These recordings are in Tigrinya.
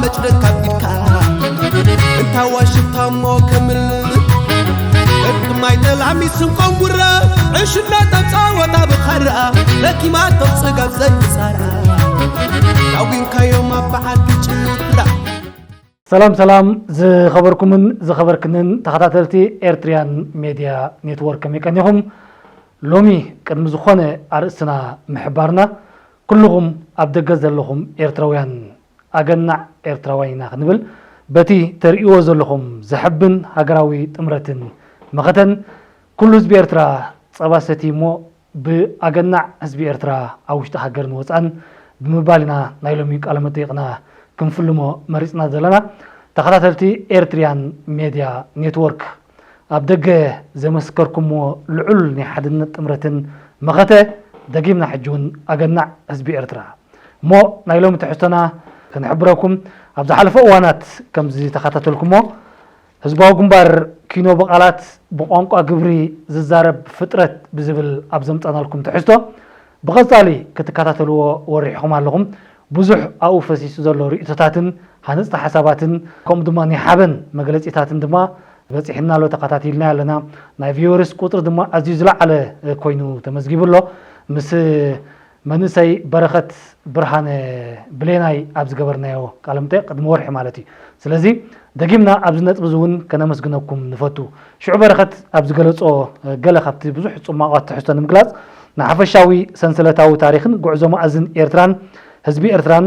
መጭደካ ቢልካ እንታ ዋሽታ እሞ ከምል እቲ ማይ ጠላሚ ስንቆም ጉራ ዕሽና ተጻወታ ብኻራ ለኪማ ተጽጋብ ዘንጻራ ዳዊንካዮም ኣብ በዓል ግጭት ብላ ሰላም ሰላም ዝኸበርኩምን ዝኸበርክንን ተኸታተልቲ ኤርትሪያን ሜድያ ኔትወርክ ከመይ ቀኒኹም? ሎሚ ቅድሚ ዝኾነ ኣርእስትና ምሕባርና ኩልኹም ኣብ ደገ ዘለኹም ኤርትራውያን ኣገናዕ ኤርትራውያን ኢና ክንብል በቲ ተርእይዎ ዘለኹም ዘሕብን ሃገራዊ ጥምረትን መኸተን ኩሉ ህዝቢ ኤርትራ ጸባ ሰትዩ እሞ ብኣገናዕ ህዝቢ ኤርትራ ኣብ ውሽጢ ሃገርን ወጻእን ብምባል ኢና ናይ ሎሚ ቃለ መጠይቕና ክንፍልሞ መሪጽና ዘለና። ተኸታተልቲ ኤርትሪያን ሜድያ ኔትወርክ ኣብ ደገ ዘመስከርኩምዎ ልዑል ናይ ሓድነት ጥምረትን መኸተ ደጊምና ሕጂ እውን ኣገናዕ ህዝቢ ኤርትራ እሞ ናይ ሎሚ ትሕዝቶና ክንሕብረኩም ኣብ ዝሓለፈ እዋናት ከም ዝተኸታተልኩሞ ህዝባዊ ግንባር ኪኖ ብቓላት ብቋንቋ ግብሪ ዝዛረብ ፍጥረት ብዝብል ኣብ ዘምጻናልኩም ትሕዝቶ ብቐጻሊ ክትከታተልዎ ወሪሕኹም ኣለኹም። ብዙሕ ኣብኡ ፈሲሱ ዘሎ ርእይቶታትን ሃነጽቲ ሓሳባትን ከምኡ ድማ ናይ ሓበን መግለጺታትን ድማ በጺሕና ኣሎ ተኸታቲልና ኣለና። ናይ ቪወርስ ቁጽሪ ድማ ኣዝዩ ዝለዓለ ኮይኑ ተመዝጊቡ ኣሎ። ምስ መንእሰይ በረኸት ብርሃነ ብሌናይ ኣብ ዝገበርናዮ ቃለምጠ ቅድሚ ወርሒ ማለት እዩ። ስለዚ ደጊምና ኣብዚ ነጥቢ እዚ እውን ከነመስግነኩም ንፈቱ። ሽዑ በረኸት ኣብ ዝገለጾ ገለ ካብቲ ብዙሕ ጽማቋት ትሕዝቶ ንምግላጽ ንሓፈሻዊ ሰንሰለታዊ ታሪኽን ጉዕዞ መኣዝን ኤርትራን ህዝቢ ኤርትራን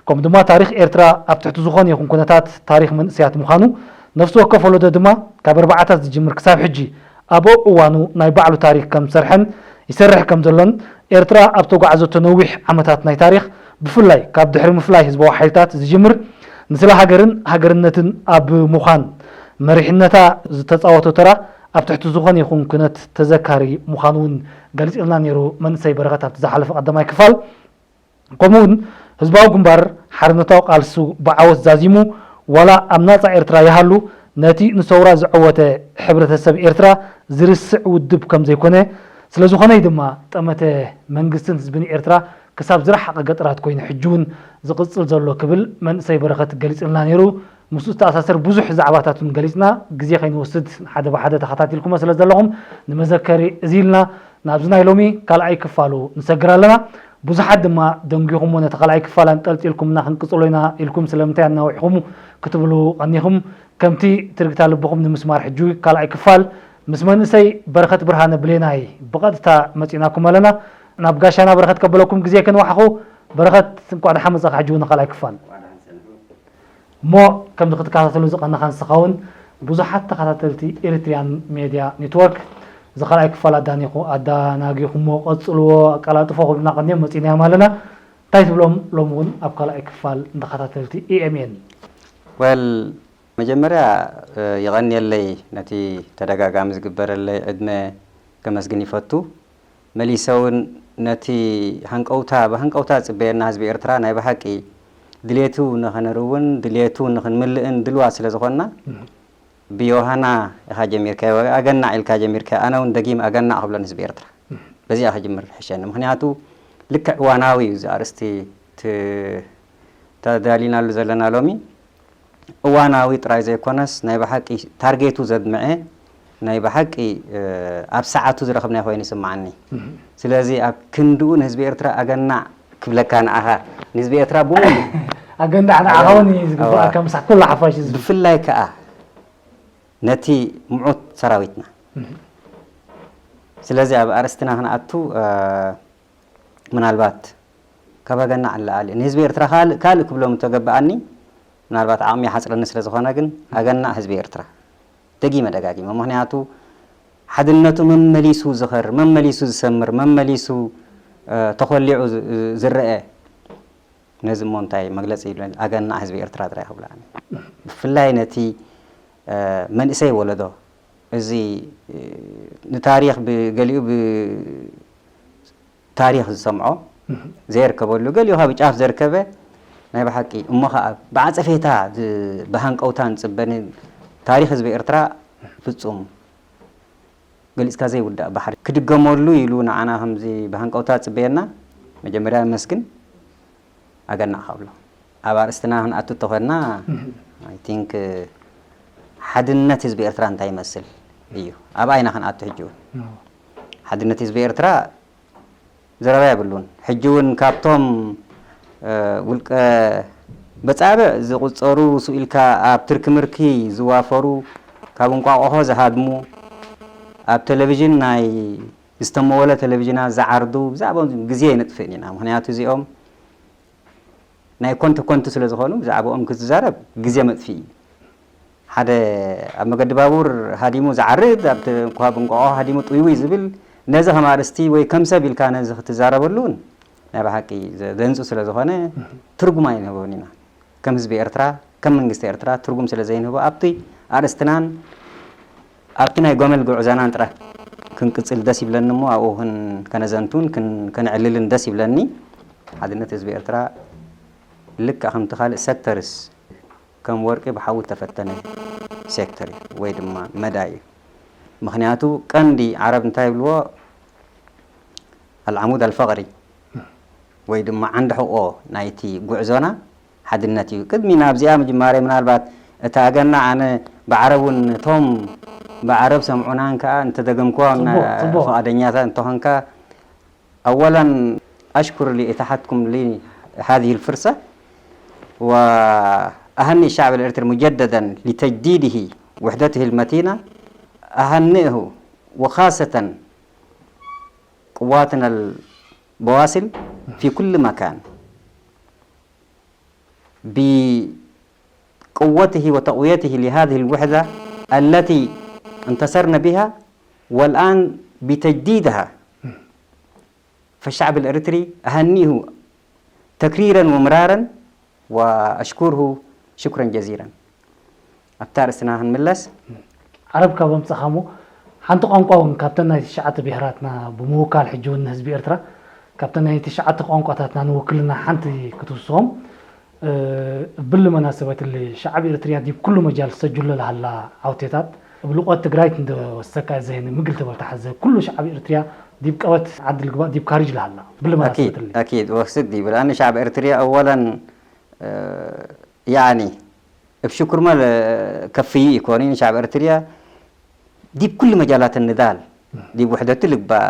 ከምኡ ድማ ታሪኽ ኤርትራ ኣብ ትሕቲ ዝኾነ ይኹን ኩነታት ታሪኽ መንእሰያት ምዃኑ ነፍሲ ወከፍ ወለዶ ድማ ካብ ኣርባዓታት ዝጅምር ክሳብ ሕጂ ኣብ እዋኑ ናይ ባዕሉ ታሪኽ ከም ዝሰርሐን ይሰርሕ ከም ዘሎን ኤርትራ ኣብ ተጓዕዘቶ ነዊሕ ዓመታት ናይ ታሪኽ ብፍላይ ካብ ድሕሪ ምፍላይ ህዝባዊ ሓይልታት ዝጅምር ንስለ ሃገርን ሃገርነትን ኣብ ምዃን መሪሕነታ ዝተፃወቶ ተራ ኣብ ትሕቲ ዝኾነ ይኹን ኩነት ተዘካሪ ምዃኑ እውን ገሊፅልና ነይሩ መንእሰይ በረኸት ኣብቲ ዝሓለፈ ቀዳማይ ክፋል። ከምኡ እውን ህዝባዊ ግንባር ሓርነታዊ ቃልሱ ብዓወት ዛዚሙ ዋላ ኣብ ናፃ ኤርትራ ይሃሉ ነቲ ንሰውራ ዘዐወተ ሕብረተሰብ ኤርትራ ዝርስዕ ውድብ ከም ዘይኮነ ስለ ዝኾነ እዩ ድማ ጠመተ መንግስትን ህዝብን ኤርትራ ክሳብ ዝረሓቐ ገጠራት ኮይኑ ሕጂ እውን ዝቕፅል ዘሎ ክብል መንእሰይ በረኸት ገሊፅልና ነይሩ። ምስኡ ዝተኣሳሰር ብዙሕ ዛዕባታት እውን ገሊፅና ግዜ ከይንወስድ ሓደ ብሓደ ተኸታቲልኩሞ ስለ ዘለኹም ንመዘከሪ እዚ ኢልና ናብዚ ናይ ሎሚ ካልኣይ ክፋሉ ንሰግር ኣለና። ብዙሓት ድማ ደንጊኹሞ ነቲ ካልኣይ ክፋል ኣንጠልጢልኩምና ክንቅፅሎ ኢና ኢልኩም ስለምንታይ ኣናዊሕኹም ክትብሉ ቀኒኹም። ከምቲ ትርግታ ልብኹም ንምስማር ሕጂ ካልኣይ ክፋል ምስ መንእሰይ በረኸት ብርሃነ ብሌናይ ብቐጥታ መፂእናኩም ኣለና። ናብ ጋሻና በረኸት ከበለኩም ግዜ ክንዋሕኹ። በረኸት እንኳዕ ደሓን መፃኻ ሕጂ እውን ካልኣይ ክፋል። እሞ ከምዚ ክትከታተሉ ዝቐነኻ ንስኻ እውን ብዙሓት ተኸታተልቲ ኤሪትሪያን ሜድያ ኔትወርክ እዚ ካልኣይ ክፋል ኣዳኒኹ ኣዳናጊኹሞ ቀጽልዎ ኣቀላጥፎ ክብሉና ቀንዮም መጺእናዮም ኣለና። እንታይ ትብሎም ሎም እውን ኣብ ካልኣይ ክፋል ንተኸታተልቲ ኢኤምኤን? ወል መጀመርያ የቐንየለይ ነቲ ተደጋጋሚ ዝግበረለይ ዕድመ ከመስግን ይፈቱ። መሊሰ እውን ነቲ ሃንቀውታ ብሃንቀውታ ዝፅበየና ህዝቢ ኤርትራ ናይ ብሓቂ ድሌቱ ንኸነርውን ድሌቱ ንኽንምልእን ድልዋት ስለ ዝኾንና ብዮሃና ኢኻ ጀሚርካዮ ኣገናዕ ኢልካ ጀሚርካዮ ኣነ እውን ደጊም ኣገናዕ ክብሎ ንህዝቢ ኤርትራ በዚኣ ክጅምር ሕሸኒ ምክንያቱ ልክዕ እዋናዊ እዩ እዚ ኣርእስቲ ተዳሊናሉ ዘለና ሎሚ እዋናዊ ጥራይ ዘይኮነስ ናይ ብሓቂ ታርጌቱ ዘድምዐ ናይ ብሓቂ ኣብ ሰዓቱ ዝረኸብናዮ ኮይኑ ይስምዓኒ። ስለዚ ኣብ ክንድኡ ንህዝቢ ኤርትራ ኣገናዕ ክብለካ ንዓኻ ንህዝቢ ኤርትራ ብሙሉ ኣገናዕ ንዓኻ እውን እዩ ዝግባኣካ ምሳሕ ኩሉ ሓፋሽ ህዝቢ። ብፍላይ ከዓ ነቲ ምዑት ሰራዊትና ስለዚ ኣብ ኣርእስትና ክንኣቱ ምናልባት ካብ ኣገናዕ ንላዕሊ ንህዝቢ ኤርትራ ካልእ ክብሎም እንተገበኣኒ ምናልባት ዓቕሚ ይሓፅረኒ ስለዝኾነ ግን ኣገናዕ ህዝቢ ኤርትራ ደጊመ ደጋጊመ ምኽንያቱ ሓድነቱ መመሊሱ ዝኸር መመሊሱ ዝሰምር መመሊሱ ተኾሊዑ ዝረአ ነዚ እሞ እንታይ መግለፂ ኣገናዕ ህዝቢ ኤርትራ ጥራይ ክብላ ብፍላይ ነቲ መንእሰይ ወለዶ እዚ ንታሪኽ ብገሊኡ ታሪኽ ዝሰምዖ ዘየርከበሉ ገሊኡ ካብ ጫፍ ዘርከበ ናይ ብሓቂ እሞ ከዓ ብዓፀፌታ ብሃንቀውታ ንፅበኒ ታሪኽ ህዝቢ ኤርትራ ፍፁም ገሊፅካ ዘይውዳእ ባሕሪ ክድገመሉ ኢሉ ንዓና ከምዚ ብሃንቀውታ ፅበየና መጀመርያ መስግን ኣገናዕ ካብሎ ኣብ ኣርእስትና ክንኣቱ እንተኾንና፣ I think ሓድነት ህዝቢ ኤርትራ እንታይ ይመስል እዩ ኣብኣ ኢና ክንኣቱ። ሕጂ እውን ሓድነት ህዝቢ ኤርትራ ዘረባ የብሉን። ሕጂ እውን ካብቶም ውልቀ በጻብዕ ዝቑጸሩ፣ ስኢልካ ኣብ ትርኪ ምርኪ ዝዋፈሩ፣ ካብ እንቋቑሖ ዝሃድሙ፣ ኣብ ቴሌቪዥን ናይ ዝተመወለ ቴሌቪዥናት ዝዓርዱ፣ ብዛዕባኦም ግዜ ኣይነጥፍእን ኢና። ምኽንያቱ እዚኦም ናይ ኮንተ ኮንቱ ስለ ዝኾኑ ብዛዕባኦም ክትዛረብ ግዜ መጥፍኢ እዩ። ሓደ ኣብ መገዲ ባቡር ሃዲሙ ዝዓርድ፣ ኣብ እንቋቑሖ ሃዲሙ ጥውይውይ ዝብል፣ ነዚ ከም ኣርእስቲ ወይ ከም ሰብ ኢልካ ነዚ ክትዛረበሉ እውን ናይ ብሓቂ ዘንጹ ስለ ዝኾነ ትርጉም ኣይንህቦን ኢና። ከም ህዝቢ ኤርትራ፣ ከም መንግስቲ ኤርትራ ትርጉም ስለ ዘይንህቦ ኣብቲ ኣርእስትናን ኣብቲ ናይ ጎመል ጉዕዞናን ጥራሕ ክንቅጽል ደስ ይብለኒ እሞ ኣብኡ ከነዘንቱን ከነዕልልን ደስ ይብለኒ። ሓድነት ህዝቢ ኤርትራ ልክዕ ከምቲ ካልእ ሴክተርስ ከም ወርቂ ብሓዊ ተፈተነ ሴክተር እዩ ወይ ድማ መዳይ እዩ። ምኽንያቱ ቀንዲ ዓረብ እንታይ ይብልዎ? ኣልዓሙድ ኣልፈቕሪ ወይ ድማ ዓንዲ ሕቆ ናይቲ ጉዕዞና ሓድነት እዩ። ቅድሚ ናብዚኣ ምጅማረይ ምናልባት እታ ኣገና ኣነ ብዓረብ እውን እቶም ብዓረብ ሰምዑናን ከኣ እንተደገምክዋ ፍቓደኛታት እንተኾንካ ኣወላን ኣሽኩር ሊእታሓትኩም ሊ ሃዚህ ልፍርሰ وأهنئ الشعب الإرتري مجددا لتجديده وحدته المتينة أهنئه وخاصة قواتنا البواسل في كل مكان بقوته وتقويته لهذه الوحدة التي انتصرنا بها والآن بتجديدها فالشعب الإريتري أهنئه تكريرا ومرارا وأشكره شكرا جزيلا ኣብታ ርእስና ክንምለስ ዓረብ ካብ ኣምጻኻ እሞ ሓንቲ ቋንቋ እውን ካብተን ናይ ትሽዓተ ብሄራትና ብምውካል ሕጂ እውን ንህዝቢ ኤርትራ ካብተን ናይ ትሽዓተ ቋንቋታትና ንውክልና ሓንቲ ክትውስኾም ብልመና ሰበትሊ ሸዓብ ኤርትርያ ዲብ ኩሉ መጃል ሰጁለ ለሃላ ዓውቴታት እብ ልቆት ትግራይት እንደ ወሰካ ዘህን ምግል ተበልታ ሐዘ ኩሉ ሸዓብ ኤርትርያ ዲብ ቀበት ዓዲ ልግባእ ዲብ ካሪጅ ለሃላ ብልመና ሰበትሊ أكيد وسد ይብል ኣነ ሸዓብ ኤርትርያ أولا ያኒ እብ ሽኩርመ ከፍይ ኢኮኒ ንሻዕብ ኤርትርያ ዲብ ኩሉ መጃላት ንዳል ዲብ ውሕደቱ ልግባእ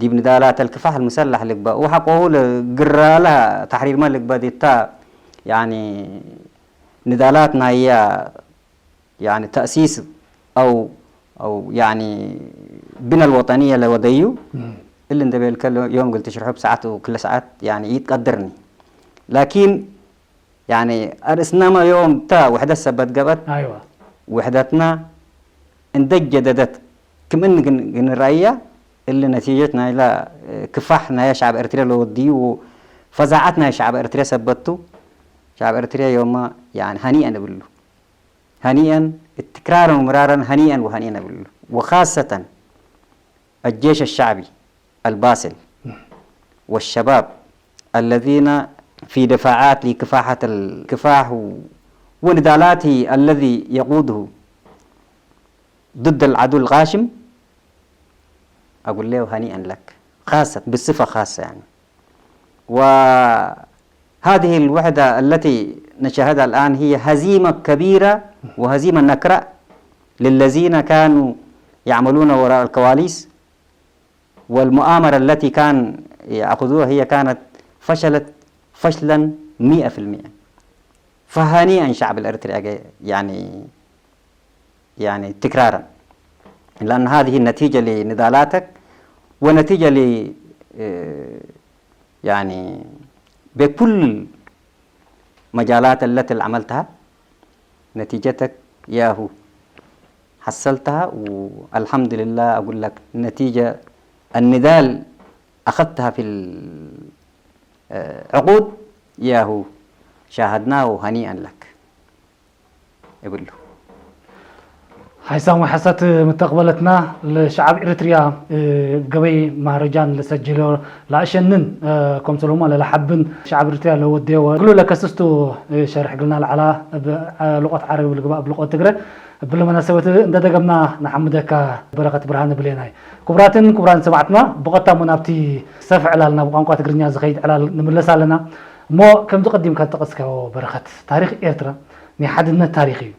ዲብ ንዳላት الكفاح المسلح ልግባእ وحقه ግራላ ታሕሪርመ ልግባእ ዲታ ያኒ ንዳላት ናያ ያኒ تأسيس أو أو ያኒ ብነ الوطنية ለወደዩ እሊ እንደበልከ ዮም ግል ትሽርሑ ብሰዓት ክለ ሰዓት ያኒ ይትቀድርኒ ላኪን ያኒ ኣርእስናማ ዮም እታ ውሕደት ሰበት ገበት ኣይዋ ውሕደትና እንደጀደደት ክምእን ግን- ግንረኣያ እሊ ነቲጀት ናይላ ክፋሕ ናይ ሸዓብ ኤርትርያ ለወድዩ ፈዛዓት ናይ ሸዓብ ኤርትርያ ሰበቱ ሸዓብ ኤርትርያ ዮማ ያኒ ሃኒአ ንብሉ ሃኒአን ትክራረን ومرارا هنيئا وهنيئا نبل وخاصة الجيش الشعبي الباسل والشباب الذين في دفاعات لكفاحة الكفاح ونضالاته الذي يقوده ضد العدو الغاشم أقول له هنيئا لك خاصة بصفة خاصة يعني وهذه الوحدة التي نشاهدها الآن هي هزيمة كبيرة وهزيمة نكراء للذين كانوا يعملون وراء الكواليس والمؤامرة التي كان يأخذوها هي كانت فشلت فشلا مئة في المئة فهنيئا شعب الأريتري يعني يعني تكرارا لأن هذه نتيجة لنضالاتك ونتيجة ل يعني بكل مجالات التي عملتها نتيجتك ياهو حصلتها والحمد لله أقول لك نتيجة النضال أخذتها في العقود ياهو شاهدناه هنيئا لك يبلو حيسام وحسات متقبلتنا لشعب إريتريا قبي مهرجان لسجلو لأشنن كم سلوما للحبن شعب إريتريا لو وديو كل لكسستو شرح قلنا العلا لغة عربي لقباء بلغة تقرأ ብልመናሰበት እንደደገምና ንሓምደካ በረኸት ብርሃን ብሌናይ ክቡራትን ክቡራን ሰማዕትና ብቐጥታ ሞ ናብቲ ሰፍ ዕላልና ብቋንቋ ትግርኛ ዝኸይድ ዕላል ንምለስ ኣለና እሞ ከምዚ ቀዲምካ ዝጠቐስካዮ በረኸት፣ ታሪኽ ኤርትራ ናይ ሓድነት ታሪኽ እዩ።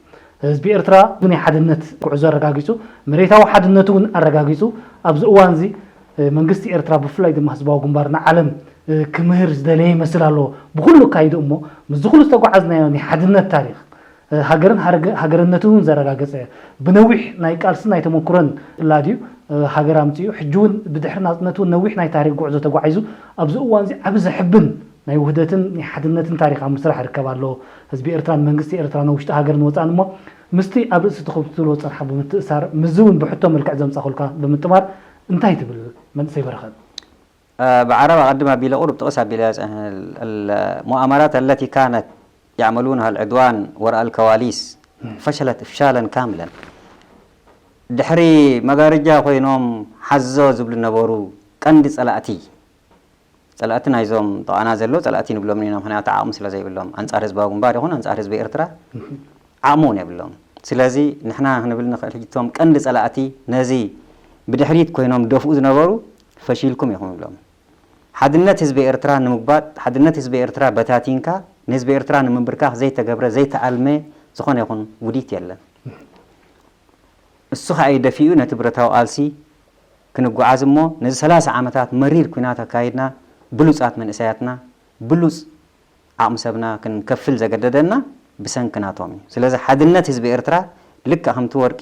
ህዝቢ ኤርትራ ናይ ሓድነት ጉዕዞ ኣረጋጊጹ፣ መሬታዊ ሓድነቱ እውን ኣረጋጊጹ፣ ኣብዚ እዋን እዚ መንግስቲ ኤርትራ ብፍላይ ድማ ህዝባዊ ግንባር ንዓለም ክምህር ዝደለየ ይመስል ኣሎ። ብኹሉ ኣካይዱ እሞ ምስዚ ኩሉ ዝተጓዓዝናዮ ናይ ሓድነት ታሪኽ፣ ሃገርን ሃገርነትን እውን ዘረጋገጸ፣ ብነዊሕ ናይ ቃልስን ናይ ተመኩሮን ላድዩ ሃገር ኣምጺኡ፣ ሕጂ እውን ብድሕሪ ናጽነት እውን ነዊሕ ናይ ታሪኽ ጉዕዞ ተጓዒዙ፣ ኣብዚ እዋን እዚ ዓቢ ዘሕብን ናይ ውህደትን ናይ ሓድነትን ታሪኽ ኣብ ምስራሕ ይርከብ ኣሎ። ህዝቢ ኤርትራን መንግስቲ ኤርትራን ኣብ ውሽጢ ሃገርን ወጻእን እሞ ምስቲ ኣብ ርእሲ እቲ ክብትሎ ጸርሓ ብምትእሳር፣ ምስዚ እውን ብሕቶ መልክዕ ዘምጻኹልካ ብምጥማር እንታይ ትብል መንእሰይ በረኸት? ብዓረብ ኣቐድም ኣቢለ ቁሩብ ጥቕስ ኣቢለ ዝጸንሐ፣ المؤامرات التي كانت يعملونها العدوان وراء الكواليس فشلت إفشالا كاملا። ድሕሪ መጋረጃ ኮይኖም ሓዞ ዝብሉ ነበሩ ቀንዲ ጸላእቲ። ጸላእቲ ናይዞም ጥቓና ዘለዉ ጸላእቲ ንብሎም ኢና፣ ምኽንያቱ ዓቕሚ ስለ ዘይብሎም፣ ኣንጻር ህዝባዊ ግንባር ይኹን ኣንጻር ህዝቢ ኤርትራ ዓቕሚ እውን የብሎም። ስለዚ ንሕና ክንብል ንኽእል ሕጂ እቶም ቀንዲ ጸላእቲ ነዚ ብድሕሪት ኮይኖም ደፍኡ ዝነበሩ ፈሺልኩም ኢኹም ንብሎም። ሓድነት ህዝቢ ኤርትራ ንምጉባጥ፣ ሓድነት ህዝቢ ኤርትራ በታቲንካ ንህዝቢ ኤርትራ ንምንብርካኽ ዘይተገብረ ዘይተኣልመ ዝኾነ ይኹን ውዲት የለን። እሱ ኸኣ እዩ ደፊኡ ነቲ ብረታዊ ቃልሲ ክንጓዓዝ እሞ ነዚ ሰላሳ ዓመታት መሪር ኲናት ኣካይድና ብሉጻት መንእሰያትና ብሉጽ ዓቕሚ ሰብና ክንከፍል ዘገደደና ብሰንኪ ናቶም እዩ። ስለዚ ሓድነት ህዝቢ ኤርትራ ልክዕ ከምቲ ወርቂ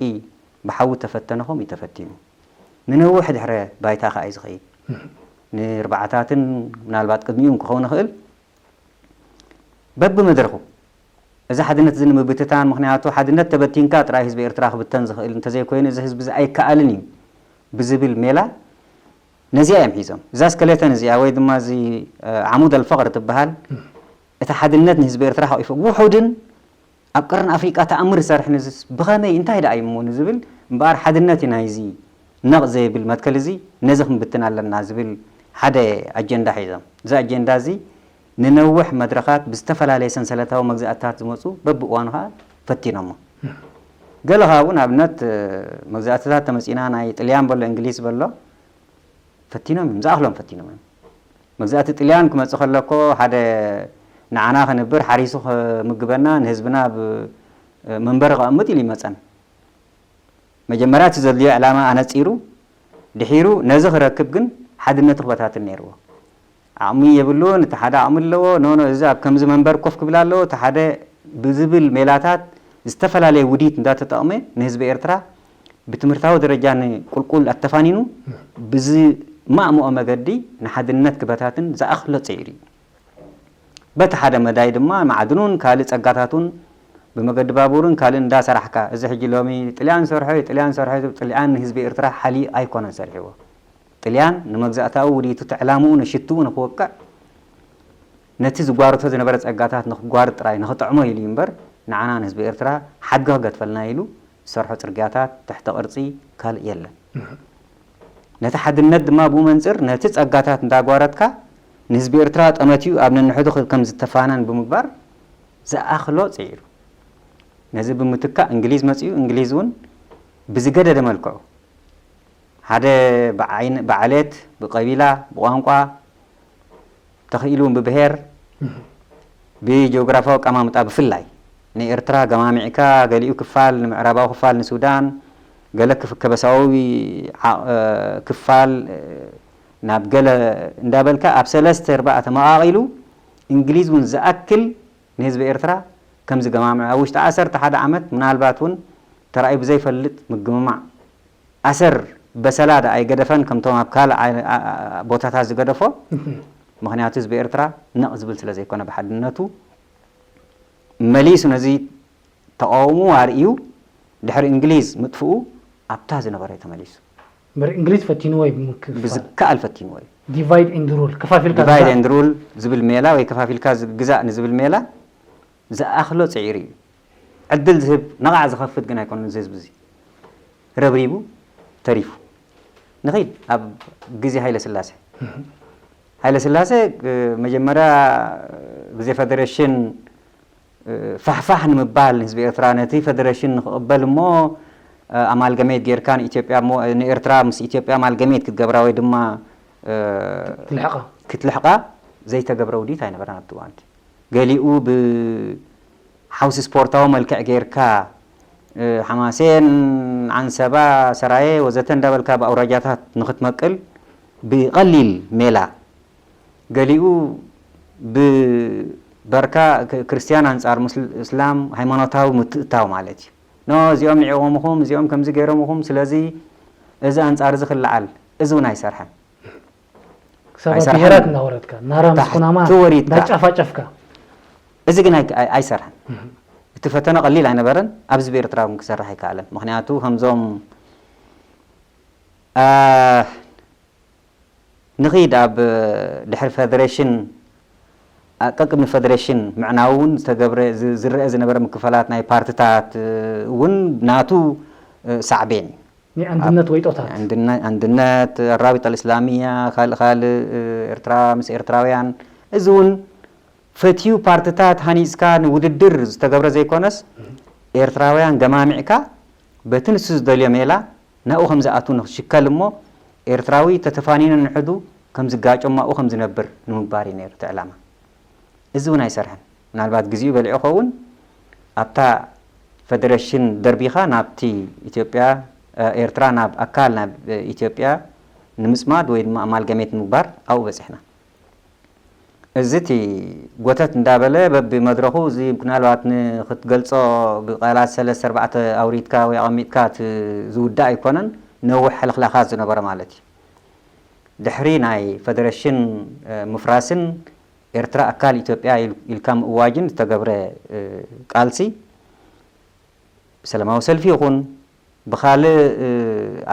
ብሓዊ ተፈተነ ከምኡ እዩ ተፈቲኑ። ንነዊሕ ድሕረ ባይታ ከኣ እዩ ዝኸይድ። ንርብዓታትን ምናልባት ቅድሚኡ እውን ክኸውን ይኽእል። በብመድረኹ እዚ ሓድነት እዚ ንምብትታን፣ ምኽንያቱ ሓድነት ተበቲንካ ጥራይ ህዝቢ ኤርትራ ክብተን ዝኽእል እንተዘይኮይኑ እዚ ህዝቢ እዚ ኣይከኣልን እዩ ብዝብል ሜላ ነዚኣ እዮም ሒዞም። እዛ ስከሌተን እዚኣ ወይ ድማ እዚ ዓሙድ ኣልፈቕር ትበሃል እቲ ሓድነት ንህዝቢ ኤርትራ ሓቂፉ ውሑድን ኣብ ቀርኒ ኣፍሪቃ ተኣምር ዝሰርሕ ንዝስ ብኸመይ እንታይ ደኣ እዩ እሞ ንዝብል እምበኣር ሓድነት እዩ ናይዚ ነቕ ዘይብል መትከል እዚ ነዚ ክንብትን ኣለና ዝብል ሓደ ኣጀንዳ ሒዞም። እዚ ኣጀንዳ እዚ ንነውሕ መድረኻት ብዝተፈላለየ ሰንሰለታዊ መግዛእትታት ዝመፁ በብእዋኑ ከዓ ፈቲኖሞ። ገለ ካብኡ ንኣብነት መግዛእትታት ተመፂና ናይ ጥልያን በሎ እንግሊዝ በሎ ፈቲኖም እዮም፣ ዝኣኽሎም ፈቲኖም እዮም። መግዛእቲ ጥልያን ክመፅእ ከሎ እኮ ሓደ ንዓና ክንብር ሓሪሱ ክምግበና ንህዝብና ኣብ መንበሪ ከቐምጥ ኢሉ ይመፀን። መጀመርያ እቲ ዘድልዮ ዕላማ ኣነፂሩ ድሒሩ ነዚ ክረክብ ግን ሓድነቱ ክበታትን ነይርዎ። ዓቕሚ የብሉን፣ እቲ ሓደ ዓቕሚ ኣለዎ፣ ኖ ኖ እዚ ኣብ ከምዚ መንበር ኮፍ ክብል ኣለዎ፣ እቲ ሓደ ብዝብል ሜላታት ዝተፈላለየ ውዲት እንዳተጠቕመ ንህዝቢ ኤርትራ ብትምህርታዊ ደረጃ ንቁልቁል ኣተፋኒኑ ብዝማእምኦ መገዲ ንሓድነት ክበታትን ዝኣኽሎ ጸይሩ እዩ። በቲ ሓደ መዳይ ድማ ማዕድኑን ካልእ ጸጋታቱን ብመገዲ ባቡርን ካልእን እንዳሰራሕካ፣ እዚ ሕጂ ሎሚ ጥልያን ሰርሖ፣ ጥልያን ሰርሖ፣ ጥልያን ንህዝቢ ኤርትራ ሓልዩ ኣይኮነን ሰርሕዎ። ጥልያን ንመግዛእታዊ ውዲቱ እቲ ዕላምኡ ንሽትኡ ንኽወቅዕ ነቲ ዝጓርቶ ዝነበረ ጸጋታት ንኽጓርጥ ጥራይ ንኽጥዕሞ ኢሉ እዩ እምበር ንዓና ንህዝቢ ኤርትራ ሓድጊ ክገድፈልና ኢሉ ዝሰርሖ ጽርግያታት፣ ትሕተ ቅርጺ ካልእ የለን። ነቲ ሓድነት ድማ ብኡ መንጽር ነቲ ጸጋታት እንዳጓረትካ ንህዝቢ ኤርትራ ጠመትኡ ኣብ ነንሕዱ ከም ዝተፋነን ብምግባር ዝኣኽሎ ጽዒሩ። ነዚ ብምትካእ እንግሊዝ መጺኡ፣ እንግሊዝ እውን ብዝገደደ መልክዑ ሓደ ብዓይን ብዓሌት ብቀቢላ ብቋንቋ ተኽኢሉ እውን ብብሄር ብጂኦግራፋዊ ኣቀማምጣ ብፍላይ ንኤርትራ ገማሚዕካ ገሊኡ ክፋል ንምዕራባዊ ክፋል ንሱዳን ገለ ክፍ- ከበሳዊ ዓ- ክፋል ናብ ገለ እንዳበልካ ኣብ ሰለስተ ኣርባዕተ መቓቒሉ እንግሊዝ እውን ዝኣክል ንህዝቢ ኤርትራ ከምዚ ገማምዕ ኣብ ውሽጢ ዓሰርተ ሓደ ዓመት ምናልባት እውን ተራእዩ ብዘይፈልጥ ምግምማዕ ኣሰር በሰላ ደኣ ኣይገደፈን ከምቶም ኣብ ካልእ ቦታታት ዝገደፎ። ምኽንያቱ ህዝቢ ኤርትራ ነቕ ዝብል ስለ ዘይኮነ ብሓድነቱ መሊሱ ነዚ ተቓውሞ ኣርእዩ ድሕሪ እንግሊዝ ምጥፍኡ ኣብታ ዝነበረ እዩ ተመሊሱ። እምበር እንግሊዝ ፈቲንዎ እዩ ብምክፍፋል። ብዝከኣል ፈቲንዎ እዩ። Divide and rule፣ ከፋፊልካ divide ዝግዛእ። And rule ዝብል ሜላ ወይ ከፋፊልካ ግዛእ ንዝብል ሜላ ዝኣኽሎ ጽዒሩ እዩ። ዕድል ዝህብ ነቓዕ ዝኸፍት ግን ኣይኮነን። እዚ ህዝቢ እዚ ረብሪቡ ተሪፉ። ንኺድ ኣብ ግዜ ሃይለ ስላሴ። ሃይለ ስላሴ መጀመርያ ግዜ ፈደረሽን ፋሕፋሕ ንምባል ንህዝቢ ኤርትራ ነቲ ፈደረሽን ንኽቕበል እሞ ኣማልገሜት ጌርካ ንኢትዮጵያ እሞ ንኤርትራ ምስ ኢትዮጵያ ኣማልገሜት ክትገብራ ወይ ድማ ትልሕቓ። ክትልሕቓ ዘይተገብረ ውዲት ኣይነበረን ኣብቲ እዋንቲ። ገሊኡ ብሓውሲ ስፖርታዊ መልክዕ ጌርካ፣ እ፣ ሓማሴን፣ ዓንሰባ፣ ሰራየ ወዘተ እንዳበልካ ብኣውራጃታት ንኽትመቅል ብቐሊል ሜላ፣ ገሊኡ ብበርካ ክ-፣ ክርስትያን ኣንጻር ሙስል-፣ እስላም ሃይማኖታዊ ምትእታው ማለት እዩ። ኖ፣ እዚኦም ንዒቖምኹም፣ እዚኦም ከምዚ ገይሮምኹም፣ ስለዚ እዚ ኣንጻር እዚ ክለዓል፣ እዚ እውን ኣይሰርሐን። ክሳብ ኣብ ኣይሰርሐን። ብሄራት እናወረድካ ናራ ምስ ታሕቲ ኩናማ ወሪድካ። እንዳጫፋጨፍካ እዚ ግን ኣይ-፣ ኣይ-፣ ኣይሰርሐን። እቲ ፈተነ ቀሊል ኣይነበረን። ኣብዚ ብኤርትራ እውን ክሰርሕ ኣይከኣለን። ምኽንያቱ ከምዞም፣ አ፣ ንኺድ ኣብ ድሕሪ ፈደሬሽን፣ አ፣ ቀቅድሚ ፈደሬሽን ምዕናው እውን ዝተገብረ፣ ዝ-፣ ዝረአ ዝነበረ ምክፈላት ናይ ፓርትታት፣ እ፣ እውን ናቱ፣ እ፣ ሳዕቤን እዩ። ናይ ኣንድነት ወይጦታት ኣንድነ-፣ ኣንድነት፣ ኣራቢጣ ኣልእስላሚያ፣ ካልእ ካልእ፣ እ፣ ኤርትራ ምስ ኤርትራውያን፣ እዚ እውን ፈትዩ ፓርትታት ሃኒጽካ ንውድድር ዝተገብረ ዘይኮነስ፣ ኤርትራውያን ገማሚዕካ በቲ ንሱ ዝደልዮ ሜላ ናብኡ ከም ዝኣቱ ንኽሽከል እሞ፣ ኤርትራዊ ተተፋኒኑ ንሕዱ ከም ዝጋጮ ማኡ ከም ዝነብር ንምግባር እዩ ነይሩ እቲ ዕላማ። እዚ እውን ኣይሰርሐን። ምናልባት ግዜኡ በሊዑ ኸውን፣ ኣብታ ፈደረሽን ደርቢኻ ናብቲ ኢትዮጵያ፣ እ፣ ኤርትራ ናብ ኣካል ናብ፣ እ፣ ኢትዮጵያ ንምጽማድ ወይ ድማ ኣማልገሜት ንምግባር ኣብኡ በጺሕና። እዚ እቲ ጎተት እንዳበለ በብመድረኹ፣ እዚ ምናልባት ንኽትገልጾ ብቃላት ሰለስተ ኣርባዕተ ኣውሪድካ ወይ ኣቐሚጥካ እቲ ዝውዳእ ኣይኮነን፣ ነዊሕ ሕልኽላኻት ዝነበረ ማለት እዩ። ድሕሪ ናይ ፈደረሽን፣ እ፣ ምፍራስን ኤርትራ ኣካል ኢትዮጵያ ኢል-፣ ኢልካ ምእዋጅን ዝተገብረ፣ እ፣ ቃልሲ፣ ብሰላማዊ ሰልፊ ይኹን ብኻልእ፣ እ፣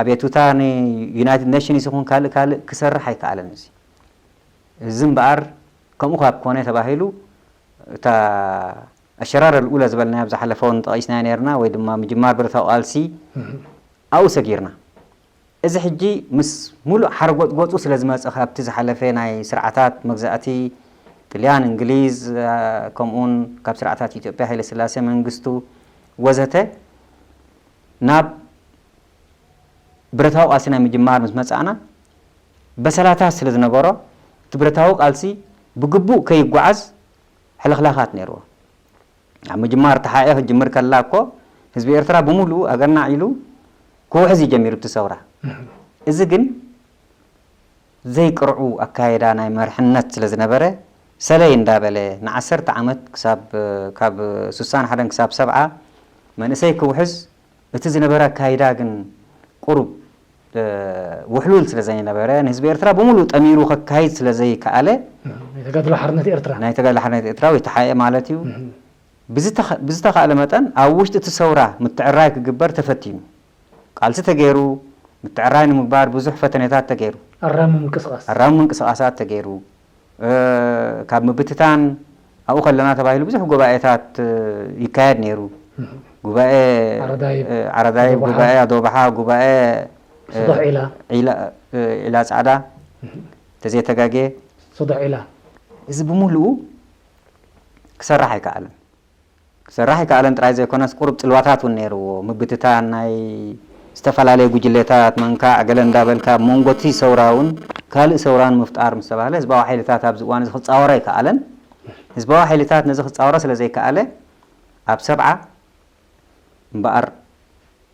ኣቤቱታ ንዩናይትድ ኔሽንስ ይኹን ካልእ ካልእ ክሰርሕ ኣይከኣለን። እዚ፣ እዚ እምበኣር ከምኡ ካብ ኮነ ተባሂሉ፣ እታ ኣሸራር ልኡለ ዝበልናዮ ኣብ ዝሓለፈ እውን ጠቒስናዮ ነይርና፣ ወይ ድማ ምጅማር ብረታዊ ቃልሲ ኣብኡ ሰጊርና። እዚ ሕጂ ምስ ሙሉእ ሓርጎጽጎጹ ስለ ዝመጸ፣ ካብቲ ዝሓለፈ ናይ ስርዓታት መግዛእቲ ጥልያን፣ እንግሊዝ፣ እ፣ ከምኡውን ካብ ስርዓታት ኢትዮጵያ ሃይለስላሴ፣ መንግስቱ ወዘተ፣ ናብ ብረታዊ ቃልሲ ናይ ምጅማር ምስ መጻእና፣ በሰላታት ስለ ዝነበሮ፣ እቲ ብረታዊ ቃልሲ ብግቡእ ከይጓዓዝ ሕልኽላኻት ነይርዎ። ኣብ ምጅማር ተሓኤ ክትጅምር ከላ እኮ፣ ህዝቢ ኤርትራ ብምሉኡ ኣገናዕ ኢሉ ክውሕዝ እዩ ጀሚሩ እቲ ሰውራ። እዚ ግን ዘይቅርዑ ኣካይዳ ናይ መርሕነት ስለ ዝነበረ፣ ሰለይ እንዳበለ ንዓሰርተ ዓመት ክሳብ፣ ካብ ሱሳን ሓደን ክሳብ ሰብዓ መንእሰይ ክውሕዝ፣ እቲ ዝነበረ ኣካይዳ ግን ቁሩብ፣ እ፣ ውሕሉል ስለ ዘይነበረ፣ ንህዝቢ ኤርትራ ብምሉእ ጠሚሩ ከካይድ ስለ ዘይከኣለ፣ ናይ ተጋድሎ ሓርነት ኤርትራ ናይ ተጋድሎ ሓርነት ኤርትራ ወይ ተሓኤ ማለት እዩ፣ እህ። ብዝተኸ-፣ ብዝተኻእለ መጠን ኣብ ውሽጢ እቲ ሰውራ ምትዕራይ ክግበር ተፈቲኑ። ቃልሲ ተገይሩ፣ ምትዕራይ ንምግባር ብዙሕ ፈተነታት ተገይሩ። ኣራሚ ምንቅስቓስ ኣራሚ ምንቅስቓሳት ተገይሩ። እ፣ ካብ ምብትታን ኣብኡ ከለና ተባሂሉ ብዙሕ ጉባኤታት፣ እ፣ ይካየድ ነይሩ። ጉባኤ፣ ዓረዳይብ፣ እ፣ ዓረዳይብ፣ ኣዶባሓ። ጉባኤ ኣዶባሓ፣ ጉባኤ፣ እ፣ ሶዶሕ ዒላ። ዒላ፣ እ፣ ዒላ ጻዕዳ፣ ተዘይተጋጌ ሶዶሕ ዒላ። እዚ ብምሉኡ ክሰርሕ ኣይከኣለን። ክሰርሕ ኣይከኣለን ጥራይ ዘይኮነስ፣ ቁሩብ ጽልዋታት እውን ነይርዎ። ምብትታን ናይ ዝተፈላለየ ጉጅሌታት፣ መንካዕ፣ ገለ እንዳበልካ፣ ኣብ መንጎ እቲ ሰውራ እውን ካልእ ሰውራ ንምፍጣር ምስ ተባህለ፣ ህዝባዊ ሓይልታት ኣብዚ እዋን እዚ ክጻወሮ ኣይከኣለን። ህዝባዊ ሓይልታት ነዚ ክጻወሮ ስለ ዘይከኣለ፣ ኣብ ሰብዓ እምበኣር፣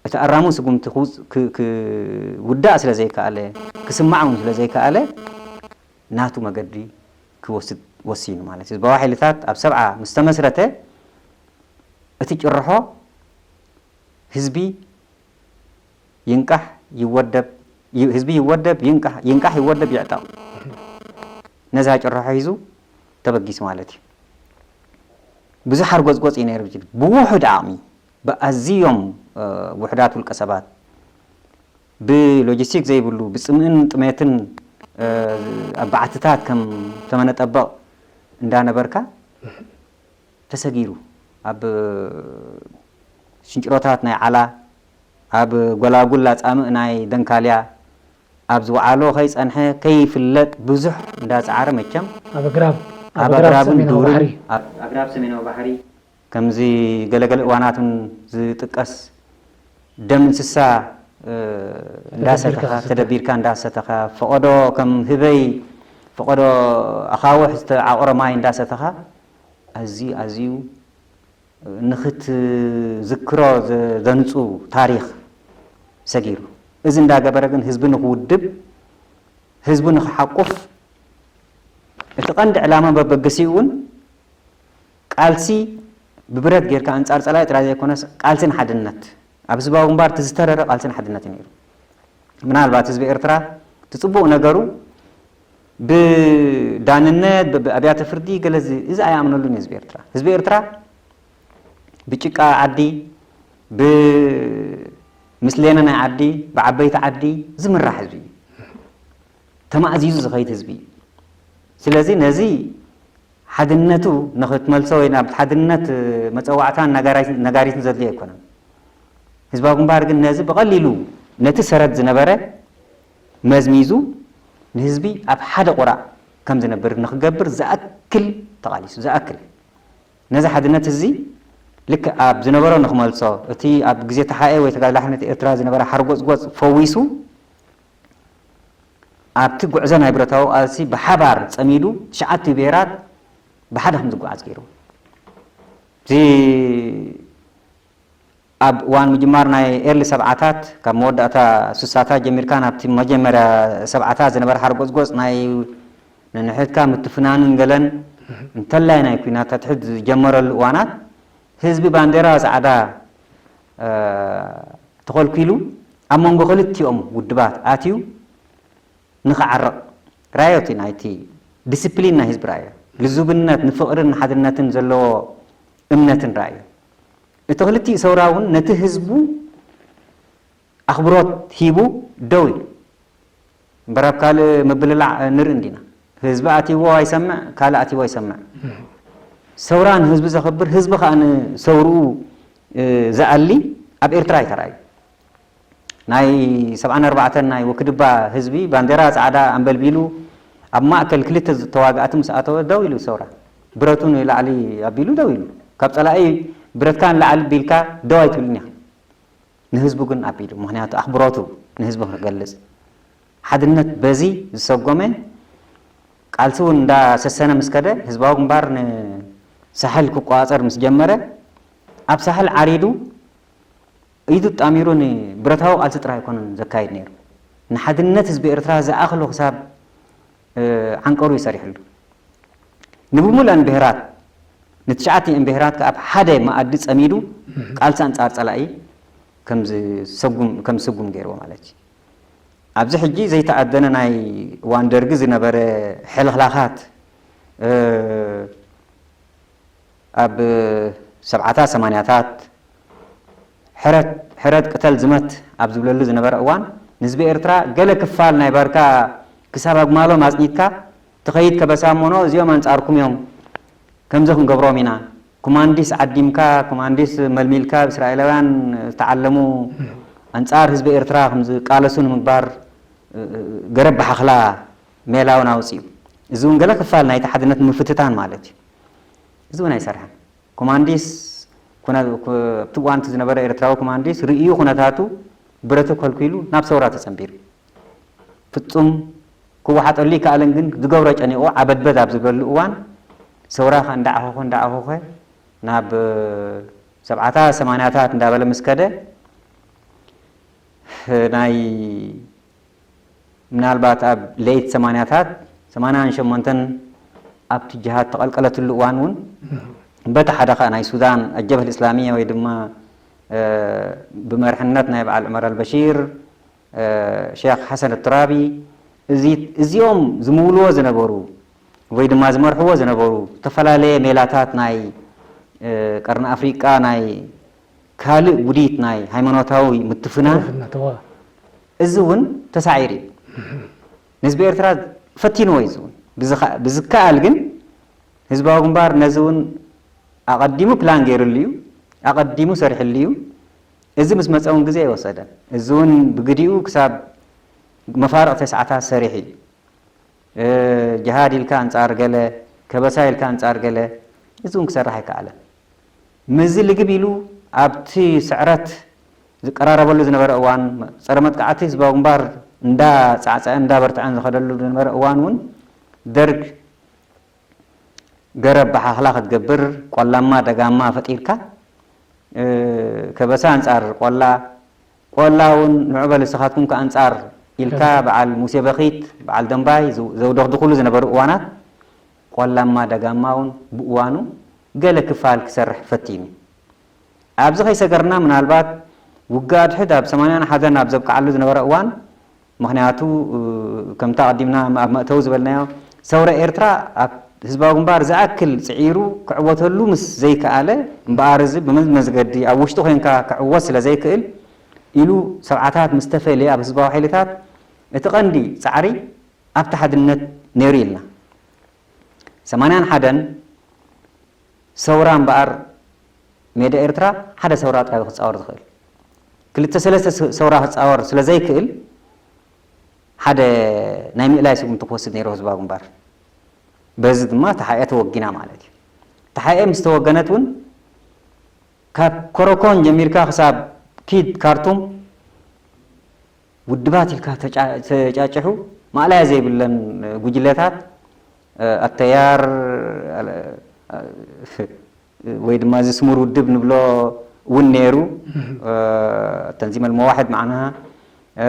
እቲ ኣራሚ ስጉምቲ ክውጽ-፣ ክ-፣ ክውዳእ ስለ ዘይከኣለ፣ ክስማዕ እውን ስለ ዘይከኣለ፣ ናቱ መገዲ ክወስድ ወሲኑ ማለት እዩ። ህዝባዊ ሓይልታት ኣብ ሰብዓ ምስ ተመስረተ፣ እቲ ጭርሖ ህዝቢ ይንቃሕ ይወደብ፣ ይ-፣ ህዝቢ ይወደብ ይንቃሕ፣ ይንቃሕ ይወደብ ይዕጠቕ። ነዛ ጭርሖ ሒዙ ተበጊሱ ማለት እዩ። ብዙሕ ሓርጎጽጎጽ እዩ ነይሩ። ብውሑድ ዓቕሚ፣ ብኣዝዮም፣ እ፣ ውሑዳት ውልቀ ሰባት፣ ብሎጂስቲክ ዘይብሉ፣ ብጽምእን ጥሜትን፣ እ፣ ኣብ በዓትታት ከም ተመነጠበቕ እንዳነበርካ ተሰጊሩ፣ ኣብ ሽንጭሮታት ናይ ዓላ፣ ኣብ ጎላጉል ኣጻምእ ናይ ደንካልያ፣ ኣብ ዝወዓሎ ከይጸንሐ ከይፍለጥ ብዙሕ እንዳጸዓረ፣ መቸም ኣብ ኣግራብ፣ ኣብ ኣብ ኣግራብ ኣግራብን ሰሜናዊ ዱርን፣ ባሕሪ። ኣብ ኣግራብ ሰሜናዊ ባሕሪ፣ ከምዚ ገለገለ እዋናት እውን ዝጥቀስ፣ ደም እንስሳ፣ እ፣ እንዳሰተኻ፣ ተደቢርካ ዝስተ። ተደቢርካ እንዳሰተኻ፣ ፈቐዶ ከም ህበይ ፈቐዶ ኣኻውሕ ዝተዓቑረ ማይ እንዳሰተኻ ኣዝዩ ኣዝዩ ንኽትዝክሮ ዘ-፣ ዘንጹ ታሪኽ ሰጊሩ። እዚ እንዳገበረ ግን ህዝቢ ንኽውድብ፣ ህዝቢ ንኽሓቁፍ፣ እቲ ቀንዲ ዕላማ መበገሲኡ እውን ቃልሲ ብብረት ጌርካ ኣንጻር ጸላኢ ጥራይ ዘይኮነስ ቃልሲ ንሓድነት፣ ኣብ ህዝባዊ ግንባር እቲ ዝተረረ ቃልሲ ንሓድነት እዩ ነይሩ። ምናልባት ህዝቢ ኤርትራ እቲ ጽቡቕ ነገሩ ብዳንነት፣ ብ-፣ ብኣብያተ ፍርዲ ገለ እዚ፣ እዚ ኣይኣምነሉን እዩ ህዝቢ ኤርትራ። ህዝቢ ኤርትራ ብጭቃ ዓዲ፣ ብምስሌነ ናይ ዓዲ፣ ብዓበይቲ ዓዲ ዝምራሕ ህዝቢ እዩ። ተማእዚዙ ዝኸይድ ህዝቢ እዩ። ስለዚ ነዚ ሓድነቱ ንኽትመልሶ ወይ ናብ ሓድነት መጸዋዕታን ነጋሪት-፣ ነጋሪትን ዘድልዮ ኣይኮነን። ህዝባዊ ግንባር ግን ነዚ ብቐሊሉ ነቲ ሰረት ዝነበረ መዝሚዙ ንህዝቢ ኣብ ሓደ ቁራዕ ከም ዝነብር ንኽገብር ዝኣክል ተቓሊሱ፣ ዝኣክል። ነዚ ሓድነት እዚ ልክዕ ኣብ ዝነበሮ ንኽመልሶ፣ እቲ ኣብ ግዜ ተሓኤ ወይ ተጋድሎ ሓርነት ኤርትራ ዝነበረ ሓርጎጽጎጽ ፈዊሱ፣ ኣብቲ ጉዕዞ ናይ ብረታዊ ቃልሲ ብሓባር ጸሚዱ ትሽዓተ ብሄራት ብሓደ ከም ዝጓዓዝ ገይሩ። እቲ ኣብ እዋን ምጅማር ናይ ኤርሊ ሰብዓታት፣ ካብ መወዳእታ ሱሳታት ጀሚርካ ናብቲ መጀመርያ ሰብዓታት ዝነበረ ሓርጎጽጎጽ ናይ ንንሕትካ ምትፍናንን ገለን እንተላይ ናይ ኲናት ኣትሕድ ዝጀመረሉ እዋናት፣ ህዝቢ ባንዴራ ጻዕዳ፣ እ፣ ተኸልኪሉ ኣብ መንጎ ክልቲኦም ውድባት ኣትዩ ንኽዓርቕ ራእዮ፣ እቲ ናይቲ ዲስፕሊን ናይ ህዝቢ ራእዮ፣ ልዙብነት ንፍቕርን ንሓድነትን ዘለዎ እምነትን ራእዮ። እቲ ክልቲኡ ሰውራ እውን ነቲ ህዝቡ ኣኽብሮት ሂቡ ደው ኢሉ። እምበር ኣብ ካልእ ምብልላዕ ንርኢ እንዲና። ህዝቢ ኣትይዎ ኣይሰምዕ፣ ካልእ ኣትይዎ ኣይሰምዕ። ሰውራ ንህዝቢ ዘኽብር፣ ህዝቢ ከኣ ንሰውርኡ፣ እ፣ ዝኣሊ ኣብ ኤርትራ ኣይተራእዩ። ናይ ሰብዓን ኣርባዕተን ናይ ወክድባ ህዝቢ ባንዴራ ጻዕዳ ኣንበልቢሉ ኣብ ማእከል ክልተ ተዋጋእቲ ምስ ኣተወ ደው ኢሉ ሰውራ። ብረቱ ንላዕሊ ኣቢሉ ደው ኢሉ። ካብ ጸላኢ ብረትካ ንላዕሊ ቢልካ ደው ኣይትብልን ኢኻ። ንህዝቡ ግን ኣቢሉ። ምኽንያቱ ኣኽብሮቱ ንህዝቢ ክገልጽ። ሓድነት በዚ ዝሰጎመ ቃልሲ እውን እንዳሰሰነ ምስ ከደ፣ ህዝባዊ ግንባር ንሳሕል ክቆጻጸር ምስ ጀመረ፣ ኣብ ሳሕል ዓሪዱ ኢዱ ጣሚሩ ንብረታዊ ቃልሲ ጥራይ ኣይኮነን ዘካይድ ነይሩ። ንሓድነት ህዝቢ ኤርትራ ዝኣኽሎ ክሳብ፣ እ፣ ዓንቀሩ እዩ ሰሪሕሉ። ንብምሉአን ብሄራት፣ ንትሽዓቲአን ብሄራት ከኣ ኣብ ሓደ መኣዲ ጸሚዱ ቃልሲ ኣንጻር ጸላኢ ከም ዝሰጉም፣ ከም ዝስጉም ገይርዎ ማለት እዩ። ኣብዚ ሕጂ ዘይተኣደነ ናይ እዋን ደርጊ ዝነበረ ሕልኽላኻት፣ እ፣ ኣብ ሰብዓታት ሰማንያታት ሕረት፣ ሕረት ቅተል ዝመት ኣብ ዝብለሉ ዝነበረ እዋን፣ ንህዝቢ ኤርትራ ገለ ክፋል ናይ ባርካ ክሳብ ኣግማሎም ኣጽኒትካ ትኸይድ ከበሳ እሞኖ፣ እዚኦም ኣንጻርኩም እዮም፣ ከምዚ ክንገብሮም ኢና። ኮማንዲስ ዓዲምካ፣ ኮማንዲስ መልሚልካ፣ እስራኤላውያን ዝተዓለሙ ኣንጻር ህዝቢ ኤርትራ ከም ዝቃለሱ ንምግባር፣ እ፣ እ፣ ገረብ ብሓኽላ ሜላ እውን ኣውጽኡ። እዚ እውን ገለ ክፋል ናይቲ ሓድነት ምፍትታን ማለት እዩ። እዚ እውን ኣይሰርሐን። ኮማንዲስ ኩነ-፣ ኩ-፣ ኣብቲ እዋን እቲ ዝነበረ ኤርትራዊ ኮማንዲስ ርእዩ ኩነታቱ ብረቱ ከልኪሉ ናብ ሰውራ ተጸንቢሩ። ፍጹም ክወሓጠሉ ይከኣልን፣ ግን ዝገብሮ ጨኒቑ ዓበድበድ ኣብ ዝበሉ እዋን፣ ሰውራ ከ እንዳዓኾኸ፣ እንዳዓኾኸ ናብ ሰብዓታት ሰማንያታት እንዳበለ ምስ ከደ፣ ናይ ምናልባት ኣብ ለይት ሰማንያታት፣ ሰማንያን ሸሞንተን ኣብቲ ጅሃድ ተቐልቀለትሉ እዋን እውን፣ በቲ ሓደ ኸኣ ናይ ሱዳን ኣጀብህ እስላሚያ ወይ ድማ፣ እ፣ ብመርሕነት ናይ በዓል ዑመር ኣልበሺር፣ እ፣ ሼኽ ሓሰን ኣቱራቢ፣ እዚ-፣ እዚኦም ዝምውልዎ ዝነበሩ ወይ ድማ ዝመርሕዎ ዝነበሩ ዝተፈላለየ ሜላታት ናይ፣ እ፣ ቀርኒ ኣፍሪቃ ናይ ካልእ ውዲት ናይ ሃይማኖታዊ ምትፍናን፣ ምትፍናን፣ እዋ። እዚ እውን ተሳዒሩ እዩ። ንህዝቢ ኤርትራ ፈቲንዎ እዩ። እዚ እውን ብዝኸ-፣ ብዝከኣል ግን ህዝባዊ ግንባር ነዚ እውን ኣቐዲሙ ፕላን ገይርሉ እዩ፣ ኣቐዲሙ ሰሪሕሉ እዩ። እዚ ምስ መጸ እውን ግዜ ኣይወሰደን። እዚ እውን ብግዲኡ ክሳብ መፋርቕ ተስዓታት ሰሪሑ እዩ። እ፣ ጅሃድ ኢልካ ኣንጻር ገለ፣ ከበሳ ኢልካ ኣንጻር ገለ፣ እዚ እውን ክሰርሕ ኣይከኣለን። ምስዚ ልግብ ኢሉ ኣብቲ ስዕረት ዝቀራረበሉ ዝነበረ እዋን፣ ጸረ መጥቃዕቲ ህዝባዊ ግንባር እንዳጻዕጸዐን እንዳበርትዐን ዝኸደሉ ዝነበረ እዋን እውን ደርግ ገረብ ብሓኽላ ክትገብር ቆላማ ደጋማ ፈጢርካ፣ እ፣ ከበሳ ኣንጻር ቆላ፣ ቆላ እውን ንዑ በል ንስኻትኩም ከ ኣንጻር ኢልካ በዓል ሙሴ በኺት፣ በዓል ደንባይ ዝ-፣ ዘውደኽድኹሉ ዝነበሩ እዋናት፣ ቆላማ ደጋማ እውን ብእዋኑ ገለ ክፋል ክሰርሕ ፈቲኑ። ኣብዚ ከይሰገርና ምናልባት ውግእ ኣድሕድ ኣብ ሰማንያን ሓደን ኣብ ዘብቅዓሉ ዝነበረ እዋን፣ ምኽንያቱ፣ እ፣ ከምታ ኣቐዲምና ኣብ መእተዊ ዝበልናዮ፣ ሰውራ ኤርትራ ኣብ ህዝባዊ ግንባር ዝኣክል ጽዒሩ ክዕወተሉ ምስ ዘይከኣለ፣ እምበኣር እዚ ብመን መዝገዲ ኣብ ውሽጡ ኮንካ ክዕወት ስለ ዘይክእል ኢሉ ሰብዓታት ምስ ተፈልየ ኣብ ህዝባዊ ሓይልታት እቲ ቀንዲ ጻዕሪ ኣብቲ ሓድነት ነይሩ ኢልና። ሰማንያን ሓደን ሰውራ እምበኣር ሜዳ ኤርትራ ሓደ ሰውራ ጥራይ ክጻወር ዝኽእል። ክልተ ሰለስተ ስ-፣ ሰውራ ክጻወር ስለ ዘይክእል፣ ሓደ ናይ ምእላይ ስጉምቲ ክወስድ ነይሩ ህዝባዊ ግንባር። በዚ ድማ ተሓኤ ተወጊና ማለት እዩ። ተሓኤ ምስ ተወገነት እውን ካብ ኮረኮን ጀሚርካ ክሳብ ኪድ ካርቱም ውድባት ኢልካ ተጫ-፣ ተጫጭሑ ማእለያ ዘይብለን ጉጅለታት፣ እ፣ ኣተያር፣ እ፣ ወይ ድማ እዚ ስሙር ውድብ ንብሎ እውን ነይሩ። እህ። እ፣ ተንዚም ኣልመዋሕድ መዓናሃ፣ እ፣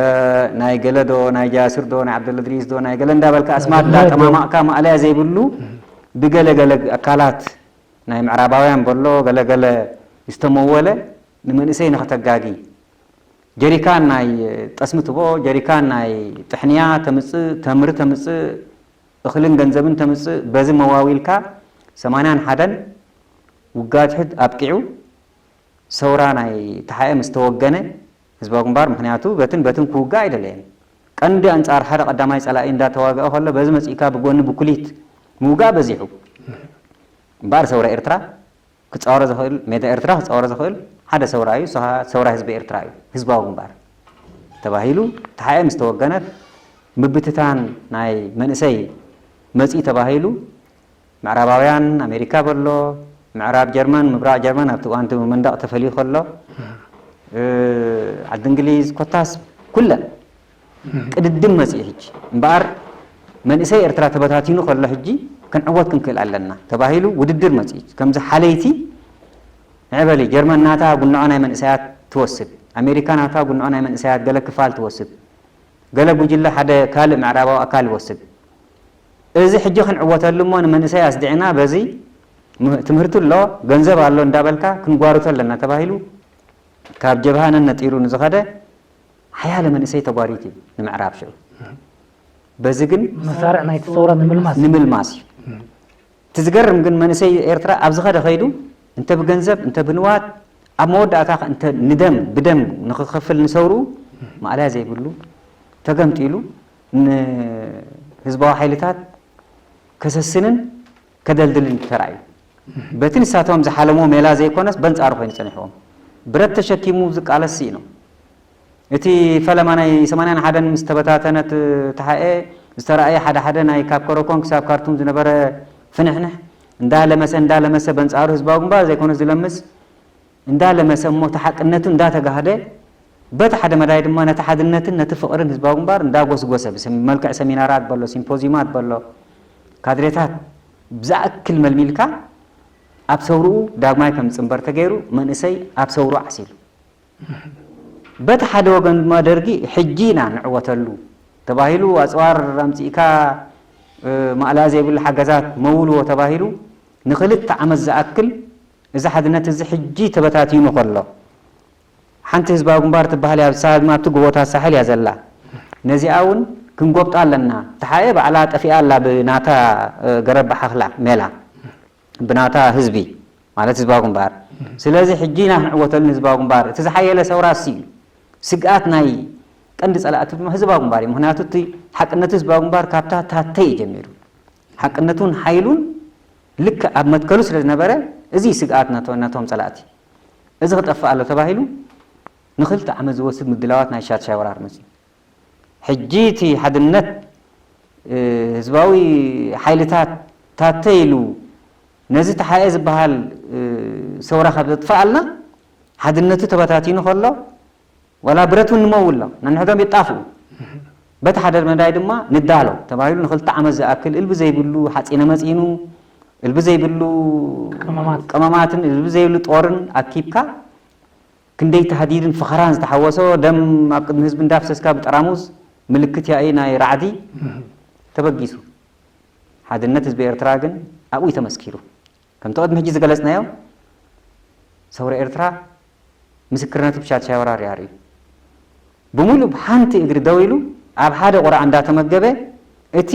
ናይ ገለ ዶ፣ ናይ ጃስር ዶ፣ ናይ ዓብደለድሪስ ዶ፣ ናይ ገለ እንዳበልካ ኣስማት ዓብደላ ዶ? እንዳጠማማቕካ ማእለያ ዘይብሉ እህ። ብገለ ገለ ኣካላት ናይ ምዕራባውያን በሎ ገለ ገለ ዝተመወለ ንመንእሰይ ንኸተጋጊ ጀሪካን ናይ ጠስሚ ትቦ፣ ጀሪካን ናይ ጥሕንያ ተምጽእ፣ ተምሪ ተምጽእ፣ እኽልን ገንዘብን ተምጽእ፣ በዚ መዋዊልካ ሰማንያን ሓደን ውጋእ ኣድሕድ ኣብቂዑ፣ ሰውራ ናይ ተሓኤ ምስ ተወገነ፣ ህዝባዊ ግንባር ምኽንያቱ በትን በትን ክውጋእ ኣይደለየን። ቀንዲ ኣንጻር ሓደ ቀዳማይ ጸላኢ እንዳተዋግአ ከሎ፣ በዚ መጺእካ ብጎኒ ብኩሊት ምውጋእ በዚሑ። እምበኣር ሰውራ ኤርትራ ክጻወሮ ዝኽእል፣ ሜዳ ኤርትራ ክጻወሮ ዝኽእል ሓደ ሰውራ እዩ፣ ንሱ ኸኣ ሰውራ ህዝቢ ኤርትራ እዩ፣ ህዝባዊ ግንባር ተባሂሉ። ተሓኤ ምስ ተወገነት፣ ምብትታን ናይ መንእሰይ መጺኡ ተባሂሉ፣ ምዕራባውያን፣ ኣሜሪካ በሎ፣ ምዕራብ ጀርመን፣ ምብራቕ ጀርመን ኣብቲ እዋን እቲ መንደቕ ተፈልዩ ከሎ፣ እ፣ ዓዲ እንግሊዝ፣ ኮታስ ኩለን ቅድድም መጺኡ ሕጂ። እምበኣር መንእሰይ ኤርትራ ተበታቲኑ ከሎ ሕጂ ክንዕወት ክንክእል ኣለና ተባሂሉ ውድድር መጺኡ። ከምዚ ሓለይቲ ንዕበሊ፣ ጀርመን ናታ ጉንዖ ናይ መንእሰያት ትወስድ፣ ኣሜሪካ ናታ ጉንዖ ናይ መንእሰያት ገለ ክፋል ትወስድ፣ ገለ ጉጅለ ሓደ ካልእ ምዕራባዊ ኣካል ይወስድ። እዚ ሕጂ ክንዕወተሉ እሞ ንመንእሰይ ኣስዲዕና በዚ ም-፣ ትምህርቲ ኣሎ፣ ገንዘብ ኣሎ እንዳበልካ ክንጓርቶ ኣለና ተባሂሉ ካብ ጀብሃ ነነጢሩ ንዝኸደ ሓያለ መንእሰይ ተጓሪቱ እዩ ንምዕራብ ሽዑ። በዚ ግን መሳርዕ ናይቲ ሰውራ ንምልማስ። ንምልማስ እዩ። እቲ ዝገርም ግን መንእሰይ ኤርትራ ኣብ ዝኸደ ከይዱ እንተ ብገንዘብ እንተ ብንዋት ኣብ መወዳእታ ከ እንተ ንደም ብደም ንኽኸፍል ንሰውርኡ ማእለያ ዘይብሉ ተገምጢሉ ንህዝባዊ ሓይልታት ከሰስንን ከደልድልን ተራእዩ። በቲ ንሳቶም ዝሓለምዎ ሜላ ዘይኮነስ በንጻሩ ኮይኑ ጸኒሕዎም። ብረት ተሸኪሙ ዝቃለስ ስኢኖም። እቲ ፈለማ ናይ ሰማንያን ሓደን ምስ ተበታተነት ተሓኤ ዝተራእየ ሓደ ሓደ ናይ ካብ ኮረኮን ክሳብ ካርቱም ዝነበረ ፍንሕንሕ እንዳለመሰ እንዳለመሰ በንጻሩ ህዝባዊ ግንባር ዘይኮነስ ዝለምስ እንዳለመሰ እሞ እቲ ሓቅነቱ እንዳተጋህደ በቲ ሓደ መዳይ ድማ ነቲ ሓድነትን ነቲ ፍቕርን ህዝባዊ ግንባር እንዳጎስጎሰ ብሰም-፣ መልክዕ ሰሚናራት በሎ፣ ሲምፖዚዩማት በሎ፣ ካድሬታት ብዝኣክል መልሚልካ ኣብ ሰውርኡ ዳግማይ ከም ዝጽንበር ተገይሩ መንእሰይ ኣብ ሰውርኡ ዓሲሉ። በቲ ሓደ ወገን ድማ ደርጊ ሕጂ ኢና ንዕወተሉ ተባሂሉ ኣጽዋር ኣምጺእካ፣ እ፣ ማእለያ ዘይብሉ ሓገዛት መውልዎ ተባሂሉ ንኽልተ ዓመት ዝኣክል እዚ ሓድነት እዚ ሕጂ ተበታቲኑ ከሎ፣ ሓንቲ ህዝባዊ ግንባር ትበሃል እያ፣ ንሳ ድማ ኣብቲ ጎቦታት ሳሕል እያ ዘላ። ነዚኣ እውን ክንጎብጣ ኣለና። ተሓኤ ባዕላ ጠፊኣ ኣላ ብናታ፣ እ፣ ገረብ ብሓኽላ ሜላ፣ ብናታ ህዝቢ ማለት ህዝባዊ ግንባር። ስለዚ ሕጂ ኢና ክንዕወተሉ ንህዝባዊ ግንባር። እቲ ዝሓየለ ሰውራ እሱ እዩ። ስግኣት ናይ ቀንዲ ጸላእቲ ድማ ህዝባዊ ግንባር እዩ። ምኽንያቱ እቲ ሓቅነቱ ህዝባዊ ግንባር ካብታ ታተይ እዩ ጀሚሩ። ሓቅነቱን ሓይሉን ልክዕ ኣብ መትከሉ ስለ ዝነበረ፣ እዚ እዩ ስግኣት ናቶ-፣ ናቶም ጸላእቲ። እዚ ክጠፍእ ኣሎ ተባሂሉ ንኽልተ ዓመት ዝወስድ ምድላዋት ናይ ሻድሻይ ወራር መጺኡ። ሕጂ እቲ ሓድነት፣ እ፣ ህዝባዊ ሓይልታት ታተ ኢሉ ነዚ ተሓኤ ዝበሃል፣ እ፣ ሰውራ ካብ ዘጥፍኣልና፣ ሓድነቱ ተበታቲኑ ከሎ፣ ዋላ ብረት እውን ንመውሎ፣ ነንሕዶም ይጣፍኡ። በቲ ሓደ መዳይ ድማ ንዳሎ ተባሂሉ ንክልተ ዓመት ዝኣክል እልቢ ዘይብሉ ሓፂነ መፂኑ፣ እልቢ ዘይብሉ ቀመማት። ቀመማትን እልቢ ዘይብሉ ጦርን ኣኪብካ፣ ክንደይ ታህዲድን ፈኸራን ዝተሓወሶ፣ ደም ኣብ ቅድሚ ህዝቢ እንዳፍሰስካ ብጠራሙዝ ምልክት ያኢ ናይ ራዕዲ ተበጊሱ። ሓድነት ህዝቢ ኤርትራ ግን ኣብኡ እዩ ተመስኪሩ። ከምቲ ቅድሚ ሕጂ ዝገለጽናዮ፣ ሰውራ ኤርትራ ምስክርነቱ ብሻድሻይ ወራር እዩ ኣርእዩ። ብምሉእ ብሓንቲ እግሪ ደው ኢሉ ኣብ ሓደ ቁራዕ እንዳተመገበ፣ እቲ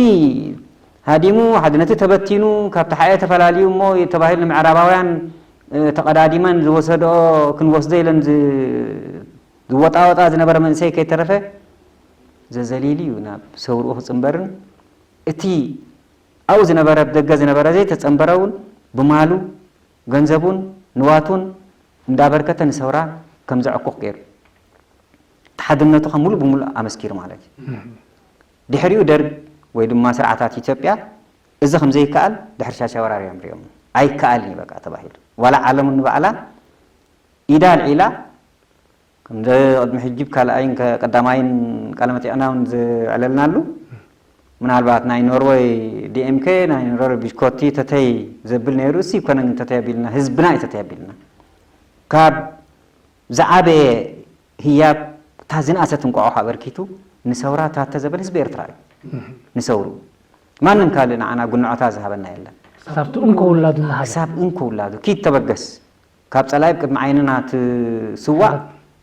ሃዲሙ፣ ሓድነቱ ተበቲኑ፣ ካብ ተሓኤ ተፈላልዩ እሞ ተባሂሉ ንምዕራባውያን፣ እ፣ ተቐዳዲመን ዝወሰድኦ ክንወስዶ ኢለን ዝ-፣ ዝወጣወጣ ዝነበረ መንእሰይ ከይተረፈ ዘዘሊሉ እዩ ናብ ሰውርኡ ክጽንበርን፣ እቲ ኣብኡ ዝነበረ፣ ብደገ ዝነበረ ዘይተጸንበረ እውን ብማሉ፣ ገንዘቡን ንዋቱን እንዳበርከተ ንሰውራ ከም ዘዕኩኽ ገይሩ። እቲ ሓድነቱ ከም ሙሉእ ብሙሉእ ኣመስኪሩ ማለት እዩ። ድሕሪኡ ደርግ ወይ ድማ ስርዓታት ኢትዮጵያ እዚ ከም ዘይከኣል ድሕሪ ሻሻ ወራር እዮም ሪኦም። ኣይከኣልን እዩ በቃ ተባሂሉ። ዋላ ዓለሙ ንባዕላ ኢዳ ኣልዒላ፣ ከም ቅድሚ ሕጂ ካልኣይን ከ-፣ ቀዳማይን ቃለ መጠይቕና እውን ዘዕለልናሉ፣ ምናልባት ናይ ኖርወይ ዲኤምኬ፣ ናይ ኖርወይ ብሽኮቲ ተተይ ዘብል ነይሩ። እሱ ይኮነን ግን ተተይ ኣቢልና፣ ህዝብና እዩ ተተይ ኣቢልና። ካብ ዝዓበየ ህያብ እታ ዝነኣሰት እንቋቑሖ ኣበርኪቱ ንሰውራ ታተ ዘበለ ህዝቢ ኤርትራ እዩ። ንሰውሩ ማንም ካልእ ንዓና ጉንዖታ ዝሃበና የለን። ክሳብቲ እንኮ ውላዱ እናሃበ። ክሳብ እንኮ ውላዱ ኪድ ተበገስ፣ ካብ ጸላኢ ቅድሚ ዓይንና ትስዋእ፣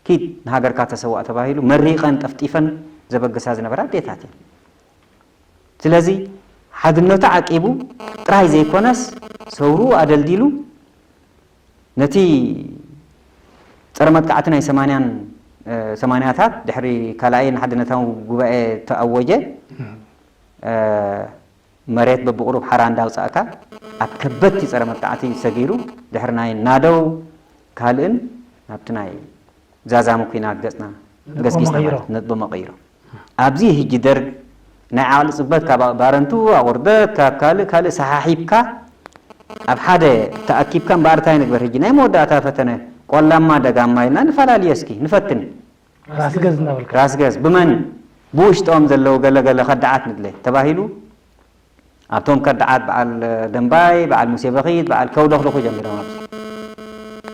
ኪድ ንሃገርካ ተሰዋእ ተባሂሉ መሪቐን ጠፍጢፈን ዘበገሳ ዝነበራ ኣዴታት እየን። ስለዚ ሓድነቱ ዓቂቡ ጥራይ ዘይኮነስ፣ ሰውሩ ኣደልዲሉ ነቲ ጸረ መጥቃዕቲ ናይ ሰማንያን፣ እ፣ ሰማንያታት ድሕሪ ካልኣይ ሓድነታዊ ጉባኤ ተኣወጀ፣ እ፣ መሬት በብቑሩብ ሓራ እንዳውጻእካ ኣብ ከበድቲ ጸረ መጥቃዕቲ ሰጊሩ፣ ድሕሪ ናይ ናደው ካልእን ናብቲ ናይ ዛዛሚ ኲናት ገጽና ነጥቦ ገስጊስና መቐይሮ። ማለት ነጥቦ መቐይሮ። ኣብዚ ህጂ ደርግ ናይ ዓቕሊ ጽበት ካብ ባረንቱ ኣቑርደት ካብ ካልእ ካልእ ሰሓሒብካ ኣብ ሓደ ተኣኪብካ እምበኣር እንታይ ንግበር ህጂ ናይ መወዳእታ ፈተነ ቆላማ ደጋማ ኢልና ንፈላለየ እስኪ ንፈትን። ራስ ገዝ እናበልካ። ራስ ገዝ ብመን ብውሽጦም ዘለዉ ገለ ገለ ከዳዓት ንድለ ተባሂሉ ኣብቶም ከዳዓት በዓል ደንባይ፣ በዓል ሙሴ በኺት፣ በዓል ከውደኽደኹ ጀሚሮም ኣብዚ።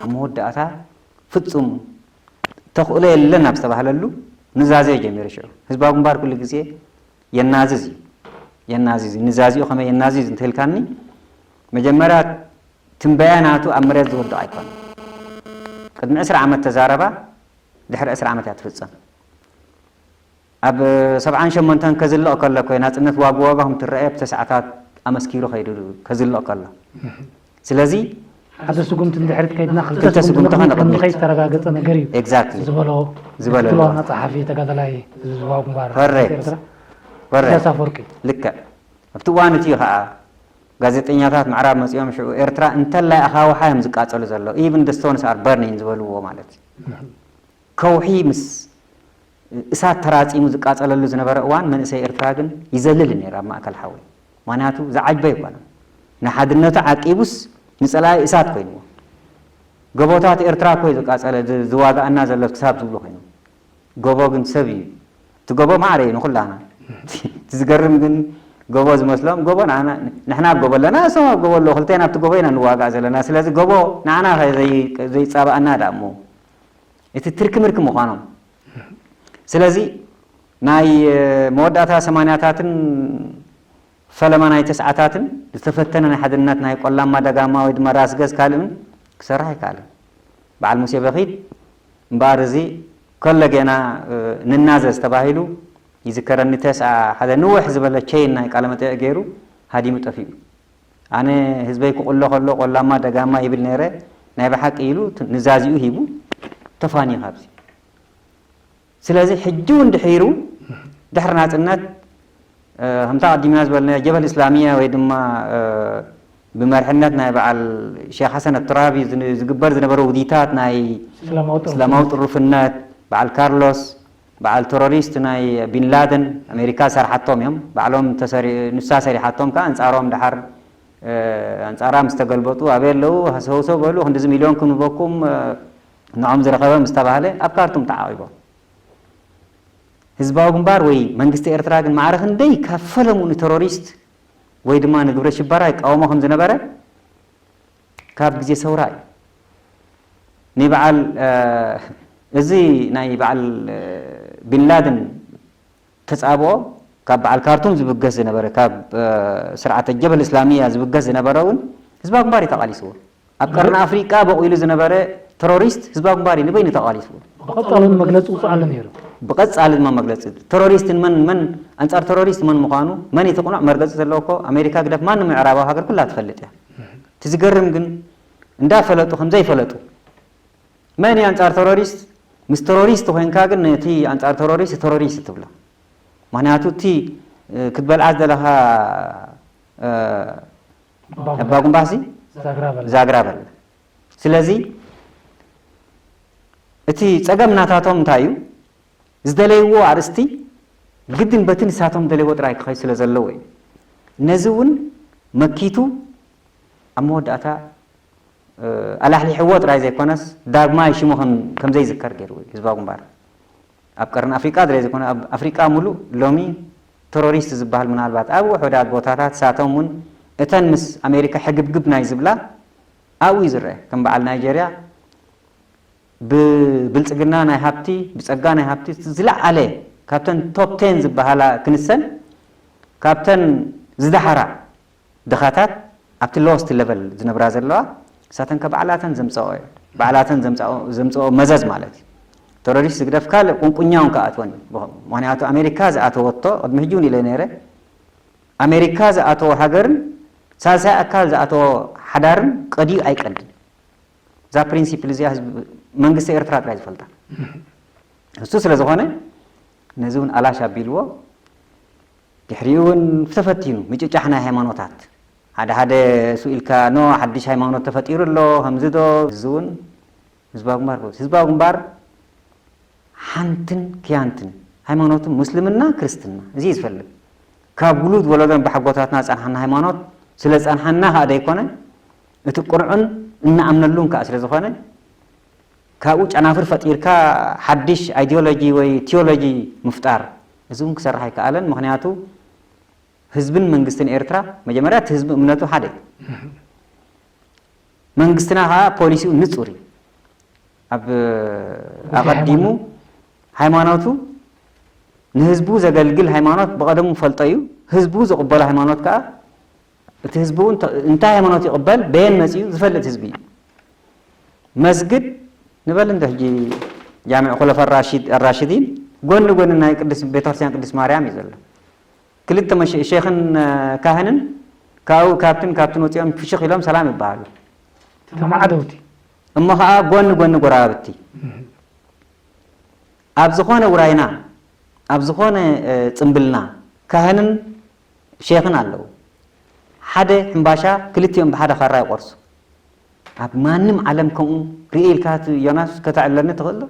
ኣብ መወዳእታ ፍጹም ተኽእሎ የለን ኣብ ዝተባህለሉ ኑዛዜ ጀሚሩ ሽዑ። ህዝባዊ ግንባር ኩሉ ግዜ የናዝዝ እዩ። የናዝዝ እዩ። ኑዛዜኡ ከመይ የናዝዝ እንተኢልካኒ፣ መጀመርያ ትንበያ ናቱ ኣብ መሬት ዝወድቕ ኣይኮነን። ቅድሚ ዕስራ ዓመት ተዛረባ፣ ድሕሪ ዕስራ ዓመት እያ ትፍጸም። ኣብ ሰብዓን ሸሞንተን ከዝልቕ ከሎ እኮ ናጽነት ዋጋ ዋጋ ከም ትረአ ብተስዓታት ኣመስኪሩ ከይዱ ከዝልቕ ከሎ። ስለዚ ሓደ ስጉምቲ ንድሕሪት ከይድና ክልተ ክልተ ስጉምቲ ስጉምቲ ከነቕድም። ንኸይድ ዝተረጋገጸ ነገር እዩ Exactly። ዝበሎ ዝበሎ ምክትል ኣሎ። ዋና ጸሓፊ ተጋዳላይ ህዝባዊ ግንባር Correct። ኤርትራ Correct። ኢሳያስ ኣፈወርቂ። ልክዕ ኣብቲ እዋን እቲ እዩ ከዓ ጋዜጠኛታት ምዕራብ መፂኦም ሽዑ ኤርትራ እንተላይ ኣኻውሓ እዮም ዝቃፀሉ ዘሎ፣ even the stones are burning ዝበልዎ ማለት እዩ። ከውሒ ምስ እሳት ተራፂሙ ዝቃፀለሉ ዝነበረ እዋን መንእሰይ ኤርትራ ግን ይዘልል ነይሩ ኣብ ማእከል ሓዊ። ምክንያቱ ዝዓጅበ ኣይኮነን። ንሓድነቱ ዓቂቡስ ንፀላኢ እሳት ኮይንዎ። ጎቦታት ኤርትራ እኮ እዩ ዝቃፀለ ዝ-፣ ዝዋጋኣና ዘሎ ክሳብ ዝብሉ ኮይኖም። ጎቦ ግን ሰብ እዩ። እቲ ጎቦ ማዕረ እዩ ንኩላና። እቲ ዝገርም ግን ጎቦ ዝመስሎም ጎቦ ንዓና፣ ንሕና ኣብ ጎቦ ኣለና፣ እሶም ኣብ ጎቦ ኣለዉ፣ ክልቴና ኣብቲ ጎቦ ኢና ንዋጋእ ዘለና። ስለዚ ጎቦ ንዓና ከ ዘይ-፣ ዘይጻባኣና ደኣ እሞ እቲ ትርኪ ምርኪ ምዃኖም። ስለዚ ናይ፣ እ፣ መወዳእታ ሰማንያታትን ፈለማ ናይ ተስዓታትን ዝተፈተነ ናይ ሓድነት ናይ ቆላማ ደጋማ ወይ ድማ ራስ ገዝ ካልእን ክሰርሕ ኣይከኣለን። በዓል ሙሴ በኺት እምበኣር እዚ ከሎ ጌና፣ እ፣ ንናዘዝ ተባሂሉ ይዝከረኒ። ተስዓ ሓደ ንውሕ ዝበለ ቸይን ናይ ቃለ መጠይቕ ገይሩ ሃዲሙ ጠፊኡ። ኣነ ህዝበይ ክቕሎ ከሎ ቆላማ ደጋማ ይብል ነይረ፣ ናይ ብሓቂ ኢሉ ት-፣ ንዛዚኡ ሂቡ ተፋንዩ ካብዚ። ስለዚ ሕጂ እውን ድሒሩ ድሕሪ ናጽነት፣ እ፣ ከምታ ቀዲምና ዝበልናዮ ጀብሀ እስላሚያ ወይ ድማ፣ እ፣ ብመርሕነት ናይ በዓል ሼክ ሓሰን ኣቱራቢ ዝን-፣ ዝግበር ዝነበረ ውዲታት ናይ እስላማዊ ጥርፍነት። እስላማዊ ጥሩፍነት፣ በዓል ካርሎስ፣ በዓል ቴሮሪስት ናይ ቢንላደን ኣሜሪካ ዝሰርሓቶም እዮም። ባዕሎም ተሰሪ-፣ ንሳ ሰሪሓቶም ከኣ ኣንጻሮም ደሓር፣ እ፣ ኣንጻራ ምስ ተገልበጡ ኣበይ ኣለዉ? ሃሰውሰው በሉ፣ ክንድዚ ሚልዮን ክንህበኩም፣ እ፣ ንዖም ዝረኸበ ምስ ተባህለ ኣብ ካርቱም ተዓቒቦም። ህዝባዊ ግንባር ወይ መንግስቲ ኤርትራ ግን ማዕረ ክንደይ ካብ ፈለሙ ንተሮሪስት ወይ ድማ ንግብረ ሽበራ ይቃወሞ ከም ዝነበረ ካብ ግዜ ሰውራ እዩ። ንበዓል እዚ ናይ በዓል ቢንላድን ተጻብኦ ካብ በዓል ካርቱም ዝብገስ ዝነበረ፣ ካብ ስርዓተ ጀበል እስላሚያ ዝብገስ ዝነበረ እውን ህዝባዊ ግንባር እዩ ተቓሊስዎ። ኣብ ቀርኒ ኣፍሪቃ በቑሉ ዝነበረ ተሮሪስት ህዝባዊ ግንባር እዩ ንበይኑ ተቓሊስዎ። ብቐጻሊ እውን መግለጺ ውፅእ ኣሎ ነይሩ። ብቐጻሊ ድማ መግለጺ ተሮሪስትን መን መን ኣንጻር ተሮሪስት መን ምዃኑ መን እቲ ቅኑዕ መርገጺ ዘለዎ እኮ ኣሜሪካ ግደፍ ማንም ምዕራባዊ ሃገር ኩላ ትፈልጥ እያ። እቲ ዝገርም ግን እንዳፈለጡ ከም ዘይፈለጡ መን እዩ ኣንጻር ተሮሪስት ምስ ተሮሪስት ኮይንካ ግን ነቲ ኣንጻር ተሮሪስት ተሮሪስት ትብሎ። ምክንያቱ እቲ ክትበልዓ ዝደለኻ ባጉምባሲ ዛግራ በላ። ስለዚ እቲ ጸገም ናታቶም እንታይ እዩ? ዝደለይዎ ኣርእስቲ ግድን በቲ ንሳቶም ደለይዎ ጥራይ ክኸይ ስለ ዘለዎ እዩ። ነዚ እውን መኪቱ ኣብ መወዳእታ ኣላሕሊሕዎ ጥራይ ዘይኮነስ ዳግማይ ሽሙ ከም ዘይዝከር ገይርዎ እዩ ህዝባዊ ግንባር። ኣብ ቀርኒ ኣፍሪቃ ጥራይ ዘይኮነ ኣብ ኣፍሪቃ ሙሉእ ሎሚ ተሮሪስት ዝበሃል ምናልባት ኣብ ውሑዳት ቦታታት ሳቶም እውን እተን ምስ ኣሜሪካ ሕግብግብ ናይ ዝብላ ኣብኡ እዩ ዝረአ። ከም በዓል ናይጀርያ ብብልጽግና ናይ ሃብቲ ብጸጋ ናይ ሃብቲ ዝለዓለ ካብተን ቶፕ ቴን ዝበሃላ ክንሰን ካብተን ዝደሓራ ድኻታት ኣብቲ ሎወስት ለቨል ዝነብራ ዘለዋ እሳተን ከ ባዕላተን ዘምፀኦ ባዕላተን ዘምፀኦ መዘዝ ማለት እዩ። ተሮሪስት ዝግደፍ ካልእ ቁንቁኛ እውን ክኣትወን እዩ። ምክንያቱ ኣሜሪካ ዝኣተወቶ ቅድሚ ሕጂ እውን ኢለ ነይረ ኣሜሪካ ዝኣተወ ሃገርን ሳልሳይ ኣካል ዝኣተወ ሓዳርን ቀድዩ ኣይቀድን። እዛ ፕሪንሲፕል እዚኣ ህዝቢ መንግስቲ ኤርትራ ጥራይ ዝፈልጣ። እሱ ስለ ዝኾነ ነዚ እውን ኣላሽ ኣቢልዎ ድሕሪኡ እውን ተፈቲኑ ምጭጫሕ ናይ ሃይማኖታት ሓደ ሓደ እሱ ኢልካ ኖ ሓድሽ ሃይማኖት ተፈጢሩ ኣሎ ከምዚ ዶ እዚ እውን ህዝባዊ ግንባር ህዝባዊ ግንባር ሓንትን ክያንትን ሃይማኖትን ሙስልምና ክርስትና እዚ እዩ ዝፈልግ ካብ ውሉድ ወለዶን ብሓጎታትና ዝፀንሓና ሃይማኖት ስለ ዝፀንሓና ከዓ ዘይኮነ እቲ ቅኑዕን እንኣምነሉን ከዓ ስለ ዝኾነ ካብኡ ጨናፍር ፈጢርካ ሓድሽ ኣይዲዮሎጂ ወይ ቲዮሎጂ ምፍጣር እዚ እውን ክሰርሕ ኣይከኣለን። ምክንያቱ ህዝብን መንግስትን ኤርትራ መጀመርያ እቲ ህዝቢ እምነቱ ሓደ እዩ። መንግስትና ከዓ ፖሊሲኡ ንፁር እዩ። ኣብ ኣቐዲሙ ሃይማኖቱ ንህዝቡ ዘገልግል ሃይማኖት ብቐደሙ ፈልጦ እዩ። ህዝቡ ዝቕበሎ ሃይማኖት ከዓ እቲ ህዝቢ እውን እንታይ ሃይማኖት ይቕበል በየን መፂኡ ዝፈልጥ ህዝቢ እዩ። መስግድ ንበል እንዶ ሕጂ ጃምዕ ኮለፈ ራሽዲን ጎኒ ጎኒ ናይ ቅዱስ ቤተክርስትያን ቅዱስ ማርያም እዩ ዘሎ። ክልተ ሸይኽን ካህንን ካብኡ ካብትን ካብትን ወፂኦም ፍሽኽ ኢሎም ሰላም ይበሃሉ። ተማዓደውቲ እሞ ከዓ ጎኒ ጎኒ ጎረባብቲ ኣብ ዝኾነ ውራይና ኣብ ዝኾነ ፅምብልና ካህንን ሼኽን ኣለዉ። ሓደ ሕምባሻ ክልቲኦም ብሓደ ካራ ይቆርሱ። ኣብ ማንም ዓለም ከምኡ ርኢ ኢልካ ዮናስ ከተዕለኒ ትኽእል ዶ?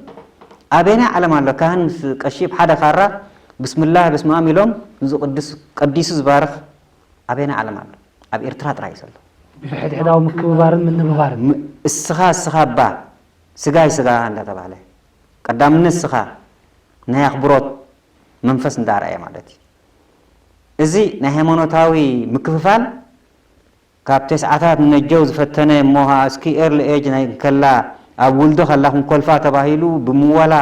ኣበየናይ ዓለም ኣሎ ካህን ምስ ቀሺ ብሓደ ካራ ብስምላህ በስመኣም ኢሎም ንዝቅድስ ቀዲሱ ዝባርኽ ኣበየናይ ዓለም ኣሎ? ኣብ ኤርትራ ጥራይ እዩ ዘሎ። ብሕድሕዳዊ ምክብባርን ምንብባርን። እስኻ እስኻ እባ ስጋይ ስጋ እንዳተባህለ ቀዳምነት እስኻ ናይ ኣኽብሮት መንፈስ እንዳርኣየ ማለት እዩ። እዚ ናይ ሃይማኖታዊ ምክፍፋል ካብ ተስዓታት ንነጀው ዝፈተነ እሞ ከዓ እስኪ ኤርሊ ኤጅ ናይ እንከላ ኣብ ውልዶ ከላ ክንኮልፋ ተባሂሉ ብምወላ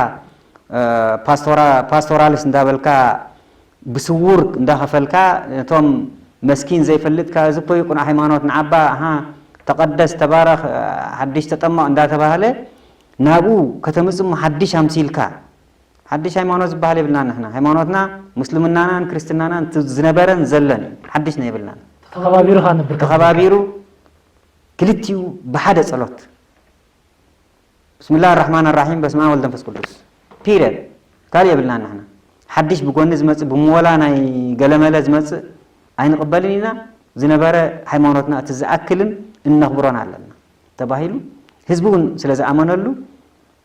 ፓስቶራልስ እንዳበልካ ብስውር እንዳኸፈልካ ነቶም መስኪን ዘይፈልጥካ እዚ እኮ እዩ ቅኑዕ ሃይማኖት ንዓባ ኣሃ ተቐደስ ተባረኽ ሓድሽ ተጠመቕ እንዳተባህለ ናብኡ ከተምፅእ እሞ ሓድሽ ኣምሲልካ ሓድሽ ሃይማኖት ዝበሃል የብልናን ንሕና። ሃይማኖትና ምስልምናናን ክርስትናናን እቲ ዝነበረን ዘለን እዩ። ሓድሽ ናይ የብልናን። ተኸባቢሩ ከዓ ነብር። ተኸባቢሩ ክልቲኡ ብሓደ ጸሎት ብስምላህ ራሕማን ራሒም በስመ ኣብ ወልድ መንፈስ ቅዱስ ፒሪየድ ካልእ የብልናን ንሕና። ሓድሽ ብጎኒ ዝመጽእ ብምወላ ናይ ገለመለ ዝመጽእ ኣይንቕበልን ኢና። ዝነበረ ሃይማኖትና እቲ ዝኣክልን እነኽብሮን ኣለና ተባሂሉ ህዝቢ እውን ስለ ዝኣመነሉ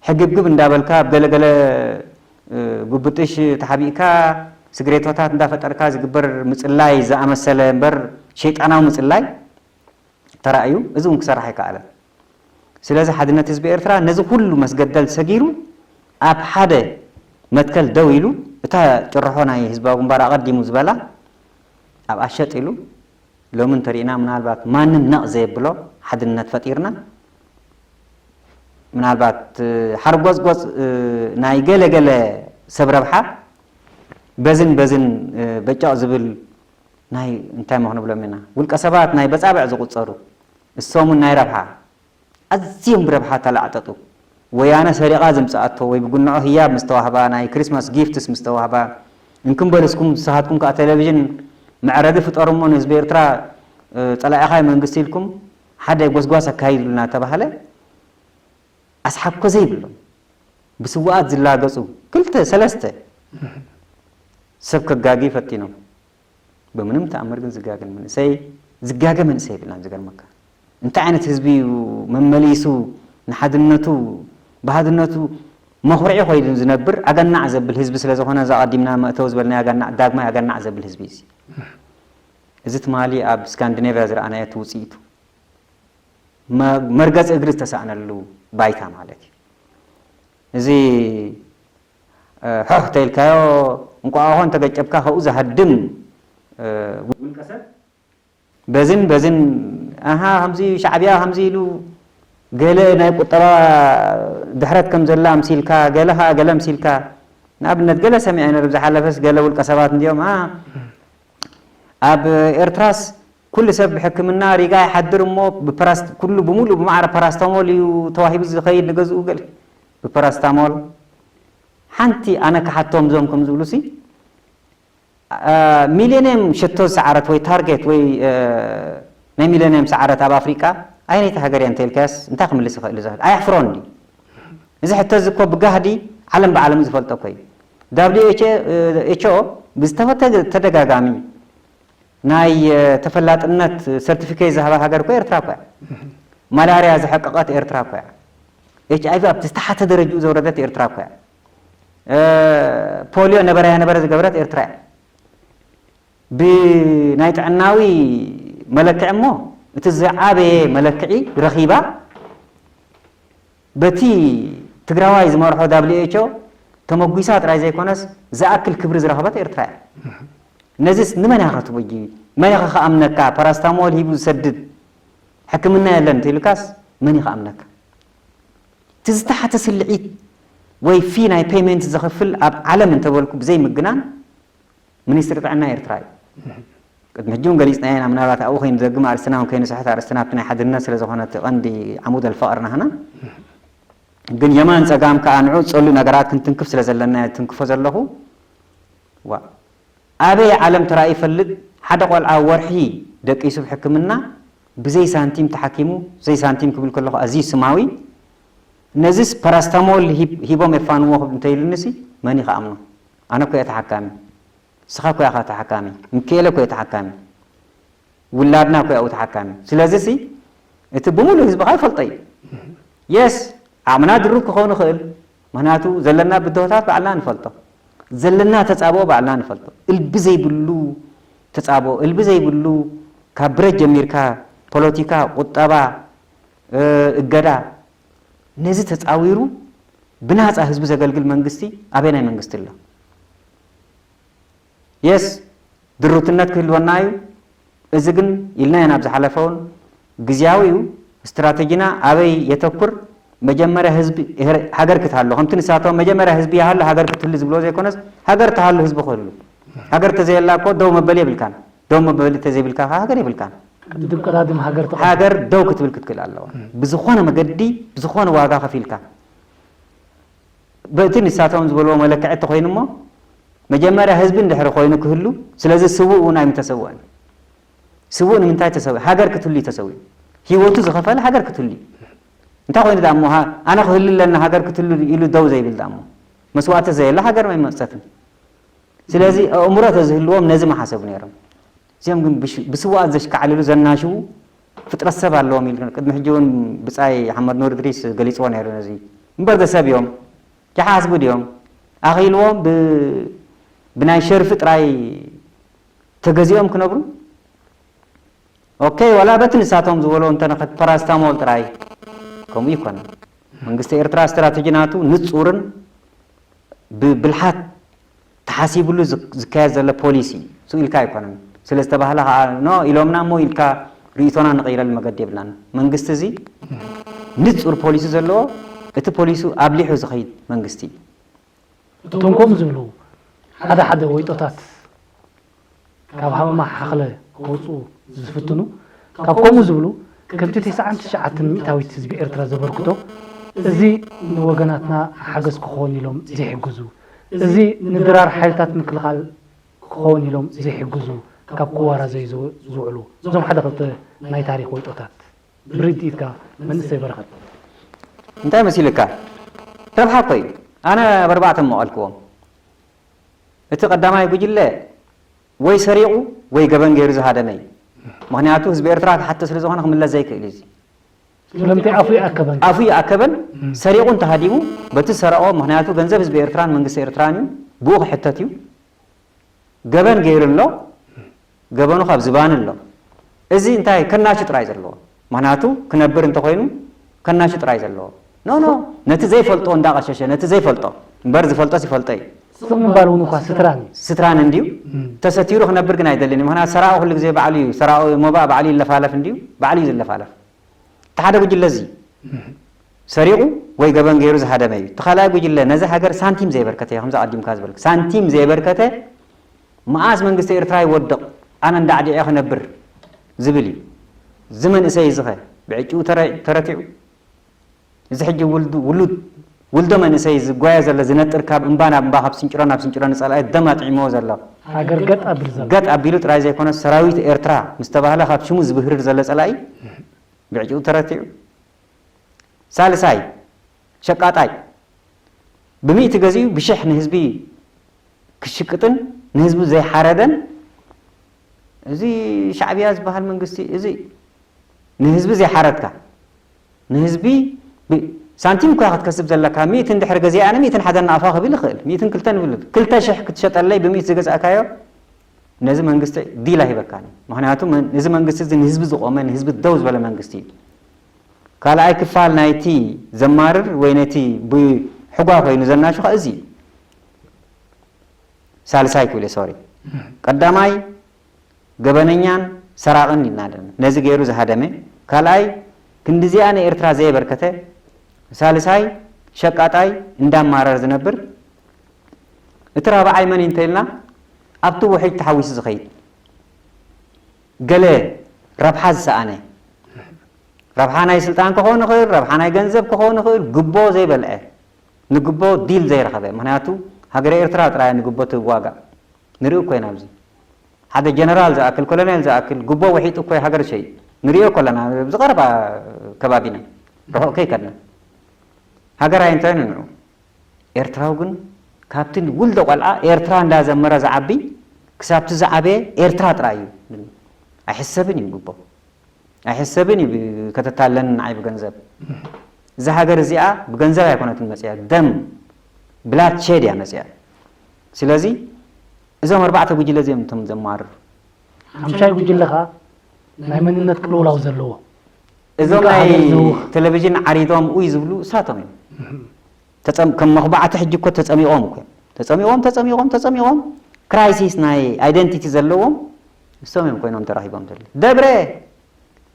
ሕግብግብ እንዳበልካ ኣብ ገለገለ ጉብጥሽ ተሓቢእካ ስግሬቶታት እንዳፈጠርካ ዝግበር ምፅላይ ዝኣመሰለ እምበር ሸይጣናዊ ምፅላይ ተራእዩ እዚ እውን ክሰርሕ ኣይከኣለን። ስለዚ ሓድነት ህዝቢ ኤርትራ ነዚ ኩሉ መስገደል ሰጊሩ ኣብ ሓደ መትከል ደው ኢሉ እታ ጭርሖ ናይ ህዝባዊ ግንባር ኣቐዲሙ ዝበላ ኣብኣ ሸጥ ኢሉ፣ ሎሚ እንተሪእና ምናልባት ማንም ነቕ ዘየብሎ ሓድነት ፈጢርና፣ ምናልባት ሓርጎፅጎፅ ናይ ገለ ገለ ሰብ ረብሓ በዝን በዝን በጨቕ ዝብል ናይ እንታይ ሞ ክንብሎም ኢና፣ ውልቀ ሰባት ናይ በፃብዕ ዝቑፀሩ፣ እሶም እውን ናይ ረብሓ ኣዝዮም ብረብሓ ተላዕጠጡ። ወያነ ሰሪቓ ዝምፅኣቶ ወይ ብጉንዖ ህያብ ምስ ተዋህባ፣ ናይ ክሪስማስ ጊፍትስ ምስ ተዋህባ፣ እንክም በሉ እስኩም ንስኻትኩም ከዓ ቴሌቪዥን መዕረጊ ፍጠሩ እሞ ንህዝቢ ኤርትራ ፀላኢኻ መንግስቲ ኢልኩም ሓደ ጎስጓስ ኣካይድሉ እናተባህለ ኣስሓኮ ዘይብሎም ብስዋኣት ዝላገፁ ክልተ ሰለስተ ሰብ ከጋጊ ፈቲኖም። ብምንም ተኣምር ግን ዝጋገን መንእሰይ ዝጋገ መንእሰይ የብልናን። ዝገርመካ እንታይ ዓይነት ህዝቢ እዩ መመሊሱ ንሓድነቱ ብሃድነቱ መኹርዒ ኮይኑ ዝነብር ኣገናዕ ዘብል ህዝቢ ስለ ዝኾነ እዛ ቀዲምና መእተው ዝበልናዮ ኣገናዕ ዳግማይ ኣገናዕ ዘብል ህዝቢ እዩ። እዚ ትማሊ ኣብ ስካንዲኔቭያ ዝረኣናዮ እቲ ውፅኢቱ መርገፂ እግሪ ዝተሳእነሉ ባይታ ማለት እዩ። እዚ ሕሕ ተይልካዮ እንቋቑሖ እንተገጨብካ ከብኡ ዝሃድም ውልቀሰብ በዝን በዝን ኣሃ ከምዚ ሻዕብያ ከምዚ ኢሉ ገለ ናይ ቁጠባ ድሕረት ከም ዘላ ኣምሲልካ፣ ገለ ኸዓ ገለ ኣምሲልካ። ንኣብነት ገለ ሰሚዐ ነይሩ፣ ዝሓለፈስ ገለ ውልቀ ሰባት እንዲኦም፣ ኣ፣ ኣብ ኤርትራስ ኩሉ ሰብ ብሕክምና ሪጋ ይሓድር እሞ ብፓራስ-፣ ኩሉ ብምሉእ ብማዕረ ፓራስታሞል እዩ ተዋሂቡ ዝኸይድ ንገዝኡ ገለ ብፓራስታሞል። ሓንቲ ኣነ ክሓቶም እዞም ከም ዝብሉሲ፣ አ፣ ሚሌኒየም ሸቶ ዝሰዓረት ወይ ታርጌት ወይ፣ እ፣ ናይ ሚሌኒየም ሰዓረት ኣብ ኣፍሪቃ ኣየነይቲ ሃገር እያ እንተኢልካያስ እንታይ ክምልስ ይኽእል እዩ ዝኽእል? ኣየሕፍሮን ድዩ? እዚ ሕቶ እዚ እኮ ብጋህዲ ዓለም ብዓለም ዝፈልጦ እኮ እዩ። ደብሊው ኤች ኦ ብዝተፈተ-፣ ተደጋጋሚ ናይ፣ እ፣ ተፈላጥነት ሰርቲፊኬት ዝሃባ ሃገር እኮ ኤርትራ እኮ እያ። ማላርያ ዘሐቀቐት ኤርትራ እኮ እያ። ኤች ኣይ ቪ ኣብ ዝተሓተ ደረጅኡ ዘውረደት ኤርትራ እኮ እያ። እ፣ ፖሊዮ ነበረ ያነበረ ዝገበረት ኤርትራ እያ። ብናይ ጥዕናዊ መለክዒ እሞ እቲ ዝዓበየ መለክዒ ረኺባ በቲ ትግራዋይ ዝመርሖ ደብሊው ኤች ኦ ተመጒሳ ጥራይ ዘይኮነስ ዝኣክል ክብሪ ዝረኸበት ኤርትራ እያ። ነዚስ ንመን ኢኻ ክትበጂ? መን ኢኻ ክኣምነካ? ፓራስታሞል ሂቡ ዝሰድድ ሕክምና የለን እንተኢሉካስ መን እዩ ክኣምነካ? እቲ ዝተሓተ ስልዒት ወይ ፊ ናይ ፔይመንት ዘኽፍል ኣብ ዓለም እንተበልኩ ብዘይ ምግናን ሚኒስትሪ ጥዕና ኤርትራ እዩ። ቅድሚ ሕጂ እውን ገሊፅናዮ ኢና፣ ምናልባት ኣብኡ ከይንደግም ኣርእስትና እውን ከይንስሕት፣ ኣርእስትና ኣብቲ ናይ ሓድነት ስለ ዝኾነ እቲ ቀንዲ ዓሙድ ኣልፈቐር ናህና። ግን የማን ጸጋም ከኣ ንዑ ጸሉ ነገራት ክንትንክፍ ስለ ዘለና እየ ትንክፎ ዘለኹ። ዋ፣ ኣበይ ዓለም ተራእዩ ይፈልጥ? ሓደ ቆልዓ ወርሒ ደቂሱ ብሕክምና ብዘይ ሳንቲም ተሓኪሙ፣ ዘይ ሳንቲም ክብል ከለኹ ኣዝዩ ስማዊ። ነዚስ ፓራስታሞል ሂብ-፣ ሂቦም የፋንዎ እንተኢሉኒሲ መን እዩ ክኣምኖ? ኣነ እኮ እየ ተሓካሚ። ንስኻ እኮ ኢኻ ተሓካሚ። ሚካኤለ እኮ እዩ ተሓካሚ። ውላድና እኮ እዩ ተሓካሚ። ስለዚሲ እቲ ብምሉእ ህዝብኻ ይፈልጦ እዩ። የስ፣ ዓቕምና ድሩት ክኸውን ይኽእል። ምኽንያቱ ዘለና ብድሆታት ባዕልና ንፈልጦ። ዘለና ተጻብኦ ባዕልና ንፈልጦ። እልቢ ዘይብሉ ተጻብኦ፣ እልቢ ዘይብሉ ካብ ብረት ጀሚርካ ፖለቲካ፣ ቁጠባ፣ እ፣ እገዳ፣ ነዚ ተጻዊሩ ብናጻ ህዝቢ ዘገልግል መንግስቲ ኣበየናይ መንግስቲ ኣሎ? የስ፣ ድሩትነት ክህልወና እዩ። እዚ ግን ኢልና ኢና ኣብ ዝሓለፈ እውን፣ ግዝያዊ እዩ። ስትራተጂና ኣበይ የተኩር? መጀመርያ ህዝቢ፣ ሃገር ክትሃሉ። ከምቲ ንሳቶም መጀመርያ ህዝቢ ይሃሉ፣ ሃገር ክትህሉ ዝብልዎ ዘይኮነስ፣ ሃገር ትሃሉ ህዝቢ ክህሉ። ሃገር ተዘየላ እኮ ደው መበሊ የብልካን። ደው መበሊ ተዘይብልካ ከኣ ሃገር የብልካን። ቅድም ቀዳድም ሃገር ተቐድም። ሃገር ደው ክትብል ክትክእል ኣለዋ። ብዝኾነ መገዲ፣ ብዝኾነ ዋጋ ከፊልካ። በቲ ንሳቶም ዝበልዎ መለክዒ እንተኾይኑ እሞ፣ መጀመርያ ህዝቢ እንድሕሪ ኮይኑ ክህሉ፣ ስለዚ ስዉእ እውን ኣይምተሰውአን። ስዉእ ንምንታይ ተሰውአ? ሃገር ክትህሉ እዩ ተሰዊኡ። ህይወቱ ዝኸፈለ ሃገር ክትህሉ እዩ። እንታይ ኮይኑ ደኣ እሞ፣ ሃ-፣ ኣነ ክህሉ ኣለና ሃገር ክትህሉ ኢሉ ደው ዘይብል ደኣ እሞ? መስዋእቲ ዘየለ ሃገር ኣይመጸትን። ስለዚ ኣእምሮ ተዝህልዎም ነዚ ምሓሰቡ ነይሮም። እዚኦም ግን ብሽ-፣ ብስውኣት ዘሽካዕልሉ ዘናሽዉ ፍጥረት ሰብ ኣለዎም ኢሉ ቅድሚ ሕጂ እውን ብጻይ ኣሕመድ ኑር እድሪስ ገሊጽዎ ነይሩ ነዚ። እምበር ዘሰብ እዮም። ይሓስቡ ድዮም? ኣኺልዎም ብ-፣ ብናይ ሸርፊ ጥራይ ተገዚኦም ክነብሩ? ኦኬ፣ ዋላ በቲ ንሳቶም ዝበሎ እንተነኸት ፓራስታሞል ጥራይ ከምኡ ይኮነ። መንግስቲ ኤርትራ ስትራተጂ ናቱ ንጹርን ብብልሓት ሓሲብሉ ዝካየድ ዘሎ ፖሊሲ ስኡ ኢልካ ኣይኮነን። ስለ ዝተባህለ ከዓ ኖ ኢሎምና እሞ ኢልካ ርእይቶና ንቕይረሉ መገዲ የብልናን። መንግስቲ እዚ ንፁር ፖሊሲ ዘለዎ፣ እቲ ፖሊሱ ኣብሊሑ ዝኸይድ መንግስቲ እዩ። እቶም ከምኡ ዝብሉ ሓደ ሓደ ወይጦታት ካብ ሃመማ ሓኽለ ከውፅኡ ዝፍትኑ ካብ ከምኡ ዝብሉ ከምቲ ተስዓን ትሽዓተን ሚእታዊት ህዝቢ ኤርትራ ዘበርክቶ እዚ ንወገናትና ሓገዝ ክኸውን ኢሎም ዘይሕግዙ፣ እዚ ንድራር ሓይልታት ምክልኻል ክኸውን ኢሎም ዘይሕግዙ ካብ ክዋራዘዩ ዝውዕሉ እዞም ሓደ ክልተ ናይ ታሪኽ ወይጦታት ብርድኢትካ መንእሰይ በረኸት። እንታይ መሲልካ? ረብሓ እኮ እዩ። ኣነ ኣብ ኣርባዕተ መቐልክዎም። እቲ ቀዳማይ ጉጅለ ወይ ሰሪቑ ወይ ገበን ገይሩ ዝሃደመ እዩ። ምኽንያቱ ህዝቢ ኤርትራ ተሓተ ስለ ዝኾነ ክምለስ ዘይክእል እዩ። እዚ ስለምንታይ ኣፉ ይኣከበን ኣፉ ይኣከበን ሰሪቑ እንተሃዲሙ በቲ ዝሰረቖ፣ ምኽንያቱ ገንዘብ ህዝቢ ኤርትራን መንግስቲ ኤርትራን እዩ፣ ብኡ ክሕተት እዩ። ገበን ገይሩ ኣሎ፣ ገበኑ ካብ ዝባን ኣሎ። እዚ እንታይ ከናሹ ጥራይ ዘለዎ፣ ምኽንያቱ ክነብር እንተኾይኑ ከናሹ ጥራይ ዘለዎ። ኖ ኖ፣ ነቲ ዘይፈልጦ እንዳቐሸሸ፣ ነቲ ዘይፈልጦ እምበር ዝፈልጦስ ይፈልጦ እዩ። ስቕ ምባል እውን እኳ ስትራን እዩ። ስትራን እንድዩ። ተሰቲሩ ክነብር ግን ኣይደልን እዩ። ምኽንያቱ ሰራቒ ኩሉ ግዜ ባዕሉ እዩ። ሰራቒ ሞባእ ባዕሉ ይለፋለፍ እንድዩ፣ ባዕሉ እዩ ዝለፋለፍ። እቲ ሓደ ጉጅለ እዚ ሰሪቑ ወይ ገበን ገይሩ ዝሃደመ እዩ። እቲ ካልኣይ ጉጅለ ነዚ ሃገር ሳንቲም ዘየበርከተ እዩ። ከምዚ ኣቐዲምካ ዝበልክ ሳንቲም ዘየበርከተ፣ መኣስ መንግስቲ ኤርትራ ይወድቕ ኣነ እንዳዕዲዐ ክነብር ዝብል እዩ። እዚ መንእሰይ እዚ ኸ ብዕጭኡ ተረ- ተረቲዑ? እዚ ሕጂ ውልዱ ውሉድ ውልዶ መንእሰይ ዝጓየ ዘሎ ዝነጥር ካብ እምባ ናብ እምባ ካብ ስንጭሮ ናብ ስንጭሮ ንጸላኢ ደም ኣጥዒምዎ ዘሎ ሃገር ገጥ ኣቢሉ ዘሎ ገጥ ኣቢሉ ጥራይ ዘይኮነ ሰራዊት ኤርትራ ምስ ተባህለ ካብ ሽሙ ዝብህርር ዘሎ ጸላኢ ብዕጭኡ ተረቲዑ። ሳልሳይ ሸቃጣይ ብሚእቲ ገዚኡ ብሽሕ ንህዝቢ ክሽቅጥን ንህዝቢ ዘይሓረደን እዚ ሻዕብያ ዝበሃል መንግስቲ እዚ ንህዝቢ ዘይሓረድካ ንህዝቢ ሳንቲም እኳ ክትከስብ ዘለካ ሚእቲ እንድሕር ገዚኣ ኣነ ሚእትን ሓደን ናቕፋ ክብል ይኽእል ሚእትን ክልተን ይብል ክልተ ሽሕ ክትሸጠለይ ብሚእቲ ዝገዛእካዮ ነዚ መንግስቲ ዲል ኣይበካን እዩ። ምክንያቱ እዚ መንግስቲ እዚ ንህዝቢ ዝቆመ ንህዝቢ ደው ዝበለ መንግስቲ እዩ። ካልኣይ ክፋል ናይቲ ዘማርር ወይ ነቲ ብሕጓ ኮይኑ ዘናሹ ከ እዚ እዩ። ሳልሳይ ክብል እየ ሶሪ። ቀዳማይ ገበነኛን ሰራቕን ኢልና ኣለና። ነዚ ገይሩ ዝሃደመ፣ ካልኣይ ክንድዚኣ ንኤርትራ ዘየበርከተ፣ ሳልሳይ ሸቃጣይ እንዳማረር ዝነብር፣ እቲ ራብዓይ መን እዩ እንተኢልና ኣብቲ ውሕጅ ተሓዊሱ ዝኸይድ ገለ ረብሓ ዝሰኣነ፣ ረብሓ ናይ ስልጣን ክኸውን ይኽእል፣ ረብሓ ናይ ገንዘብ ክኸውን ይኽእል፣ ጉቦ ዘይበልዐ፣ ንጉቦ ዲል ዘይረኸበ፣ ምኽንያቱ ሃገረ ኤርትራ ጥራይ ንጉቦ ትዋጋእ። ንርኢ እኮ ኢና ኣብዚ ሓደ ጀነራል ዝኣክል ኮሎኔል ዝኣክል ጉቦ ውሒጡ እኮ ሃገር ሸይጥ ንሪኦ እኮ ኣለና ኣብዚ ቀረባ ከባቢና ርሑቕ ከይከድና ሃገራይ እንታይ ንንዑ ኤርትራዊ ግን ካብቲ ውልዶ ቆልዓ ኤርትራ እንዳዘመረ ዝዓቢ ክሳብቲ ዝዓበየ ኤርትራ ጥራይ እዩ ኣይሕሰብን እዩ ጉቦ ኣይሕሰብን እዩ ከተታለኒ ንዓይ ብገንዘብ እዛ ሃገር እዚኣ ብገንዘብ ኣይኮነትን መፅያ ደም ብላድ ሼድ እያ መፅያ ስለዚ እዞም ኣርባዕተ ጉጅለ እዚኦም እቶም ዘማርሩ ሓምሻይ ጉጅለ ከዓ ናይ መንነት ቅልውላው ዘለዎ እዞም ናይ ቴሌቪዥን ዓሪዶም ኡይ ዝብሉ እሳቶም እዮም ከም መኽባዕቲ ሕጂ እኮ ተፀሚቖም እኮ ተፀሚቖም ተፀሚቖም ተፀሚቖም ክራይሲስ ናይ ኣይደንቲቲ ዘለዎም እሶም እዮም ኮይኖም ተራኺቦም ዘሎ ደብረ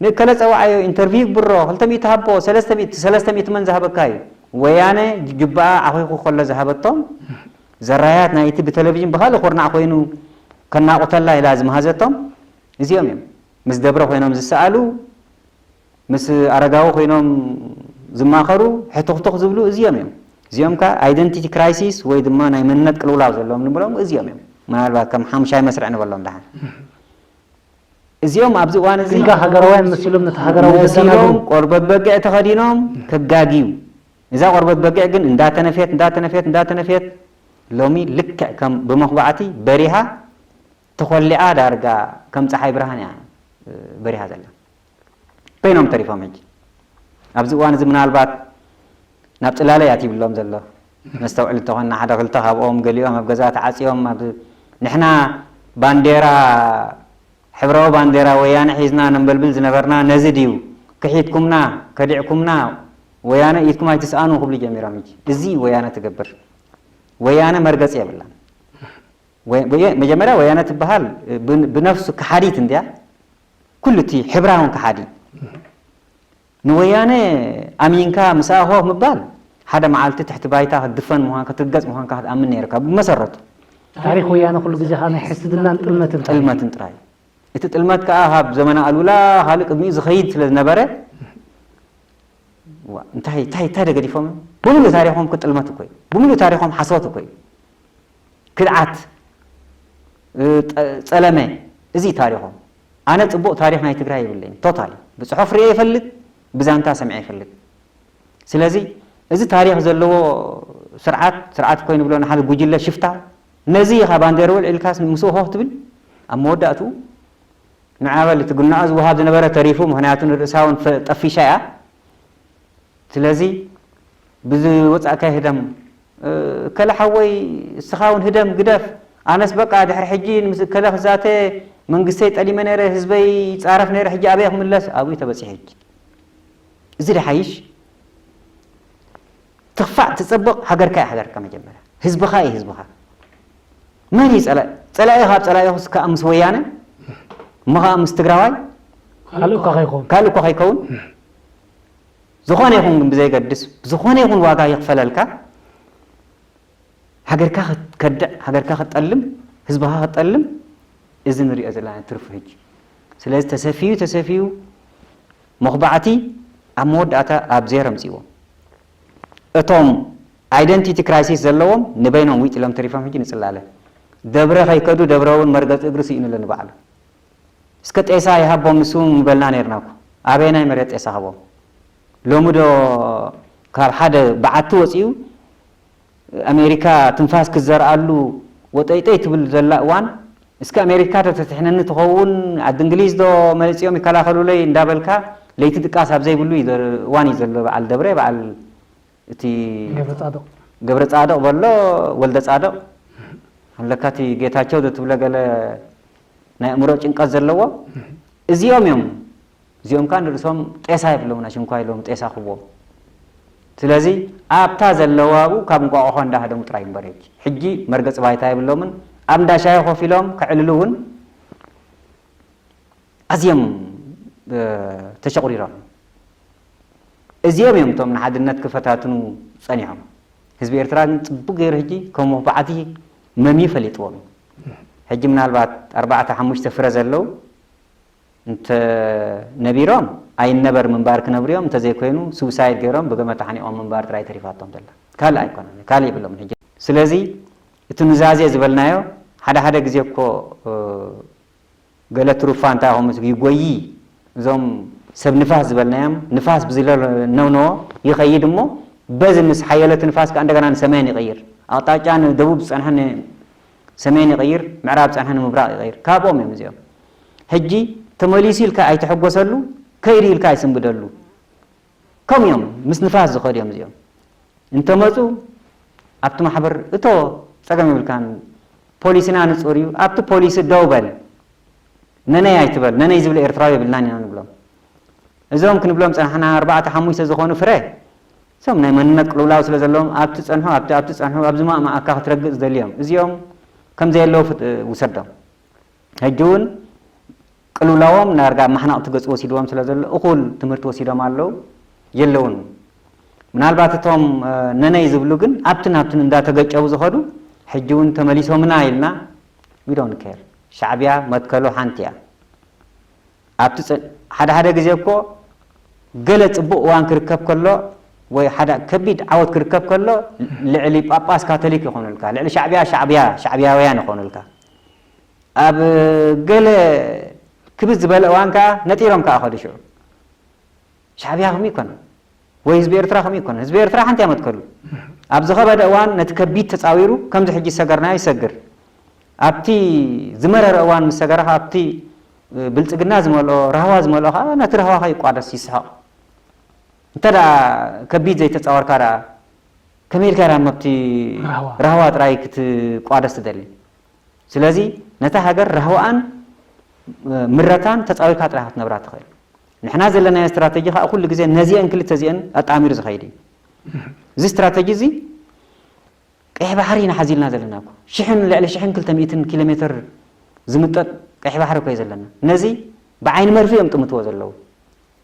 ንእከለ ጸውዓዮ ኢንተርቪው ይግብሮ ክልተ ሚእቲ ሃቦ ሰለስተ ሚእቲ ሰለስተ ሚእቲ መን ዝሃበካ እዩ ወያነ ጅባኣ ዓኺኹ ከሎ ዝሃበቶም ዘራያት ናይቲ ብቴሌቪዥን ብኻልእ ኩርናዕ ኮይኑ ከናቑተላ ኢላ ዝመሃዘቶም እዚኦም እዮም ምስ ደብረ ኮይኖም ዝሰኣሉ ምስ ኣረጋዊ ኮይኖም ዝማኸሩ ሕቱኽቱኽ ዝብሉ እዚኦም እዮም እዚኦም ከ ኣይደንቲቲ ክራይሲስ ወይ ድማ ናይ መንነት ቅልውላው ዘለዎም ንብሎም እዚኦም እዮም ምናልባት ከም ሓምሻይ መስርዕ ንበሎም ደሓን እዚኦም ኣብዚ እዋን እዚ እንካ ሃገራውያን መሲሎም ነቲ ሃገራዊ ዘዘናግሩ መሲሎም ቆርበት በግዕ ተኸዲኖም ከጋግዩ እዛ ቆርበት በግዕ ግን እንዳተነፍየት እንዳተነፍየት እንዳተነፍየት ሎሚ ልክዕ ከም ብመኹባዕቲ በሪሃ ተኾሊዓ ዳርጋ ከም ፀሓይ ብርሃን እያ በሪሃ ዘላ በይኖም ተሪፎም ሕጂ ኣብዚ እዋን እዚ ምናልባት ናብ ፅላለ እያ ትብሎም ዘሎ ነስተውዕል እንተኾንና ሓደ ክልተ ካብኦም ገሊኦም ኣብ ገዛ ተዓፅዮም ኣብ ንሕና ባንዴራ ሕብራዊ ባንዴራ ወያነ ሒዝና ነንበልብል ዝነበርና ነዚ ድዩ ክሒድኩምና ከዲዕኩምና ወያነ ኢድኩም ኣይትስኣኑ ክብሉ ጀሚሮም ሕጂ እዚ ወያነ ትገብር ወያነ መርገፂ የብላን መጀመርያ ወያነ ትበሃል ብነፍሱ ከሓዲት እንድያ። ኩሉ እቲ ሕብራውን ከሓዲ ንወያነ ኣሚንካ ምስኣ ኮፍ ምባል ሓደ መዓልቲ ትሕቲ ባይታ ክትድፈን ምዃን ክትርገጽ ምዃን ክትኣምን ነይርካ ብመሰረቱ። ታሪክ ወያነ ኩሉ ግዜ ከዓ ናይ ሕስድናን ጥልመትን ጥልመትን ጥራይ። እቲ ጥልመት ከዓ ካብ ዘመነ ኣሉላ ካልእ ቅድሚኡ ዝኸይድ ስለ ዝነበረ እንታይ እንታይ እንታይ ደገዲፎም? ብምሉእ ታሪኾም ክጥልመት እኮ እዩ። ብምሉእ ታሪኾም ሓሶት እኮ እዩ። ክድዓት፣ ጸለመ፣ እዚ ታሪኾም። ኣነ ጽቡቕ ታሪኽ ናይ ትግራይ የብለይን። ቶታሊ ብጽሑፍ ርእየ ይፈልጥ፣ ብዛንታ ሰምዐ ይፈልጥ። ስለዚ እዚ ታሪኽ ዘለዎ ስርዓት ስርዓት ኮይኑ ብሎ ንሓደ ጉጅለ ሽፍታ ነዚ ኢኻ ባንዴር ወልዒልካስ ምስኡ ሆህ ትብል ኣብ መወዳእትኡ ንዓበል እቲ ግናዖ ዝወሃብ ዝነበረ ተሪፉ ምክንያቱ ንርእሳ እውን ጠፊሻ እያ። ስለዚ ብዝወፃእካዮ ህደም እከለ ሓወይ እስኻ እውን ህደም ግደፍ። ኣነስ በቃ ድሕሪ ሕጂ ምስ እከለ ክዛተ መንግስተይ ጠሊመ ነይረ ህዝበይ ይፃረፍ ነይረ ሕጂ ኣበይ ክምለስ ኣብኡ ተበፂሐ ሕጂ እዚ ድሓይሽ ትኽፋእ ትፅብቕ ሃገርካ እየ ሃገርካ መጀመርያ ህዝብኻ እየ ህዝብኻ መን እዩ ፀላኢ ፀላኢ ካብ ፀላኢኹስ ከዓ ምስ ወያነ እሞ ከዓ ምስ ትግራዋይ ካልእ እኳ ከይኸውን ካልእ እኳ ከይከውን ዝኾነ ይኹን ግን ብዘይገድስ ብዝኾነ ይኹን ዋጋ ይኽፈለልካ ሃገርካ ክትከድዕ ሃገርካ ክትጠልም ህዝብኻ ክትጠልም እዚ ንሪኦ ዘለና ትርፉ ሕጂ ስለዚ ተሰፊዩ ተሰፊዩ መኹባዕቲ ኣብ መወዳእታ ኣብ ዜሮ ኣምፅእዎ እቶም identity crisis ዘለዎም ንበይኖም ዊጥ ኢሎም ተሪፎም ሕጂ ንፅላለ ደብረ ከይከዱ ደብረ እውን መርገፂ እግሪ ስኢኑ ኣሎ ንባዕሉ እስከ ጤሳ ይሃቦም ንሱ ምበልና ነርና እኮ ኣበየናይ መሬት ጤሳ ሃቦም ሎሚ ዶ ካብ ሓደ በዓቲ ወፂኡ ኣሜሪካ ትንፋስ ክዘርኣሉ ወጠይጠይ ትብል ዘላ እዋን እስከ ኣሜሪካ ዶ ተትሕነኒ ትኸውን ዓዲ እንግሊዝ ዶ መፂኦም ይከላኸሉለይ እንዳበልካ ለይቲ ድቃስ ኣብ ዘይብሉ እዩ ዘ- እዋን እዩ ዘሎ በዓል ደብረ በዓል እቲ ገብረ ጻድቕ ገብረ ጻድቕ በሎ ወልደ ጻድቕ ኣለካ እቲ ጌታቸው ዶ ትብለ ገለ ናይ ኣእምሮ ጭንቀት ዘለዎ እዚኦም እዮም እዚኦም ከዓ ንርእሶም ጤሳ የብሎምን ኣሽንኳ ኢሎም ጤሳ ክዎም ስለዚ ኣብታ ዘለዋኡ ካብ እንቋቑሖ እንዳሃደሙ ጥራይ እምበር ሕጂ ሕጂ መርገፂ ባይታ የብሎምን ኣብ እንዳሻሂ ኮፍ ኢሎም ከዕልሉ እውን ኣዝዮም ተሸቑሪሮም እዚኦም እዮም እቶም ንሓድነት ክፈታትኑ ፀኒሖም ህዝቢ ኤርትራ ግን ፅቡቅ ገይሩ ሕጂ ከም መኹባዕቲ መምዩ ፈሊጥዎም እዩ ሕጂ ምናልባት ኣርባዕተ ሓሙሽተ ፍረ ዘለዉ እንተ ነቢሮም ኣይነበር ምንባር ክነብሩ እዮም እንተዘይኮይኑ ሱሳይድ ገይሮም ብገመድ ተሓኒቖም ምንባር ጥራይ ተሪፋቶም ዘላ ካልእ ኣይኮነን ካልእ የብሎምን ሕጂ ስለዚ እቲ ኑዛዜ ዝበልናዮ ሓደ ሓደ ግዜ እኮ ገለ ትሩፋ እንታይ ኹም ይጎዪ እዞም ሰብ ንፋስ ዝበልናዮም ንፋስ ብዝለነውነዎ ይኸይድ እሞ በዚ ምስ ሓየለ እቲ ንፋስ ከዓ እንደገና ንሰሜን ይቕይር ኣቕጣጫ ንደቡብ ዝፀንሐ ሰሜን ይቕይር ምዕራብ ፀንሐ ንምብራቕ ይቕይር ካብኦም እዮም እዚኦም ሕጂ ተመሊሱ ኢልካ ኣይትሕጎሰሉ ከይዱ ኢልካ ኣይስንብደሉ ከምኡ እዮም ምስ ንፋስ ዝኸዱ እዮም እዚኦም እንተመፁ ኣብቲ ማሕበር እቶ ፀገም ይብልካን ፖሊሲና ንፁር እዩ ኣብቲ ፖሊሲ ደው በል ነነይ ኣይትበል ነነይ ዝብል ኤርትራዊ የብልናን ኢና ንብሎም እዞም ክንብሎም ፀናሕና ኣርባዕተ ሓሙሽተ ዝኾኑ ፍረ እዞም ናይ መንነት ቅልውላው ስለ ዘለዎም ኣብቲ ፀንሑ ኣብቲ ኣብቲ ፀንሑ ኣብዚ ማእማኣካ ክትረግፅ ዝደልዮም እዚኦም ከም ዘየለዉ ውሰዶም ሕጂ እውን ቅልውላዎም ናርጋ ማሕናቕ ትገጽ ወሲድዎም ስለ ዘሎ እኹል ትምህርቲ ወሲዶም ኣለዉ የለውን ምናልባት እቶም ነነይ ዝብሉ ግን ኣብትን ኣብትን እንዳተገጨቡ ዝኸዱ ሕጂ እውን ተመሊሶምና ኢልና ዊዶን ኬር ሻዕብያ መትከሉ ሓንቲ እያ ኣብቲ ሓደ ሓደ ግዜ እኮ ገለ ጽቡቕ እዋን ክርከብ ከሎ ወይ ሓደ ከቢድ ዓወት ክርከብ ከሎ ልዕሊ ጳጳስ ካቶሊክ ይኾኑልካ ልዕሊ ሻዕብያ ሻዕብያ ሻዕብያውያን ይኾኑልካ ኣብ ገለ ክብድ ዝበለ እዋን ከዓ ነጢሮም ከዓ ከዱ ሽዑ ሻዕብያ ከምኡ ይኮነ ወይ ህዝቢ ኤርትራ ከምኡ ይኮነ ህዝቢ ኤርትራ ሓንቲ ያመትከሉ ኣብ ዝኸበደ እዋን ነቲ ከቢድ ተፃዊሩ ከምዚ ሕጂ ዝሰገርናዮ ይሰግር ኣብቲ ዝመረረ እዋን ምስ ሰገረ ኣብቲ ብልፅግና ዝመልኦ ራህዋ ዝመልኦ ከዓ ነቲ ራህዋኻ ይቋደስ ይስሐቕ እንተ ከቢድ ዘይተፃወርካ ከመይ ኢልካ ዳ መብቲ ራህዋ ጥራይ ክትቋደስ ትደሊ ስለዚ ነታ ሃገር ራህዋኣን ምረታን ተፃዊርካ ጥራይ ክትነብራ ትኽእል ንሕና ዘለናዮ ስትራተጂ ከዓ ኩሉ ግዜ ነዚአን ክልተ እዚአን ኣጣሚሩ ዝኸይድ እዩ እዚ ስትራተጂ እዚ ቀይሕ ባሕሪ ኢና ሓዚልና ዘለና እኮ። ሽሕን፣ ልዕሊ ሽሕን ክልተ ሚእትን ኪሎ ሜትር ዝምጠጥ ቀይሕ ባሕሪ እኮ እዩ ዘለና። ነዚ ብዓይኒ መርፍእ እዮም ጥምትዎ ዘለዉ።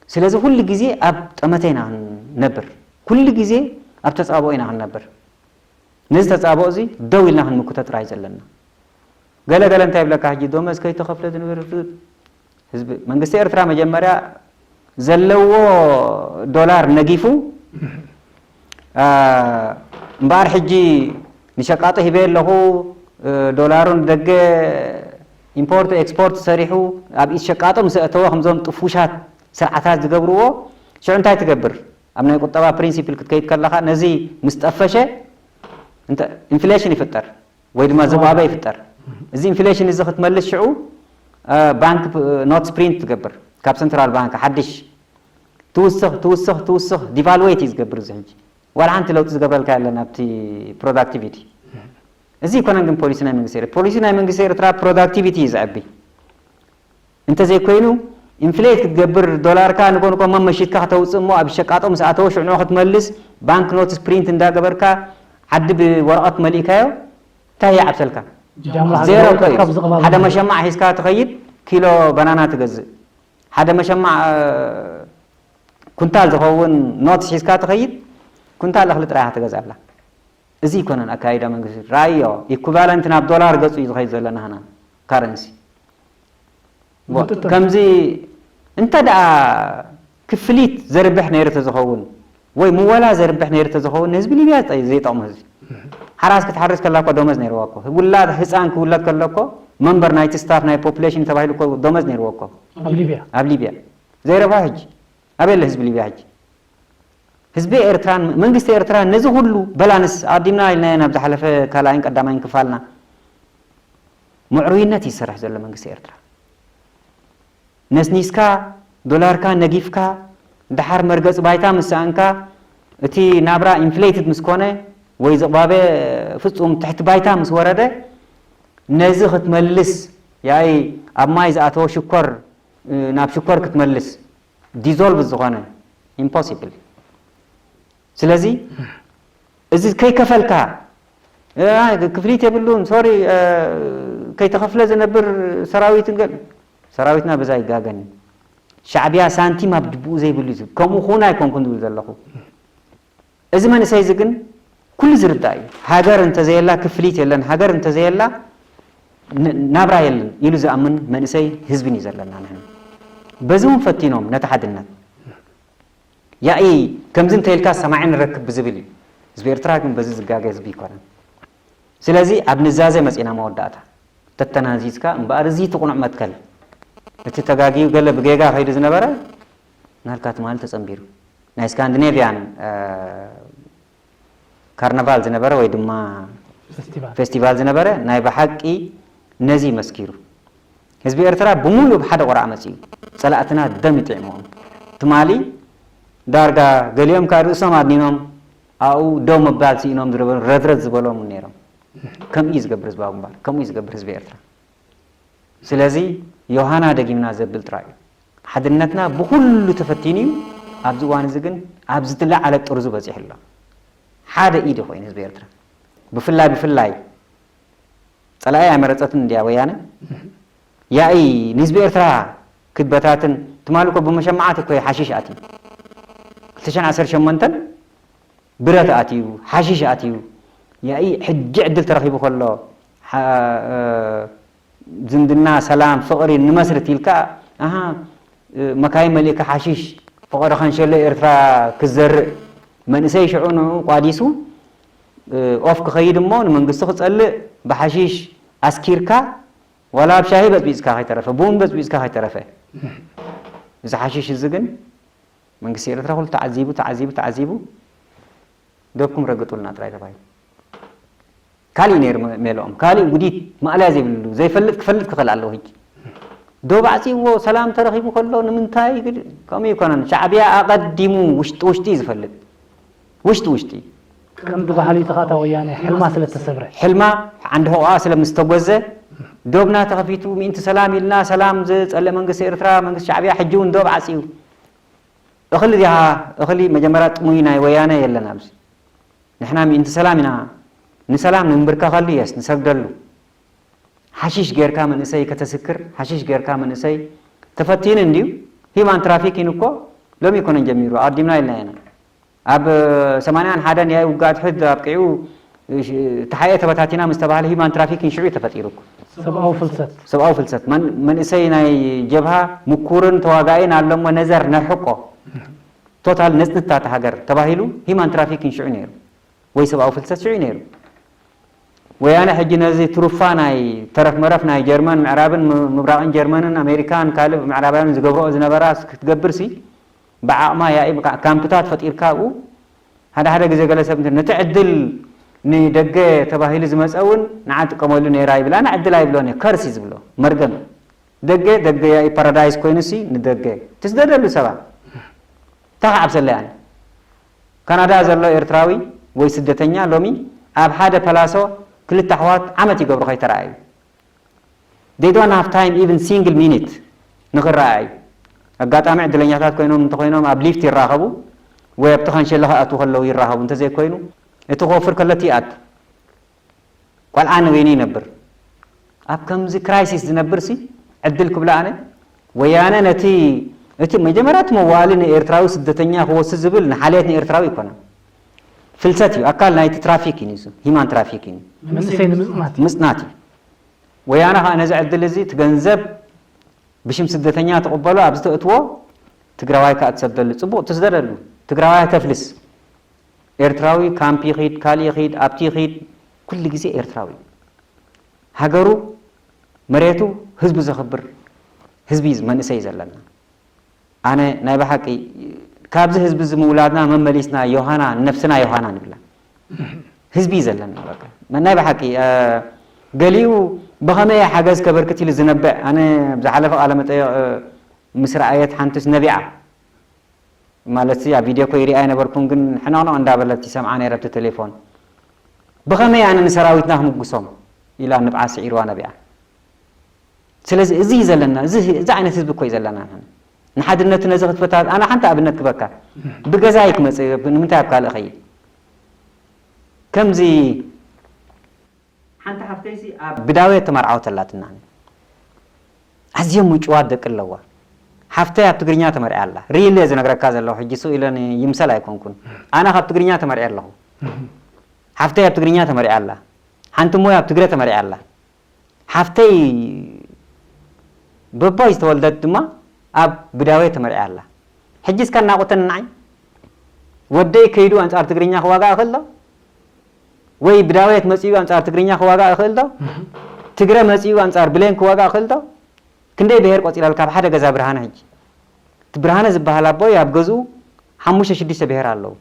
ስለዚ ኩሉ ግዜ ኣብ ጠመተ ኢና ክንነብር፣ ኩሉ ግዜ ኣብ ተጻብኦ ኢና ክንነብር። ነዚ ተጻብኦ እዚ ደው ኢልና ክንምክቶ ጥራይ ዘለና። ገለ ገለ እንታይ ይብለካ፣ ሕጂ ደሞዝ ከይተኸፍለ ዝነበረ ህዝቢ፣ መንግስቲ ኤርትራ መጀመርያ ዘለዎ ዶላር ነጊፉ፣ አ፣ እምበኣር ሕጂ ንሸቃጦ ሂበ ኣለኹ፣ እ፣ ዶላሩ ንደገ ኢምፖርት ኤክስፖርት ሰሪሑ ኣብ ኢድ ሸቃጦ ምስ ኣእተወ፣ ከምዞም ጥፉሻት ስርዓታት ዝገብርዎ፣ ሽዑ እንታይ ትገብር? ኣብ ናይ ቁጠባ ፕሪንሲፕል ክትከይድ ከለኻ፣ ነዚ ምስ ጠፈሸ፣ እንተ-፣ ኢንፍሌሽን ይፍጠር ወይ ድማ ዝባበ ይፍጠር። እዚ ኢንፍሌሽን እዚ ክትመልስ ሽዑ፣ እ፣ ባንክ ፕ-፣ ኖትስ ፕሪንት ትገብር ካብ ሰንትራል ባንክ ሓድሽ። ትውስኽ፣ ትውስኽ፣ ትውስኽ፣ ዲቫልዌት እዩ ዝገብር። እዚ ሕጂ ዋላ ሓንቲ ለውጢ ዝገብረልካ የለን ኣብቲ ፕሮዳክቲቪቲ። እዚ ኣይኮነን ግን ፖሊሲ ናይ መንግስቲ ኤርትራ። ፖሊሲ ናይ መንግስቲ ኤርትራ ፕሮዳክቲቪቲ እዩ ዘዕቢ። እንተዘይኮይኑ፣ ኢንፍሌት ክትገብር፣ ዶላርካ ንጎ ንጎ መመሺትካ ከተውጽእ እሞ፣ ኣብ ሸቃጦ ምስ ኣተወ ሽዑ ንዑ ክትመልስ፣ ባንክ ኖትስ ፕሪንት እንዳገበርካ፣ ዓዲ ብወረቐት መሊእካዮ፣ እንታይ ይዓብሰልካ? ጃምላኻ ዜሮ ዝወርድ እኮ እዩ። ካብ ዝቕባብ ሓደ ነገር። መሸማዕ ሒዝካ ትኸይድ፣ ኪሎ በናና ትገዝእ። ሓደ መሸማዕ፣ እ፣ ኩንታል ዝኸውን ኖትስ ሒዝካ ትኸይድ፣ ኩንታል እኽሊ ጥራይ ኢኻ ትገዝኣላ። እዚ ኣይኮነን ኣካይዳ መንግስቲ። ረኣዮ፣ ኢኩቫለንት ናብ ዶላር ገጹ እዩ ዝኸይድ ዘሎ ናህና ካረንሲ። ዋ፣ ብጥጡር። ከምዚ እንተ ደኣ ክፍሊት ዘርብሕ ነይሩ ተዝኸውን፣ ወይ ምወላ ዘርብሕ ነይሩ ተዝኸውን፣ ንህዝቢ ሊብያ ዘይ-፣ ዘይጠቕሞ ህዝቢ። ሓራስ ክትሓርስ ከላ እኮ ደሞዝ ነይርዋ እኮ። ውላድ ህፃን ክውለድ ከሎ እኮ፣ መንበር ናይቲ ስታፍ ናይ ፖፑሌሽን ተባሂሉ እኮ ደሞዝ ነይርዎ እኮ። ኣብ ሊብያ። ኣብ ሊብያ። ዘይረብሖ ሕጂ። ኣበይ ኣሎ ህዝቢ ሊብያ ሕጂ? ህዝቢ ኤርትራን መንግስቲ ኤርትራን ነዚ ኩሉ በላንስ ኣቐዲምና ኢልናዮ ናብ ዝሓለፈ ካልኣይን ቀዳማይን ክፋልና። ምዕሩይነት እዩ ዝሰርሕ ዘሎ መንግስቲ ኤርትራ። ነስኒስካ፣ ዶላርካ ነጊፍካ፣ ደሓር መርገጺ ባይታ ምስ ሰኣንካ፣ እቲ ናብራ ኢንፍሌትድ ምስ ኮነ፣ ወይ ዝቕባበ ፍጹም ትሕቲ ባይታ ምስ ወረደ፣ ነዚ ክትመልስ፣ ያኢ ኣብ ማይ ዝኣተወ ሽኮር፣ እ፣ ናብ ሽኮር ክትመልስ፣ ዲዞልቭ ዝኾነ፣ ኢምፖሲብል። ስለዚ፣ እዚ ከይከፈልካ፣ እ፣ ክፍሊት የብሉን፣ ሶሪ፣ እ፣ ከይተኸፍለ ዝነብር ሰራዊት እንገ-፣ ሰራዊትና በዛ ይጋገን። ሻዕብያ ሳንቲም ኣብ ጅብኡ ዘይብሉ እዩ። ከምኡ ኹን ኣይኮንኩን ዝብል ዘለኹ። እዚ መንእሰይ እዚ ግን ኩሉ ዝርዳእ እዩ። ሃገር እንተዘየላ ክፍሊት የለን፣ ሃገር እንተዘየላ ን-፣ ናብራ የለን ኢሉ ዝኣምን መንእሰይ ህዝብን እዩ ዘለና ንሕና። በዚ እውን ፈቲኖም ነቲ ሓድነት። ያኢ ከምዚ እንተኢልካ ሰማዒ ንረክብ ብዝብል እዩ። ህዝቢ ኤርትራ ግን በዚ ዝጋገ ህዝቢ ኣይኮነን። ስለዚ ኣብ ንዛዘ መጺና መወዳእታ። ተተናዚዝካ እምበኣር እዚ እቲ ቅኑዕ መትከል። እቲ ተጋግዩ ገለ ብጌጋ ከይዱ ዝነበረ ናልካ ትማሊ ተጸንቢሩ። ናይ ስካንዲኔቭያን፣ እ፣ ካርናቫል ዝነበረ ወይ ድማ ፈስቲቫል። ፈስቲቫል ዝነበረ ናይ ብሓቂ ነዚ መስኪሩ። ህዝቢ ኤርትራ ብምሉእ ብሓደ ቆርዓ መጺኡ። ጸላእትና ደም ይጥዕሞም። ትማሊ ዳርጋ ገሊኦም ከኣ ርእሶም ኣድኒኖም ኣብኡ ደው ምባል ስኢኖም ዝነበሩ ረድረድ ዝበሎም እውን ነይሮም። ከምኡ እዩ ዝገብር ህዝባዊ ግንባር፣ ከምኡ እዩ ዝገብር ህዝቢ ኤርትራ። ስለዚ ዮሃና ደጊምና ዘብል ጥራይ እዩ። ሓድነትና ብኹሉ ተፈቲኑ እዩ። ኣብዚ እዋን እዚ ግን ኣብ ዝለዓለ ጥርዙ በጺሑ ኣሎ። ሓደ ኢድ ኮይኑ ህዝቢ ኤርትራ ብፍላይ፣ ብፍላይ ጸላኢ ኣይመረጸትን እንድያ ወያነ። ያኢ ንህዝቢ ኤርትራ ክትበታትን፣ ትማሊ እኮ ብመሸማዓት እኮ እዩ ሓሺሽ ኣትዩ። ክልተ ሽሕን ዓሰርተ ሸሞንተን ብረት ኣትዩ፣ ሓሺሽ ኣትዩ። ያኢ ሕጂ ዕድል ተረኺቡ ከሎ፣ ሓ-፣ እ፣ ዝምድና፣ ሰላም፣ ፍቕሪ ንመስርት ኢልካ፣ ኣሃ፣ እ፣ መካይን መሊእካ ሓሺሽ፣ ፈቐዶ ካንሸሎ ኤርትራ ክዘርእ፣ መንእሰይ ሽዑ ንዑ ቋዲሱ፣ እ፣ ኦፍ ክኸይድ እሞ ንመንግስቲ ክጸልእ፣ ብሓሺሽ ኣስኪርካ፣ ዋላ ኣብ ሻሂ በጽቢጽካ ከይተረፈ፣ ቡን በጽቢጽካ ከይተረፈ። እዚ ሓሺሽ እዚ ግን መንግስቲ ኤርትራ ኩሉ ተዓዚቡ፣ ተዓዚቡ፣ ተዓዚቡ፣ ዶብኩም ረግጡልና ጥራይ ተባሂሉ። ካሊእ ነይሩ መ-፣ ሜልኦም፣ ካሊእ ውዲት ማእለያ ዘይብሉ፣ ዘይፈልጥ ክፈልጥ ክኽእል ኣለዎ። ሕጂ ዶብ ዓጺዎ ሰላም ተረኺቡ ከሎ ንምንታይ ግድ-፣ ከምኡ ይኮነን። ሻዕብያ ኣቐዲሙ ውሽጢ ውሽጢ እዩ ዝፈልጥ። ውሽጢ ውሽጢ። ቀንዲ ባህሊ ተኻታ ወያነ ሕልማ ስለ ተሰብረ። ሕልማ ዓንዲ ሕቖኣ ስለ ምስተጎዘ፣ ዶብና ተኸፊቱ፣ ምእንቲ ሰላም ኢልና፣ ሰላም ዝጸልእ መንግስቲ ኤርትራ፣ መንግስቲ ሻዕብያ፣ ሕጂ እውን ዶብ ዓጽዩ። እኽሊ ዲኻ፣ እኽሊ መጀመርያ ጥሙይ ናይ ወያነ የለን ኣብዚ። ንሕና ምእንቲ ሰላም ኢና፣ ንሰላም ንንብርከኸሉ፣ የስ፣ ንሰግደሉ። ሓሽሽ ጌርካ መንእሰይ ከተስክር፣ ሓሽሽ ጌርካ መንእሰይ ተፈቲኑ እንድዩ። ሂማን ትራፊኪን እኮ ሎሚ ኣይኮነን ጀሚሩ፣ ኣቐዲምና ኢልና ኢና። ኣብ ሰማንያን ሓደን ያኢ ውግኣት ሕድ ኣብቂዑ፣ ተሓኤ ተበታቲና ምስ ተባህለ ሂማን ትራፊኪን ሽዑ እዩ ተፈጢሩ እኮ። ሰብኣዊ ፍልሰት። ሰብኣዊ ፍልሰት። መን-፣ መንእሰይ ናይ ጀብሃ ምኩርን ተዋጋኢን ኣሎ እሞ ነዘር ነርሕቆ። ቶታል ነጽንታ እታ ሃገር ተባሂሉ ሂማን ትራፊኪን ሽዑ ነይሩ። ወይ ሰብኣዊ ፍልሰት ሽዑ ነይሩ። ወያነ ሕጂ ነዚ ትሩፋ ናይ ተረፍ መረፍ ናይ ጀርመን ምዕራብን ም-፣ ምብራቕን ጀርመንን ኣሜሪካን ካልእ ምዕራባውያንን ዝገብርኦ ዝነበራ ክትገብርሲ ብዓቕማ ያኢ ብቃ-፣ ካምፕታት ፈጢርካ ኣብኡ ሓደ ሓደ ግዜ ገለ ሰብ እንተ-፣ ነቲ ዕድል ንደገ ተባሂሉ ዝመፀ እውን ንዓ ጥቀመሉ ነይራ ይብል። ኣነ ዕድል ኣይብሎን እየ፣ ከርሲ ዝብሎ መርገም። ደገ፣ ደገ ያኢ ፓራዳይስ ኮይኑሲ ንደገ ትስደደሉ ሰባ። እንታይ ክዓብሰለይ ኣነ? ካናዳ ዘሎ ኤርትራዊ ወይ ስደተኛ ሎሚ ኣብ ሓደ ፓላሶ ክልተ ኣሕዋት ዓመት ይገብሩ ከይተረኣዩ። They don't have time even single minute ንኽረኣዩ። ኣጋጣሚ ዕድለኛታት ኮይኖም እንተኾይኖም ኣብ ሊፍት ይራኸቡ ወይ ኣብቲ ካንሸሎ ክኣትዉ ከለዉ ይራኸቡ። እንተዘይኮይኑ እቲ ክወፍር ከሎ እቲ ይኣቱ። ቆልዓ ንበይኑ ይነብር። ኣብ ከምዚ ክራይሲስ ዝነብር ሲ ዕድል ክብላ ኣነ ወያነ ነቲ እቲ መጀመርያ እቲ መዋእሊ ንኤርትራዊ ስደተኛ ክወስድ ዝብል ንሓልየት ንኤርትራዊ ኣይኮነን። ፍልሰት እዩ፣ ኣካል ናይቲ ትራፊክ እዩ ንሱ፣ ሂማን ትራፊክ እዩ። መንእሰይ ንምጽናት እዩ። ምጽናት እዩ። ወያነ ከዓ ነዚ ዕድል እዚ እቲ ገንዘብ ብሽም ስደተኛ ትቕበሎ ኣብዚ ተእትዎ ትግራዋይ ከዓ ትሰደሉ፣ ጽቡቕ ትስደደሉ፣ ትግራዋይ ተፍልስ። ኤርትራዊ ካምፕ ይኺድ፣ ካልእ ይኺድ፣ ኣብቲ ይኺድ፣ ኩሉ ግዜ ኤርትራዊ። ሃገሩ፣ መሬቱ፣ ህዝቡ ዘኽብር ህዝቢ እዩ፣ መንእሰይ እዩ ዘለና። ኣነ ናይ ብሓቂ ካብዚ ህዝቢ እዚ ምውላድና መመሊስና ዮሃና፣ ነፍስና ዮሃና ንብላ። ህዝቢ እዩ ዘለና በቃ። ናይ ብሓቂ፣ እ፣ ገሊኡ ብኸመይ ሓገዝ ከበርክት ኢሉ ዝነብዕ፣ ኣነ ኣብ ዝሓለፈ ቃለ መጠይቕ፣ እ፣ ምስ ረኣየት ሓንትስ ነቢዓ፣ ማለት ኣብ ቪድዮ እኮ ይሪኣ ኣይነበርኩን፣ ግን ሕንቕንቕ እንዳበለት ይሰምዓ ነይረ ኣብቲ ቴሌፎን። ብኸመይ ኣነ ንሰራዊትና ክምጉሶም ኢላ ንብዓት ስዒርዋ ነቢዓ። ስለዚ እዚ እዩ ዘለና፣ እዚ፣ እዚ ዓይነት ህዝቢ እኮ እዩ ዘለና። ንሓድነቱ ነዚ ክትፈታ፣ ኣነ ሓንቲ ኣብነት ክበካ። ብገዛይ ክመጽእ፣ ንምንታይ ኣብ ካልእ ኸይድ? ከምዚ ሓንቲ ሓፍተይሲ ኣብ ብዳዌት ተመርዓወት ኣላትና። ኣዝዮም ምጭዋት ደቂ ኣለዋ። ሓፍተይ ኣብ ትግርኛ ተመርዕያ ኣላ። ሪል እየ ዝነግረካ ዘለኹ፣ ሕጂ ስቕ ኢለ ይምሰል ኣይኮንኩን። ኣነ ካብ ትግርኛ ተመርዕየ ኣለኹ። ሓፍተይ ኣብ ትግርኛ ተመርዕያ ኣላ። ሓንቲ እሞ ኣብ ትግረ ተመርዕያ ኣላ። ሓፍተይ በቦይ ዝተወልደት ድማ ኣብ ብዳዌት ተመርዕያ ኣላ። ሕጂ እስከ እናቑተኒ ንዓይ፣ ወደይ ከይዱ ኣንጻር ትግርኛ ክዋጋእ ይኽእል ዶ? ወይ ብዳዌት መጺኡ ኣንጻር ትግርኛ ክዋጋእ ይኽእል ዶ? ትግረ መጺኡ ኣንጻር ብሌን ክዋጋእ ይኽእል ዶ? ክንደይ ብሄር ቆጺረልካ ኣብ ሓደ ገዛ ብርሃነ ሕጂ? እቲ ብርሃነ ዝበሃል ኣቦይ ኣብ ገዝኡ ሓሙሽተ ሽዱሽተ ብሄር ኣለዉ።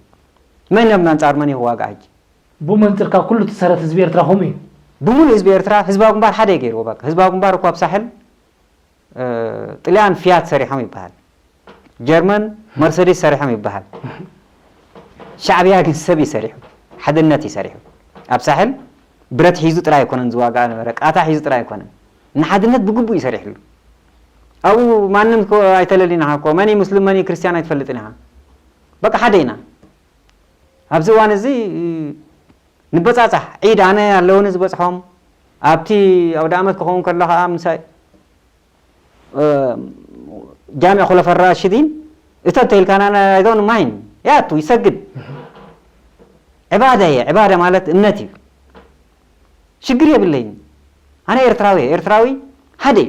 መን እዮም ኣንጻር መን እዩ ክዋጋእ ሕጂ? ብኡ መንጽርካ ኩሉ እቲ ሰረት ህዝቢ ኤርትራ ከምኡ እዩ። ብምሉእ ህዝቢ ኤርትራ ህዝባዊ ግንባር ሓደ እዩ ገይርዎ። በቃ ህዝባዊ ግንባር እኮ ኣብ ሳሕል፣ እ፣ ጥልያን ፊያት ሰሪሖም ይበሃል። ጀርመን መርሰዲስ ሰሪሖም ይበሃል። ሻዕብያ ግን ሰብ እዩ ሰሪሑ፣ ሓድነት እዩ ሰሪሑ። ኣብ ሳሕል ብረት ሒዙ ጥራይ ኣይኮነን ዝዋጋእ ነበረ፣ ቃታ ሒዙ ጥራይ ኣይኮነን። ንሓድነት ብግቡእ እዩ ሰሪሕሉ። ኣብኡ ማንም እኮ ኣይተለልን ኢኻ እኮ፣ መን እዩ ሙስሊም መን እዩ ክርስትያን ኣይትፈልጥን ኢኻ። በቃ ሓደ ኢና። ኣብዚ እዋን እዚ ንበጻጻሕ፣ ዒድ ኣነ ኣለውኒ ዝበጽሖም፣ ኣብቲ ኣውደ ኣመት ክኸውን ከሎ ኸኣ ምሳይ እ፣ ጃሚዕ ኩለፈ ራሽዲን እቶ እንተኢልካና፣ I don't mind፣ ያቱ ይሰግድ። ዕባዳ እየ። ዕባዳ ማለት እምነት እዩ። ሽግር የብለይን። ኣነ ኤርትራዊ እየ። ኤርትራዊ ሓደ እዩ።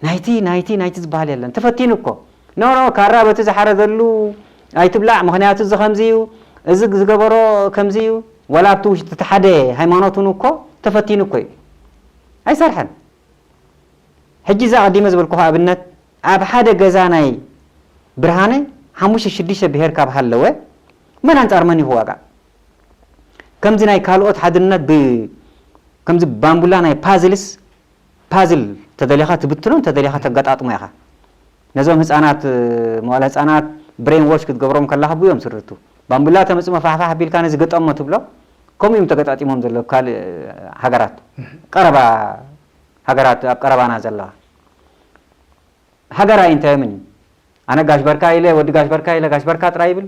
ናይቲ ናይቲ ናይቲ ዝበሃል የለን። ተፈቲኑ እኮ። ኖ ኖ፣ ካራ በቲ ዝሓረደሉ ኣይትብላዕ፣ ምኽንያቱ እዚ ከምዚ እዩ፣ እዚ ዝገበሮ ከምዚ እዩ። ዋላ ኣብቲ ውሽጢ እቲ ሓደ ሃይማኖት እውን እኮ ተፈቲኑ እኮ እዩ። ኣይሰርሐን። ሕጂ እዛ ኣቐዲመ ዝበልኩኻ ኣብነት፣ ኣብ ሓደ ገዛ ናይ ብርሃነ ሓሙሽተ ሽዱሽተ ብሄር ካብ ሃለወ፣ መን ኣንጻር መን እዩ ክዋጋእ? ከምዚ ናይ ካልኦት ሓድነት ብ-፣ ከምዚ ባምቡላ ናይ ፓዝልስ፣ ፓዝል ተደሊኻ ትብትኖ፣ ተደሊኻ ተገጣጥሞ ኢኻ። ነዞም ህጻናት፣ መዋለ ህጻናት ብሬን ዎሽ ክትገብሮም ከለኻ ብኡ እዮም ስርቱ። ባምቡላ ተመጽእ መፋሕፋሕ ኣቢልካ ነዚ ገጠሞ ትብሎ፣ ከምኡ እዮም ተገጣጢሞም ዘለዉ ካልእ ሃገራት። ቀረባ ሃገራት ኣብ ቀረባና ዘለዋ። ሃገራይ እንታይ ምን እዩ? ኣነ ጋሽ በርካ ኢለ፣ ወዲ ጋሽ በርካ ኢለ፣ ጋሽ በርካ ጥራይ ይብል።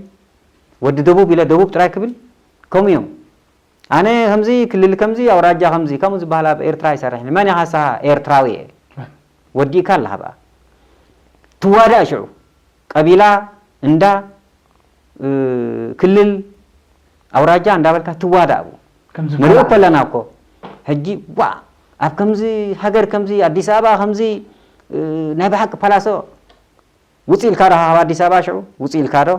ወዲ ደቡብ ኢለ፣ ደቡብ ጥራይ ክብል። ከምኡ እዮም። ኣነ ከምዚ ክልል ከምዚ ኣውራጃ ከምዚ ከምኡ ዝበሃል ኣብ ኤርትራ ኣይሰርሕን። መን ኢኻ ንስኻ? ኤርትራዊ እየ። ወዲእካ ኣለኻ በኣ። ትዋዳእ ሽዑ ቀቢላ እንዳ እ፣ ክልል ኣውራጃ እንዳበልካ ትዋዳእ ኣብኡ። ከምዚ ንሪኦ በዓል። ከለና እኮ ሕጂ ዋ ኣብ ከምዚ ሃገር ከምዚ ኣዲስ ኣበባ ከምዚ እ፣ ናይ ብሓቂ ፓላሶ ውፅእ ኢልካ ዶ ካብ ኣዲስ ኣበባ ሽዑ ውፅእ ኢልካ ዶ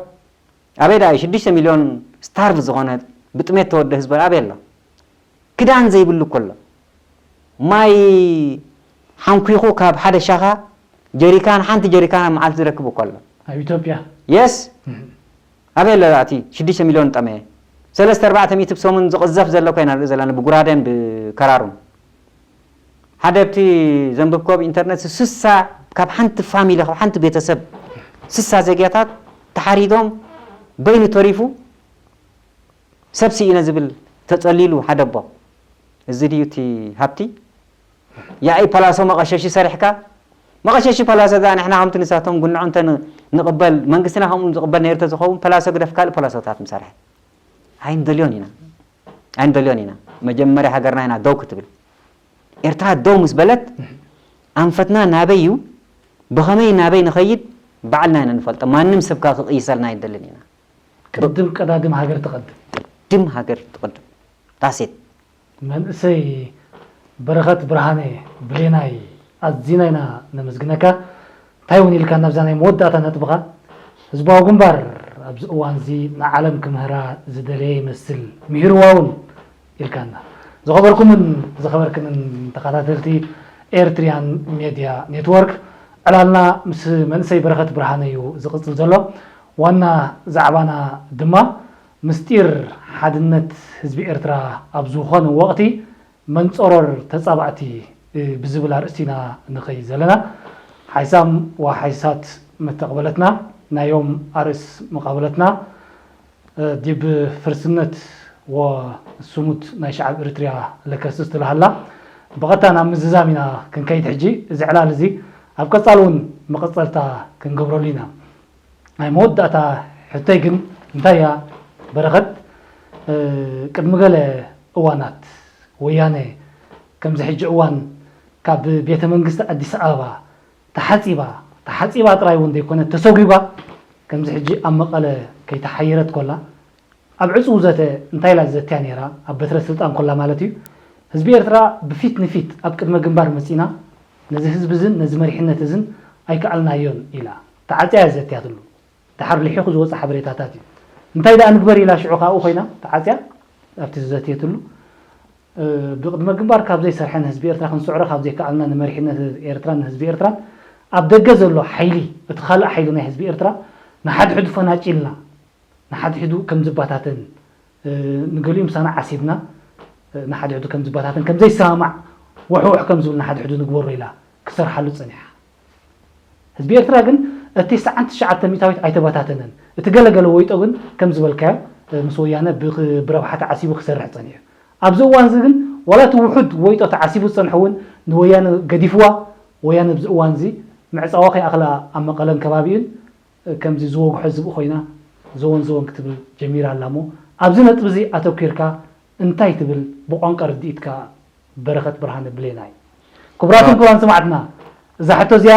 ኣበይ ዳ ሽዱሽተ ሚልዮን ስታርቭ ዝኾነ ብጥሜት ተወደ ህዝቢ ኣበይ ኣሎ? ክዳን ዘይብሉ እኮ ኣሎ። ማይ ሓንኲኹ ካብ ሓደ ሻኻ ጀሪካን ሓንቲ ጀሪካን ኣብ መዓልቲ ዝረክብ እኮ ኣሎ። ኣብ ኢትዮጵያ የስ ኣበይ ኣሎ እቲ ሽዱሽተ ሚልዮን ጠመየ ሰለስተ ኣርባዕተ ሚእቲ ብሰሙን ዝቕዘፍ ዘሎ ኮይና ንርኢ ዘለና ብጉራደን ብከራሩን ሓደ ኣብቲ ዘንብብኮ ኣብ ኢንተርነት ስሳ ካብ ሓንቲ ፋሚሊ ካብ ሓንቲ ቤተሰብ ስሳ ዜጋታት ተሓሪዶም በይኑ ተሪፉ ሰብ ስኢነ ዝብል ተጸሊሉ ሓደ ኣቦ፣ እዚ ድዩ እቲ ሃብቲ? ያኢ ፓላሶ መቐሸሺ ሰሪሕካ? መቐሸሺ ፓላሶ እዛ ንሕና ከምቲ ንሳቶም ጉንዖ እንተ ን- ንቕበል፣ መንግስትና ከምኡ ዝቕበል ነይሩ ተዝኸውን፣ ፓላሶ ግደፍ ካልእ ፓላሶታት ምሰርሐ። ኣይንደልዮን ኢና። ኣይንደልዮን ኢና። መጀመርያ ሃገርና ኢና ደው ክትብል። ኤርትራ ደው ምስ በለት፣ ኣንፈትና ናበይ እዩ? ብኸመይ ናበይ ንኸይድ? ባዕልና ኢና ንፈልጦ። ማንም ሰብ ከኣ ክቕይሰልና ኣይንደልን ኢና። ቅድም ቀዳድም ሃገር ትቐድም። ቅድም ሃገር ትቐድም። ዳሴት። መንእሰይ በረኸት ብርሃነ ብሌናይ ኣዚና ኢና ነመስግነካ። እንታይ እውን ኢልካ ናብዛ ናይ መወዳእታ ነጥብኻ ህዝባዊ ግንባር ኣብዚ እዋን እዚ ንዓለም ክምህራ ዝደለየ ይመስል፣ ምሂርዋ እውን ኢልካና። ዝኸበርኩምን ዝኸበርክንን ተኸታተልቲ ኤርትሪያን ሜድያ ኔትወርክ፣ ዕላልና ምስ መንእሰይ በረኸት ብርሃነ እዩ ዝቕጽል ዘሎ። ዋና ዛዕባና ድማ ምስጢር ሓድነት ህዝቢ ኤርትራ ኣብ ዝኾነ ወቕቲ መንጸሮር ተጻባእቲ ብዝብል ኣርእስቲ ኢና ንኸይድ ዘለና። ሓይሳም ወሓይሳት መተቕበለትና ናዮም ኣርእስ መቓበለትና ዲብ ፍርስነት ወስሙት ናይ ሸዓብ ኤርትርያ ለከስስ ትልሃላ ብቐጥታ ናብ ምዝዛም ኢና ክንከይድ ሕጂ። እዚ ዕላል እዚ ኣብ ቀጻሊ እውን መቐጸልታ ክንገብረሉ ኢና። ናይ መወዳእታ ሕቶይ ግን እንታይ እያ በረኸት? ቅድሚ ገለ እዋናት ወያነ ከምዚ ሕጂ እዋን ካብ ቤተ መንግስቲ ኣዲስ ኣበባ ተሓፂባ፣ ተሓፂባ ጥራይ እውን ዘይኮነ ተሰጒጓ ከምዚ ሕጂ ኣብ መቐለ ከይተሓየረት ኮላ ኣብ ዕፁው ዘተ እንታይ ኢላ ዘትያ ነይራ? ኣብ በትረ ስልጣን ኮላ ማለት እዩ። ህዝቢ ኤርትራ ብፊት ንፊት ኣብ ቅድመ ግንባር መፂና ነዚ ህዝቢ እዝን ነዚ መሪሕነት እዝን ኣይከኣልናዮን ኢላ ተዓፅያ እያ ዘትያትሉ። ድሓር ልሒኹ ዝወፀ ሓበሬታታት እዩ። እንታይ ደኣ ንግበር ኢላ ሽዑ ካብኡ ኮይና ተዓፅያ ኣብቲ ዝዘትየትሉ ብቕድመ ግንባር ካብ ዘይሰርሐ ንህዝቢ ኤርትራ ክንስዕሮ ካብ ዘይከኣልና ንመሪሕነት ኤርትራን ንህዝቢ ኤርትራን ኣብ ደገ ዘሎ ሓይሊ እቲ ካልእ ሓይሊ ናይ ህዝቢ ኤርትራ ንሓድሕዱ ፈናጪልና ንሓድሕዱ ከም ዝበታተን ንገሊኡ ምሳና ዓሲብና ንሓድሕዱ ከም ዝበታተን ከም ዘይሰማማዕ ውሕውሕ ከም ዝብል ንሓድሕዱ ንግበሮ ኢላ ክሰርሓሉ ጸኒሓ። ህዝቢ ኤርትራ ግን እቲ ሰዓን ትሽዓተ ሚእታዊት ኣይተበታተነን። እቲ ገለገለ ወይጦ ግን ከም ዝበልካዮ ምስ ወያነ ብረብሓ ተዓሲቡ ክሰርሕ ጸኒሑ። ኣብዚ እዋን እዚ ግን ዋላ እቲ ውሑድ ወይጦ ተዓሲቡ ዝጸንሐ እውን ንወያነ ገዲፍዋ። ወያነ ኣብዚ እዋን እዚ ምዕጻዋ ከይኣኽላ ኣብ መቐለን ከባቢኡን ከምዚ ዝወግሖ ዝብኢ ኮይና ዘወን ዘወን ክትብል ጀሚራ ኣላ እሞ ኣብዚ ነጥቢ እዚ ኣተኲርካ እንታይ ትብል ብቋንቋ ርድኢትካ በረኸት ብርሃነ ብሌናይ። ክቡራትን ክቡራን ሰማዕትና እዛ ሕቶ እዚኣ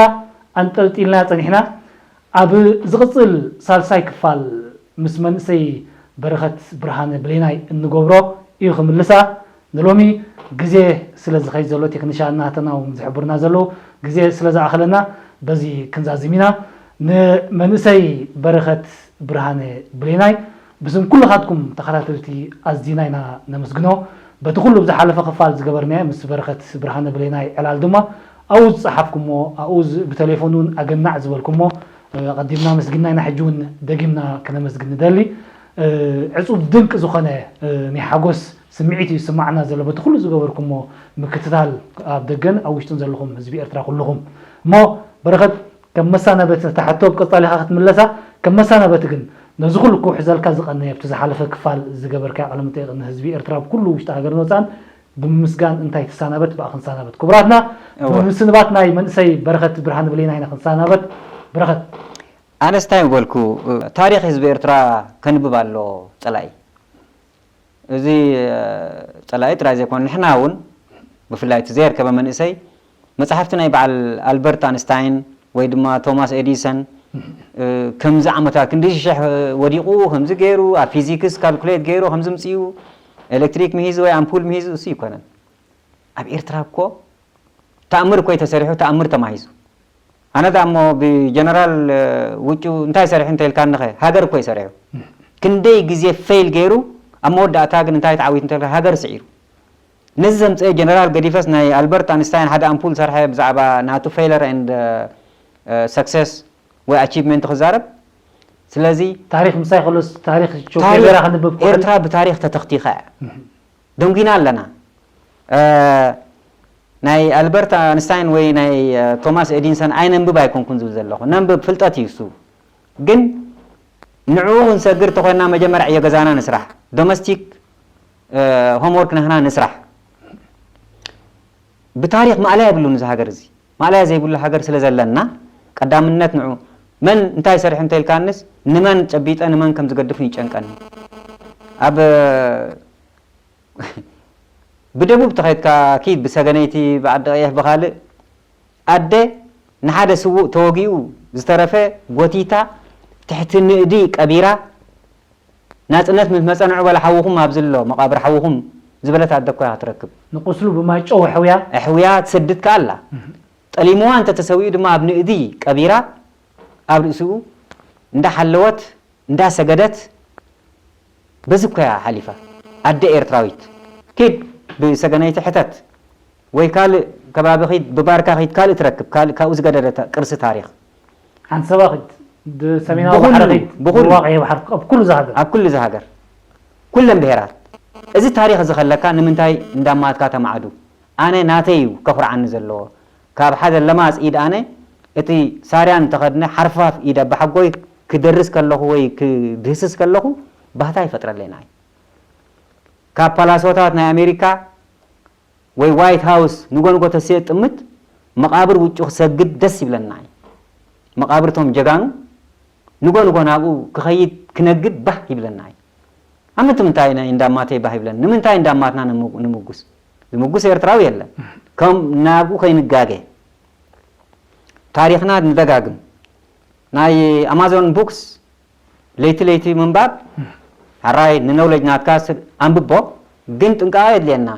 ኣንጠልጢልና ጸኒሕና። ኣብ ዝቕጽል ሳልሳይ ክፋል ምስ መንእሰይ በረኸት ብርሃነ ብሌናይ እንገብሮ እዩ ክምልሳ። ንሎሚ ግዜ ስለ ዝኸይድ ዘሎ ቴክኒሻን ናተና እውን ዝሕብርና ዘለዉ ግዜ ስለ ዝኣኸለና በዚ ክንዛዝም ኢና። ንመንእሰይ በረኸት ብርሃነ ብሌናይ ብስም ኩልኻትኩም ተኸታተልቲ ኣዝና ኢና ነመስግኖ። በቲ ኩሉ ብዝሓለፈ ክፋል ዝገበርናዮ ምስ በረኸት ብርሃነ ብሌናይ ዕላል ድማ ኣብኡ ዝጸሓፍኩሞ ኣብኡ ብቴሌፎን እውን ኣገናዕ ዝበልኩሞ ኣቐዲምና ኣመስጊንና ኢና። ሕጂ እውን ደጊምና ክነመስግን ንደሊ። ዕጹብ ድንቂ ዝኾነ ናይ ሓጎስ ስምዒት እዩ ዝስማዓና ዘሎ በቲ ኩሉ ዝገበርኩሞ ምክትታል ኣብ ደገን ኣብ ውሽጥን ዘለኹም ህዝቢ ኤርትራ ኩልኹም። እሞ በረኸት ከም መሳናበት እታ ሕቶ ብቀጻሊ ኢኻ ክትምለሳ ከም መሳናበት ግን ነዚ ኩሉ ክውሕዘልካ ዝቐነየ ኣብቲ ዝሓለፈ ክፋል ዝገበርካዮ ቃለ መጠይቕ ንህዝቢ ኤርትራ ብኩሉ ውሽጢ ሃገርን ወጻእን ብምምስጋን እንታይ ትሳናበት ብኣ ክንሳናበት ክቡራትና። ብምስንባት ናይ መንእሰይ በረኸት ብርሃን ብሌና ኢና ክንሳናበት። በረኸት ኣነስ እንታይ ምበልኩ ታሪኽ ህዝቢ ኤርትራ ከንብብ ኣሎ ጸላኢ እዚ ጸላኢ ጥራይ ዘይኮነ ንሕና እውን ብፍላይ እቲ ዘየርከበ መንእሰይ መጻሕፍቲ ናይ በዓል ኣልበርት ኣንስታይን ወይ ድማ ቶማስ ኤዲሰን ከምዚ ዓመታት ክንዲ ሽሕ ወዲቑ ከምዚ ገይሩ ኣብ ፊዚክስ ካልኩሌት ገይሩ ከምዚ ምፅኡ ኤሌክትሪክ ምሂዙ ወይ ኣምፑል ምሂዙ እሱ ይኮነን። ኣብ ኤርትራ እኮ ተኣምር እኮ ተሰሪሑ ተኣምር ተማሂዙ። ኣነ ዳ እሞ ብጀነራል ውጩ እንታይ ሰሪሑ እንተልካንኸ ሃገር እኮ ይሰሪሑ። ክንደይ ግዜ ፌል ገይሩ ኣብ መወዳእታ ግን እንታይ ተዓዊቱ እንተልካ ሃገር ስዒሩ። ነዚ ዘምፀአ ጀነራል ገዲፈስ ናይ ኣልበርት ኣንስታይን ሓደ ኣምፑል ሰርሐ ብዛዕባ ናቱ ፌለር ኤንድ ሰክሰስ ወይ ኣቺቭመንት ክዛረብ። ስለዚ ታሪክ ምሳይ ከሎስ ታሪክ ቸኮ ታሪክ ቬራ ክንብብ ከሎ ኤርትራ ብታሪክ ተተኽቲኻ እያ። ደንጉና ኣለና። ናይ ኣልበርት ኣንስታይን ወይ ናይ ቶማስ ኤዲንሰን ኣይነንብብ ኣይኮንኩን ዝብል ዘለኹ። ነንብብ ፍልጠት እዩ እሱ። ግን ንዕኡ ክንሰግር ተኾይና መጀመርያ ዕዮ ገዛና ንስራሕ። ዶሜስቲክ ሆምወርክ ናህና ንስራሕ። ብታሪኽ ማእለያ የብሉን እዚ ሃገር እዚ። ማእለያ ዘይብሉ ሃገር ስለ ዘለና ቀዳምነት ንዑ። መን እንታይ ሰሪሑ እንተልካንስ ንመን ጨቢጠ ንመን ከም ዝገድፉ ይጨንቀኒ። ኣብ ብደቡብ ተኸይድካ ኪድ ብሰገነይቲ ብዓዲ ቀይሕ ብኻልእ ኣደ ንሓደ ስዉእ ተወጊኡ ዝተረፈ ጎቲታ ትሕቲ ንእዲ ቀቢራ ናጽነት ምስ መጸ ንዑ በለ ሓውኹም ኣብዚ ኣሎ መቓብር ሓውኹም ዝበለት ኣደ እኮ እያ ክትረክብ። ንቁስሉ ብማይ ጨው ኣሕውያ ኣሕውያ ትሰድድ ከኣ ኣላ። ጠሊምዋ እንተ ተሰዊኡ ድማ ኣብ ንእዲ ቀቢራ ኣብ ርእሲኡ እንዳሓለወት እንዳሰገደት በዚ እኮ እያ ሓሊፋ። ኣደ ኤርትራዊት ኪድ ብሰገነይቲ ሕተት ወይ ካልእ ከባቢ ኺድ ብባርካ ኺድ ካልእ ትረክብ ካልእ ካብኡ ዝገደደ ቅርሲ ታሪኽ። ዓንሰባ ኺድ ብሰሜናዊ ባሕሪ ኺድ ብኹሉ ብዋቕዒ ባሕሪ ኣብ ኩሉ ዝሃገር ኣብ ኩሉ ዝሃገር ኩለን ብሄራት። እዚ ታሪኽ እዚ ከለካ ንምንታይ እንዳማትካ ተማዕዱ? ኣነ ናተይ እዩ ከኹርዓኒ ዘለዎ። ካብ ሓደ ለማጽ ኢድ ኣነ እቲ ሳርያን ተኸድነ ሓርፋፍ ኢድ ኣባሓጎይ ክደርስ ከለኹ ወይ ክድህስስ ከለኹ ባህታ ይፈጥረለይ ንዓይ። ካብ ፓላሶታት ናይ ኣሜሪካ ወይ ዋይት ሃውስ ንጎ ንጎ ተስየ ጥምት መቓብር ውጩ ክሰግድ ደስ ይብለና እዩ። መቓብር እቶም ጀጋኑ ንጎ ንጎ ናብኡ ክኸይድ ክነግድ ባህ ይብለና እዩ። ኣመንቲ ምንታይ ናይ እንዳማተይ ባህ ይብለኒ ንምንታይ እንዳማትና ንምጉስ ዝምጉስ ኤርትራዊ የለን። ከም ናብኡ ከይንጋገ ታሪኽና ንደጋግም። ናይ ኣማዞን ቡክስ ለይቲ ለይቲ ምንባብ ሓራይ ንነውለጅ ናትካ ስብ ኣንብቦ ግን ጥንቃቐ የድልየና።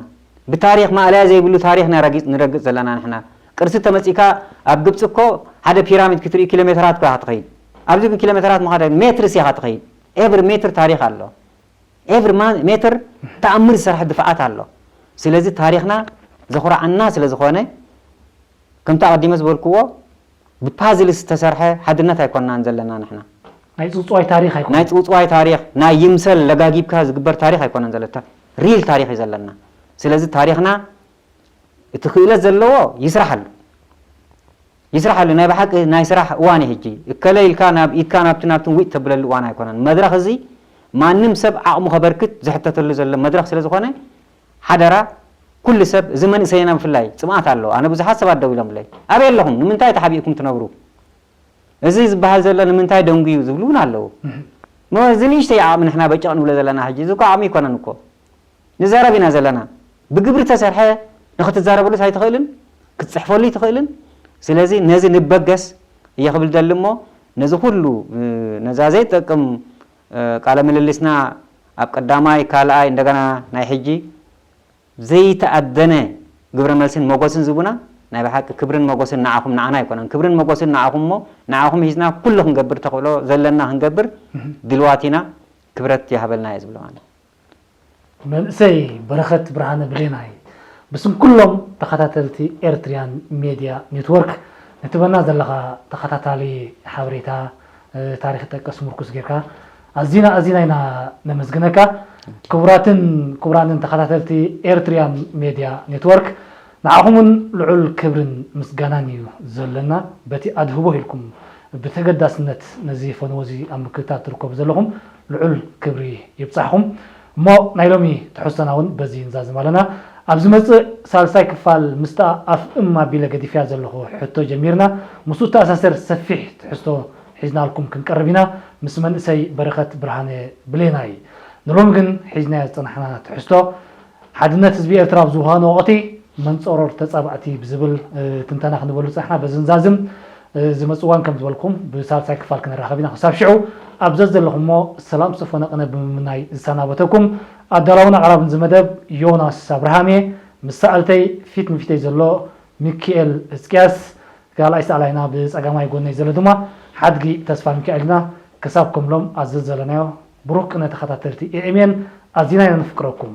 ብታሪኽ ማእለያ ዘይብሉ ታሪኽ ኢና ረጊጽ ንረግጽ ዘለና ንሕና። ቅርሲ ተመጺካ ኣብ ግብጺ እኮ ሓደ ፒራሚድ ክትርኢ ኪሎ ሜትራት እኮ ኢኻ ትኸይድ። ኣብዚ ግን ኪሎ ሜትራት ምኻድ ሜትርስ ኢኻ ትኸይድ። ኤቭሪ ሜትር ታሪኽ ኣሎ። ኤቭሪ ሜትር ተኣምር ዝሰርሐ ድፍዓት ኣሎ። ስለዚ ታሪኽና ዘኹርዓና ስለ ዝኾነ ከምቲ ኣቐዲመ ዝበልክዎ ብፓዝል ዝተሰርሐ ሓድነት ኣይኮናን ዘለና ንሕና። ናይ ጽውጽዋይ ታሪኽ ኣይኮነን። ናይ ጽውጽዋይ ታሪኽ፣ ናይ ይምሰል ለጋጊብካ ዝግበር ታሪኽ ኣይኮነን ዘለታ። ሪል ታሪኽ እዩ ዘለና። ስለዚ ታሪኽና እቲ ክእለት ዘለዎ ይስራሓሉ። ይስራሓሉ። ናይ ብሓቂ ናይ ስራሕ እዋን እዩ ሕጂ። እከለ ኢልካ ናብ ኢድካ ናብቲ ናብትን ዊጥ ተብለሉ እዋን ኣይኮነን። መድረኽ እዚ ማንም ሰብ ዓቕሙ ከበርክት ዝሕተተሉ ዘሎ መድረኽ ስለ ዝኾነ ሓደራ ኩሉ ሰብ፣ እዚ መንእሰይና ብፍላይ ጽምኣት ኣሎ። ኣነ ብዙሓት ሰባት ደው ኢሎምለይ፣ ኣበይ ኣለኹም? ንምንታይ ተሓቢእኩም ትነብሩ? እዚ ዝበሃል ዘሎ ንምንታይ ደንጉዩ ዝብሉ እውን ኣለዉ። እሞ እዚ ንእሽተይ ዓቕሚ ንሕና በጨቕ ንብሎ ዘለና ሕጂ፣ እዚ እኮ ዓቕሚ ኣይኮነን እኮ። ንዛረብ ኢና ዘለና። ብግብሪ ተሰርሐ ንኽትዛረበሉስ ኣይትኽእልን፣ ክትጽሕፈሉ ኣይትኽእልን። ስለዚ ነዚ ንበገስ እየ ክብል ደሊ እሞ ነዚ ኩሉ ነዛ ዘይጠቅም ቃለ ምልልስና ኣብ ቀዳማይ ካልኣይ እንደገና ናይ ሕጂ ዘይተኣደነ ግብረ መልስን መጎስን ዝቡና ናይ ብሓቂ ክብርን መጎስን ንዓኹም ንዓና ኣይኮነን። ክብርን መጎስን ንዓኹም እሞ ንዓኹም ሂዝና ኩሉ ክንገብር ተኽእሎ ዘለና ክንገብር ድልዋት ኢና። ክብረት ይሃበልና እየ ዝብሎ ኣነ። መንእሰይ በረኸት ብርሃነ ብሌናይ ብስም ኩሎም ተኸታተልቲ ኤርትሪያን ሜድያ ኔትወርክ ንትበና ዘለኻ ተኸታታሊ ሓበሬታ ታሪክ ጠቀስ ምርኩስ ጌርካ ኣዚና ኣዚና ኢና ነመስግነካ። ክቡራትን ክቡራንን ተኸታተልቲ ኤርትሪያን ሜድያ ኔትወርክ ንዓኹምን ልዑል ክብርን ምስጋናን እዩ ዘለና። በቲ ኣድህቦ ኢልኩም ብተገዳስነት ነዚ ፈነወ እዚ ኣብ ምክትታል ትርከቡ ዘለኹም ልዑል ክብሪ ይብጻሕኹም። እሞ ናይ ሎሚ ትሕዝቶና እውን በዚ ንዛዝም ኣለና። ኣብ ዝመጽእ ሳልሳይ ክፋል ምስታ ኣፍ እም ኣቢለ ገዲፍያ ዘለኹ ሕቶ ጀሚርና ምስኡ እተኣሳሰር ሰፊሕ ትሕዝቶ ሒዝናልኩም ክንቀርብ ኢና። ምስ መንእሰይ በረኸት ብርሃነ ብሌናይ ንሎም ግን ሒዝናዮ ዝጸናሕና ትሕዝቶ ሓድነት ህዝቢ ኤርትራ ኣብ ዝውሃኖ ወቕቲ መንጸሮር ተጻባእቲ ብዝብል ትንተና ክንበሉ ዝጸናሕና በዝንዛዝም ዝመጽእ እዋን ከም ዝበልኩም ብሳልሳይ ክፋል ክነራኸብ ኢና። ክሳብ ሽዑ ኣብ ዘዘለኹሞ ሰላም ዝሰፈነ ቅነ ብምምናይ ዝሰናበተኩም ኣዳላውን ኣቕራብን ዝመደብ ዮናስ ኣብርሃም እየ። ምስ ሰኣልተይ ፊት ንፊተይ ዘሎ ሚኪኤል ህዝቅያስ፣ ካልኣይ ሰኣላይና ብጸጋማይ ጎነይ ዘሎ ድማ ሓድጊ ተስፋ ሚካኤልና። ክሳብ ከምሎም ኣብ ዘዘለናዮ ብሩክ ቅነ ተኸታተልቲ ኤኤምኤን ኣዚና ኢና ንፍቅረኩም።